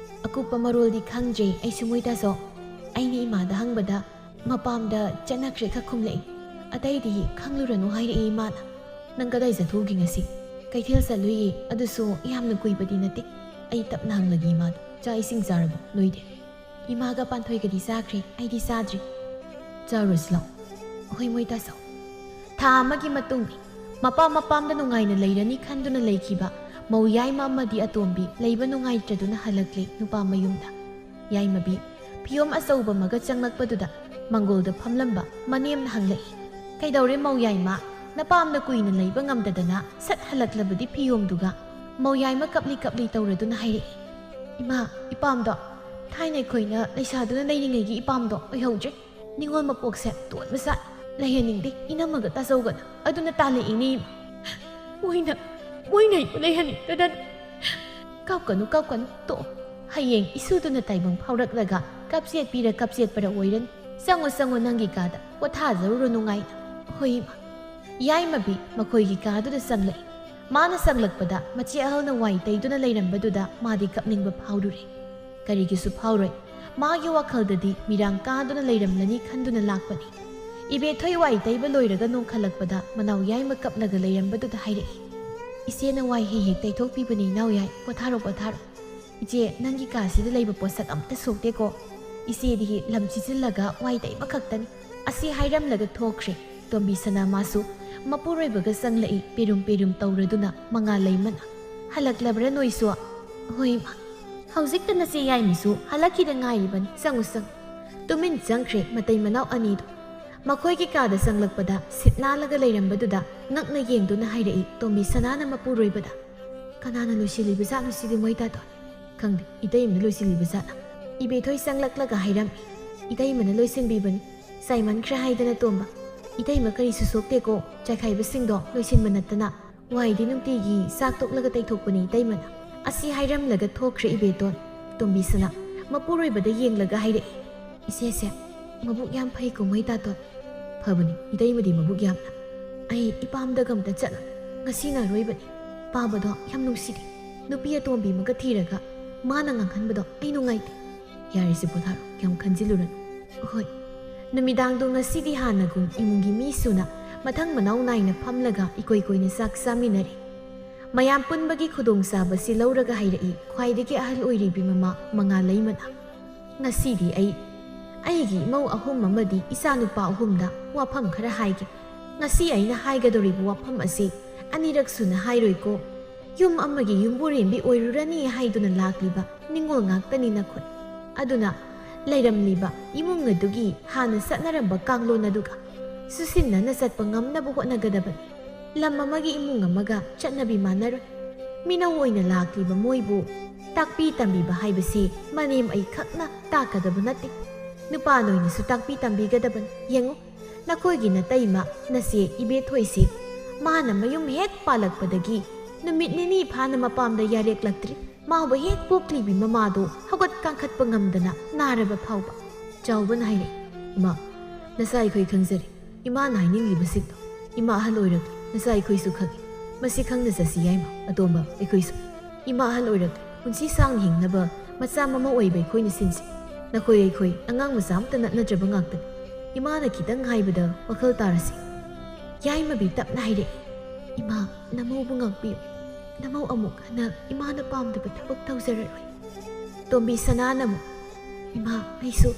"ꯑꯀꯨꯞꯄ ꯃꯔꯣꯜꯗꯤ ꯈꯪꯗ꯭ꯔꯦ ꯑꯩꯁꯨ ꯃꯣꯏ ꯇꯥꯆꯧ꯫ ꯑꯩꯅ ꯏꯃꯥꯗ ꯍꯪꯕꯗ ꯃꯄꯥꯝꯗ ꯆꯠꯅꯈ꯭ꯔꯦ ꯈꯛ ꯈꯨꯝꯂꯛꯏ"꯫ "ꯑꯇꯩꯗꯤ ꯈꯪꯂꯨꯔꯅꯨ ꯍꯥꯏꯔꯛꯏ ꯏꯃꯥꯅ꯫ ꯅꯪ ꯀꯗꯥꯏ ꯆꯠꯊꯣꯛꯎꯒꯦ ꯉꯁꯤ?" "ꯀꯩꯊꯦꯜ ꯆꯠꯂꯨꯏꯌꯦ, ꯑꯗꯨꯁꯨ ꯌꯥꯝꯅ ꯀꯨꯏꯕꯗꯤ ꯅꯠꯇꯦ꯫ ꯑꯩ ꯇꯞꯅ ꯍꯪꯂꯒꯦ ꯏꯃꯥꯗ꯫ ꯆꯥꯛ ꯏꯁꯤꯡ ꯆꯥꯔꯕꯣ ꯅꯣꯏꯗꯤ?" "ꯏꯃꯥꯒ ꯄꯥꯟꯊꯣꯏꯒꯗꯤ ꯆꯥꯈ꯭ꯔꯦ, ꯑꯩꯗꯤ ꯆꯥꯗ꯭ꯔꯤ꯫ ꯆꯥꯔꯨꯁꯤ ꯂꯥꯛꯑꯣ꯫" "ꯍꯣꯏ ꯃꯣꯏ ꯇꯥꯆꯧ꯫" ꯊꯥ ꯑꯃꯒꯤ ꯃꯇꯨꯡ ꯃꯄꯥ ꯃꯄꯥꯝꯗ ꯅꯨꯡꯉꯥꯏꯅ ꯂꯩꯔꯅꯤ ꯈꯟꯗꯨꯅ ꯂꯩꯈꯤꯕ ꯃꯧ ꯌꯥꯏꯃ ꯑꯃꯗꯤ ꯑꯇꯣꯝꯕꯤ ꯂꯩꯕ ꯅꯨꯡꯉꯥꯏꯇ꯭ꯔꯗꯨꯅ ꯍꯜꯂꯛꯂꯦ ꯅꯨꯄꯥ ꯃꯌꯨꯝꯗ꯫ ꯌꯥꯏꯃꯕꯤ ꯐꯤꯌꯣꯝ ꯑꯆꯧꯕ ꯑꯃꯒ ꯆꯪꯂꯛꯄꯗꯨꯗ ꯃꯪꯒꯣꯜꯗ ꯐꯝꯂꯝꯕ ꯃꯅꯦꯝꯅ ꯍꯪꯂꯛꯏ, "ꯀꯩꯗꯧꯔꯦ ꯃꯧ ꯌꯥꯏꯃ? ꯅꯄꯥꯝꯅ ꯀꯨꯏꯅ ꯂꯩꯕ ꯉꯝꯗꯗꯅ ꯁꯠ ꯍꯜꯂꯛꯂꯕꯗꯤ ꯐꯤꯌꯣꯝꯗꯨꯒ?" ꯃꯧ ꯌꯥꯏꯃ ꯀꯞꯂꯤ ꯀꯞꯂꯤ ꯇꯧꯔꯗꯨꯅ ꯍꯥꯏꯔꯛꯏ, "ꯏꯃꯥ, ꯏꯄꯥꯝꯗꯣ ꯊꯥꯏꯅ ꯑꯩꯈꯣꯏꯅ ꯂꯩꯁꯥꯗꯨꯅ ꯂꯩꯔꯤꯉꯩꯒꯤ ꯏꯄꯥꯝꯗꯣ ꯑꯣꯏꯍꯧꯗ꯭ꯔꯦ꯫ ꯅꯤꯉꯣꯜ ꯃꯄꯣꯛꯁꯦ ꯇꯣꯟꯕ ꯁꯥꯏ꯫ ꯂꯩꯍꯟꯅꯤꯡꯗꯦ, ꯏꯅꯝꯃꯒ ꯇꯥꯆꯧꯒꯅ ꯑꯗꯨꯅ ꯇꯥꯜꯂꯛꯏꯅꯦ ꯏꯃꯥ꯫ ꯃꯣꯏꯅ, ꯃꯣꯏꯅ ꯑꯩꯕꯨ ꯂꯩꯍꯟꯅꯤꯡꯗꯗꯅ꯫" "ꯀꯞꯀꯅꯨ, ꯀꯞꯀꯅꯨ, ꯇꯣꯛꯑꯣ꯫ ꯍꯌꯦꯡ ꯏꯁꯨꯗꯨꯅ ꯇꯥꯏꯕꯪ ꯐꯥꯎꯔꯛꯂꯒ ꯀꯞꯆꯦꯠꯄꯤꯔ ꯀꯞꯆꯦꯠꯄꯔ ꯑꯣꯏꯔꯅꯤ꯫ ꯆꯪꯉꯣ, ꯆꯪꯉꯣ, ꯅꯪꯒꯤ ꯀꯥꯗ ꯄꯣꯊꯥꯖꯔꯨꯔꯣ ꯅꯨꯡꯉꯥꯏꯅ꯫" "ꯍꯣꯏ ꯏꯃꯥ꯫" ꯌꯥꯏꯃꯕꯤ ꯃꯈꯣꯏꯒꯤ ꯀꯥꯗꯨꯗ ꯆꯪꯂꯛꯏ꯫ ꯃꯥꯅ ꯆꯪꯂꯛꯄꯗ ꯃꯆꯦ ꯑꯍꯜꯅ ꯋꯥꯏ ꯇꯩꯗꯨꯅ ꯂꯩꯔꯝꯕꯗꯨꯗ ꯃꯥꯗꯤ ꯀꯞꯅꯤꯡꯕ ꯐꯥꯎꯔꯨꯔꯦ꯫ ꯀꯔꯤꯒꯤꯁꯨ ꯐꯥꯎꯔꯣꯏ꯫ ꯃꯥꯒꯤ ꯋꯥꯈꯜꯗꯗꯤ ꯃꯤꯔꯥꯡ ꯀꯥꯗꯨꯅ ꯂꯩꯔꯝꯂꯅꯤ ꯈꯟꯗꯨꯅ ꯂꯥꯛꯄꯅꯤ꯫ ꯏꯕꯦꯊꯣꯏ ꯋꯥꯏ ꯇꯩꯕ ꯂꯣꯏꯔꯒ ꯅꯣꯡꯈꯠꯂꯛꯄꯗ ꯃꯅꯥꯎ ꯌꯥꯏꯃ ꯀꯞꯂꯒ ꯂꯩꯔꯝꯕꯗꯨꯗ ꯍꯥꯏꯔꯛꯏ, "ꯏꯆꯦꯅ ꯋꯥꯏ ꯍꯦꯛ ꯍꯦꯛ ꯇꯩꯊꯣꯛꯄꯤꯕꯅꯤ ꯏꯅꯥꯎ ꯌꯥꯏ, ꯄꯣꯊꯥꯔꯣ, ꯄꯣꯊꯥꯔꯣ꯫ ꯏꯆꯦ, ꯅꯪꯒꯤ ꯀꯥꯁꯤꯗ ꯂꯩꯕ ꯄꯣꯠꯁꯛ ꯑꯝꯇ ꯁꯣꯛꯇꯦꯀꯣ꯫ ꯏꯆꯦꯗꯤ ꯂꯝ ꯁꯤꯠꯆꯤꯜꯂꯒ ꯋꯥꯏ ꯇꯩꯕ ꯈꯛꯇꯅꯤ꯫" ꯑꯁꯤ ꯍꯥꯏꯔꯝꯂꯒ ꯊꯣꯛꯈ꯭ꯔꯦ꯫ ꯇꯣꯝꯕꯤ ꯁꯅꯥ ꯃꯥꯁꯨ ꯃꯄꯨꯔꯣꯏꯕꯒ ꯆꯪꯂꯛꯏ, ꯄꯦꯔꯨꯝ ꯄꯦꯔꯨꯝ ꯇꯧꯔꯗꯨꯅ ꯃꯉꯥ ꯂꯩꯃꯅ꯫ "ꯍꯜꯂꯛꯂꯕ꯭ꯔꯥ ꯅꯣꯏꯁꯨ?" "ꯍꯣꯏ ꯏꯃꯥ, ꯍꯧꯖꯤꯛꯇ ꯅꯆꯦ ꯌꯥꯏꯃꯁꯨ ꯍꯜꯂꯛꯈꯤꯗ ꯉꯥꯏꯔꯤꯕꯅꯤ, ꯆꯪꯉꯨ ꯆꯪꯉꯨ꯫" ꯇꯨꯃꯤꯟ ꯆꯪꯈ꯭ꯔꯦ ꯃꯇꯩ ꯃꯅꯥꯎ ꯑꯅꯤꯗꯨ꯫ ꯃꯈꯣꯏꯒꯤ ꯀꯥꯗ ꯆꯪꯂꯛꯄꯗ ꯁꯤꯠ ꯅꯥꯜꯂꯒ ꯂꯩꯔꯝꯕꯗꯨꯗ ꯉꯛꯅ ꯌꯦꯡꯗꯨꯅ ꯍꯥꯏꯔꯛꯏ ꯇꯣꯝꯕꯤ ꯁꯅꯥꯅ ꯃꯄꯨꯔꯣꯏꯕꯗ, "ꯀꯅꯥꯅ ꯂꯣꯏꯁꯤꯜꯂꯤꯕꯖꯥꯠꯅꯣ ꯁꯤꯗꯤ ꯃꯣꯏ ꯇꯥꯇꯣꯟ?" "ꯈꯪꯗꯦ, ꯏꯇꯩꯃꯅ ꯂꯣꯏꯁꯤꯜꯂꯤꯕꯖꯥꯠꯂ?" ꯏꯕꯦꯊꯣꯏ ꯆꯪꯂꯛꯂꯒ ꯍꯥꯏꯔꯝꯃꯤ, "ꯏꯇꯩꯃꯅ ꯂꯣꯏꯁꯤꯟꯕꯤꯕꯅꯤ, ꯆꯥꯏꯃꯟꯈ꯭ꯔꯦ ꯍꯥꯏꯗꯅ ꯇꯣꯝꯕ꯫ ꯏꯇꯩꯃ ꯀꯔꯤꯁꯨ ꯁꯣꯛꯇꯦꯀꯣ, ꯆꯥꯏꯈꯥꯏꯕꯁꯤꯡꯗꯣ ꯂꯣꯏꯁꯤꯟꯕ ꯅꯠꯇꯅ꯫ ꯋꯥꯏꯗꯤ ꯅꯨꯡꯇꯤꯒꯤ ꯆꯥꯛ ꯇꯣꯛꯂꯒ ꯇꯩꯊꯣꯛꯄꯅꯤ ꯏꯇꯩꯃꯅ꯫" ꯑꯁꯤ ꯍꯥꯏꯔꯝꯂꯒ ꯊꯣꯛꯈ꯭ꯔꯦ ꯏꯕꯦꯇꯣꯟ꯫ ꯇꯣꯝꯕꯤꯁꯅꯥ ꯃꯄꯨꯔꯣꯏꯕꯗ ꯌꯦꯡꯂꯒ ꯍꯥꯏꯔꯛꯏ, "ꯏꯆꯦꯁꯦ ꯃꯕꯨꯛ ꯌꯥꯝ ꯐꯩ ꯀꯨꯝꯍꯩ ꯇꯥꯇꯣꯟ꯫ ꯐꯕꯅꯤ ꯏꯇꯩꯃꯗꯤ ꯃꯕꯨꯛ ꯌꯥꯝꯅ꯫ ꯑꯩ ꯏꯄꯥꯝꯗꯒ ꯑꯝꯇ ꯆꯠꯂꯣ, ꯉꯁꯤꯅ ꯑꯔꯣꯏꯕꯅꯤ꯫ ꯄꯥꯕꯗꯣ ꯌꯥꯝ ꯅꯨꯡꯁꯤꯗꯦ꯫ ꯅꯨꯄꯤ ꯑꯇꯣꯝꯕꯤ ꯑꯃꯒ ꯊꯤꯔꯒ ꯃꯥꯅ ꯉꯥꯡꯍꯟꯕꯗꯣ ꯑꯩ ꯅꯨꯡꯉꯥꯏꯇꯦ꯫ ꯌꯥꯔꯦꯁꯦ ꯄꯣꯊꯥꯔꯣ, ꯌꯥꯝ ꯈꯟꯖꯤꯜꯂꯨꯔꯅꯨ꯫ ꯍꯣꯏ, ꯅꯨꯃꯤꯗꯥꯡꯗꯨ ꯉꯁꯤꯗꯤ ꯍꯥꯟꯅꯒꯨꯝ ꯏꯃꯨꯡꯒꯤ ꯃꯤ ꯁꯨꯅ ꯃꯊꯪ ꯃꯅꯥꯎ ꯅꯥꯏꯅ ꯐꯝꯂꯒ ꯏꯀꯣꯏ ꯀꯣꯏꯅ ꯆꯥꯛ ꯆꯥꯃꯤꯟꯅꯔꯦ꯫ ꯃꯌꯥꯝ ꯄꯨꯟꯕꯒꯤ ꯈꯨꯗꯣꯡꯆꯥꯕꯁꯤ ꯂꯧꯔꯒ ꯍꯥꯏꯔꯛꯏ ꯈ꯭ꯋꯥꯏꯗꯒꯤ ꯑꯍꯜ ꯑꯣꯏꯔꯤꯕꯤ ꯃꯃꯥ ꯃꯉꯥꯂꯩꯃꯅ꯫ "ꯉꯁꯤꯗꯤ ꯑꯩ ꯑꯩꯒꯤ ꯏꯃꯧ ꯑꯍꯨꯝ ꯑꯃꯗꯤ ꯏꯆꯥꯅꯨꯄꯥ ꯑꯍꯨꯝꯗ ꯋꯥꯐꯝ ꯈꯔ ꯍꯥꯏꯒꯦ꯫ ꯉꯁꯤ ꯑꯩꯅ ꯍꯥꯏꯒꯗꯧꯔꯤꯕ ꯋꯥꯐꯝ ꯑꯁꯤ ꯑꯅꯤꯔꯛ ꯁꯨꯅ ꯍꯥꯏꯔꯣꯏꯀꯣ꯫ ꯌꯨꯝ ꯑꯃꯒꯤ ꯌꯨꯝꯕꯨꯔꯦꯝꯕꯤ ꯑꯣꯏꯔꯨꯔꯅꯤ ꯍꯥꯏꯗꯨꯅ ꯂꯥꯛꯂꯤꯕ ꯅꯤꯡꯉꯣꯜ ꯉꯥꯛꯇꯅꯤ ꯅꯈꯣꯏ꯫ ꯑꯗꯨꯅ ꯂꯩꯔꯝꯂꯤꯕ ꯏꯃꯨꯡ ꯑꯗꯨꯒꯤ ꯍꯥꯟꯅ ꯆꯠꯅꯔꯝꯕ ꯀꯥꯡꯂꯣꯟ ꯑꯗꯨꯒ ꯆꯨꯁꯤꯟꯅꯅ ꯆꯠꯄ ꯉꯝꯅꯕ ꯍꯣꯠꯅꯒꯗꯕꯅꯤ꯫ ꯂꯝ ꯑꯃꯒꯤ ꯏꯃꯨꯡ ꯑꯃꯒ ꯆꯠꯅꯕꯤ ꯃꯥꯟꯅꯔꯣꯏ꯫ ꯃꯤꯅꯧ ꯑꯣꯏꯅ ꯂꯥꯛꯂꯤꯕ ꯃꯣꯏꯕꯨ ꯇꯥꯛꯄꯤ ꯇꯝꯕꯤꯕ ꯍꯥꯏꯕꯁꯤ ꯃꯅꯦꯝ ꯑꯩꯈꯛꯅ ꯇꯥꯛꯀꯗꯕ ꯅꯠꯇꯦ꯫ ꯅꯨꯄꯥ ꯅꯣꯏꯅꯁꯨ ꯇꯥꯛꯄꯤ ꯇꯝꯕꯤꯒꯗꯕꯅꯤ꯫ ꯌꯦꯡꯉꯨ, ꯅꯈꯣꯏꯒꯤ ꯅꯇꯩꯃ, ꯅꯆꯦ ꯏꯕꯦꯊꯣꯏꯁꯤ ꯃꯥꯅ ꯃꯌꯨꯝ ꯍꯦꯛ ꯄꯥꯜꯂꯛꯄꯗꯒꯤ ꯅꯨꯃꯤꯠ ꯅꯤꯅꯤ ꯐꯥꯅ ꯃꯄꯥꯝꯗ ꯌꯥꯔꯦꯛꯂꯛꯇ꯭ꯔꯤ꯫ ꯃꯥꯕꯨ ꯍꯦꯛ ꯄꯣꯛꯂꯤꯕꯤ ꯃꯃꯥꯗꯣ ꯍꯧꯒꯠ ꯀꯥꯡꯈꯠꯄ ꯉꯝꯗꯅ ꯅꯥꯔꯕ ꯐꯥꯎꯕ꯫" ꯆꯥꯎꯕꯅ ꯍꯥꯏꯔꯛꯏ, "ꯏꯃꯥ, ꯅꯆꯥ ꯑꯩꯈꯣꯏ ꯈꯪꯖꯔꯤ꯫ ꯏꯃꯥꯅ ꯍꯥꯏꯅꯤꯡꯂꯤꯕꯁꯤꯡꯗꯣ ꯏꯃꯥ ꯑꯍꯜ ꯑꯣꯏꯔꯛꯂꯤ꯫ ꯅꯆꯥ ꯑꯩꯈꯣꯏꯁꯨ ꯈꯪꯏ꯫ ꯃꯁꯤ ꯈꯪꯅ ꯆꯠꯁꯤ ꯌꯥꯏꯃ, ꯑꯇꯣꯝꯕ, ꯑꯩꯈꯣꯏꯁꯨ꯫ ꯏꯃꯥ ꯑꯍꯜ ꯑꯣꯏꯔꯛꯂꯤ꯫ ꯄꯨꯟꯁꯤ ꯁꯥꯡꯅ ꯍꯤꯡꯅꯕ ꯃꯆꯥ ꯃꯃꯧ ꯑꯣꯏꯕ ꯑꯩꯈꯣꯏꯅ ꯁꯤꯟꯁꯤ꯫ ꯅꯈꯣꯏ ꯑꯩꯈꯣꯏ ꯑꯉꯥꯡ ꯃꯆꯥ ꯑꯃꯠꯇ ꯅꯠꯅꯗ꯭ꯔꯕ ꯉꯥꯛꯇꯅꯤ꯫ ꯏꯃꯥꯅ ꯈꯤꯇꯪ ꯍꯥꯏꯕꯗ ꯋꯥꯈꯜ ꯇꯥꯔꯁꯤ꯫" ꯌꯥꯏꯃꯕꯤ ꯇꯞꯅ ꯍꯥꯏꯔꯛꯏ, "ꯏꯃꯥ, ꯅꯃꯧꯕꯨ ꯉꯥꯛꯄꯤꯌꯨ꯫ ꯅꯃꯧ ꯑꯃꯨꯛ ꯍꯟꯅ ꯏꯃꯥꯅ ꯄꯥꯝꯗꯕ ꯊꯕꯛ ꯇꯧꯖꯔꯔꯣꯏ꯫" ꯇꯣꯝꯕꯤ ꯁꯅꯥꯅ ꯑꯃꯨꯛ, "ꯏꯃꯥ, ꯑꯩꯁꯨ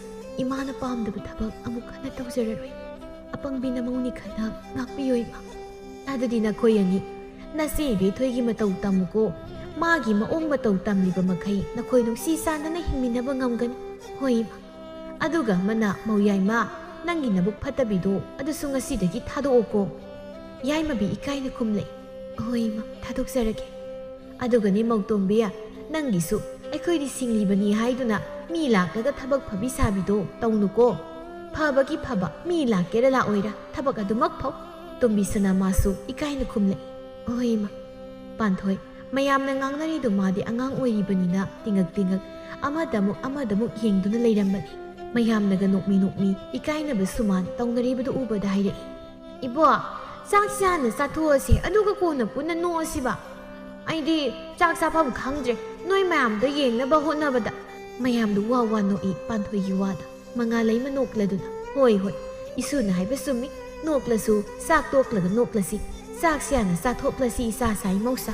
ꯏꯃꯥꯅ ꯄꯥꯝꯗꯕ ꯊꯕꯛ ꯑꯃꯨꯛ ꯍꯟꯅ ꯇꯧꯖꯔꯔꯣꯏ꯫ ꯑꯄꯪꯕꯤ ꯅꯃꯧꯅꯤ ꯈꯟꯅ ꯉꯥꯛꯄꯤꯌꯨ ꯏꯃꯥ꯫" "ꯑꯗꯨꯗꯤ ꯅꯈꯣꯏ ꯑꯅꯤ ꯅꯆꯦ ꯏꯕꯦꯊꯣꯏꯒꯤ ꯃꯇꯧ ꯇꯝꯃꯨꯀꯣ꯫ ꯃꯥꯒꯤ ꯃꯑꯣꯡ ꯃꯇꯧ ꯇꯝꯂꯤꯕ ꯃꯈꯩ ꯅꯈꯣꯏ ꯅꯨꯡꯁꯤ ꯆꯥꯟꯅꯅ ꯍꯤꯡꯃꯤꯟꯅꯕ ꯉꯝꯒꯅꯤ꯫" "ꯍꯣꯏ ꯏꯃꯥ꯫" ꯑꯗꯨꯒ ꯑꯃꯅ, "ꯃꯧ ꯌꯥꯏꯃ, ꯅꯪꯒꯤ ꯅꯕꯨꯛ ꯐꯠꯇꯕꯤꯗꯣ ꯑꯗꯨꯁꯨ ꯉꯁꯤꯗꯒꯤ ꯊꯥꯗꯣꯛꯑꯣꯀꯣ꯫" ꯌꯥꯏꯃꯕꯤ ꯏꯀꯥꯏꯅ ꯈꯨꯝꯂꯛꯏ, "ꯍꯣꯏ ꯏꯃꯥ, ꯊꯥꯗꯣꯛꯆꯔꯒꯦ꯫" ꯑꯗꯨꯒꯅꯦ ꯃꯧꯇꯣꯝꯕꯤ, ꯅꯪꯒꯤꯁꯨ ꯑꯩꯈꯣꯏꯗꯤ ꯁꯤꯡꯂꯤꯕꯅꯤ ꯍꯥꯏꯗꯨꯅ ꯃꯤ ꯂꯥꯛꯂꯒ ꯊꯕꯛ ꯐꯕꯤ ꯁꯥꯕꯤꯗꯣ ꯇꯧꯅꯨꯀꯣ꯫ ꯐꯕꯒꯤ ꯐꯕ, ꯃꯤ ꯂꯥꯛꯀꯦꯔꯥ ꯂꯥꯛꯑꯣꯏꯔꯥ ꯊꯕꯛ ꯑꯗꯨꯃꯛ ꯐꯧ꯫ ꯇꯣꯝꯕꯤ ꯁꯅꯥ ꯃꯥꯁꯨ ꯏꯀꯥꯏꯅ ꯈꯨꯝꯂꯛꯏ, "ꯍꯣꯏ ꯏꯃꯥ꯫" ꯄꯥꯟꯊꯣꯏ, ꯃꯌꯥꯝꯅ ꯉꯥꯡꯅꯔꯤꯗꯣ ꯃꯥꯗꯤ ꯑꯉꯥꯡ ꯑꯣꯏꯔꯤꯕꯅꯤꯅ ꯇꯤꯉꯛ ꯇꯤꯉꯛ ꯑꯃꯗꯃꯨꯛ ꯑꯃꯗꯃꯨꯛ ꯌꯦꯡꯗꯨꯅ ꯂꯩꯔꯝꯕꯅꯤ꯫ ꯃꯌꯥꯝꯅꯒ ꯅꯣꯛꯃꯤ ꯅꯣꯛꯃꯤ ꯏꯀꯥꯏꯅꯕ ꯁꯨꯃꯥꯟ ꯇꯧꯅꯔꯤꯕꯗꯨ ꯎꯕꯗ ꯍꯥꯏꯔꯛꯏ, "ꯏꯕꯣ, ꯆꯥꯛꯁꯤ ꯍꯥꯟꯅ ꯆꯥꯊꯣꯛꯑꯁꯦ, ꯑꯗꯨꯒ ꯀꯣꯟꯅ ꯄꯨꯟꯅ ꯅꯣꯛꯑꯁꯤꯕ꯫ ꯑꯩꯗꯤ ꯆꯥꯛ ꯆꯥꯐꯝ ꯈꯪꯗ꯭ꯔꯦ, ꯅꯣꯏ ꯃꯌꯥꯝꯗꯣ ꯌꯦꯡꯅꯕ ꯍꯣꯠꯅꯕꯗ꯫" ꯃꯌꯥꯝꯗꯨ ꯋꯥ ꯋꯥ ꯅꯣꯛꯏ ꯄꯥꯟꯊꯣꯏꯒꯤ ꯋꯥꯗ꯫ ꯃꯉꯥꯂꯩꯃ ꯅꯣꯛꯂꯗꯨꯅ, ꯍꯣꯏ, ꯍꯣꯏ, ꯏꯁꯨꯅ ꯍꯥꯏꯕ ꯆꯨꯝꯃꯤ꯫ ꯅꯣꯛꯂꯁꯨ ꯆꯥꯛ ꯇꯣꯛꯂꯒ ꯅꯣꯛꯂꯁꯤ, ꯆꯥꯛꯁꯤ ꯍꯥꯟꯅ ꯆꯥꯊꯣꯛꯂꯁꯤ ꯏꯆꯥ ꯁꯥꯏꯃꯧꯁꯥ꯫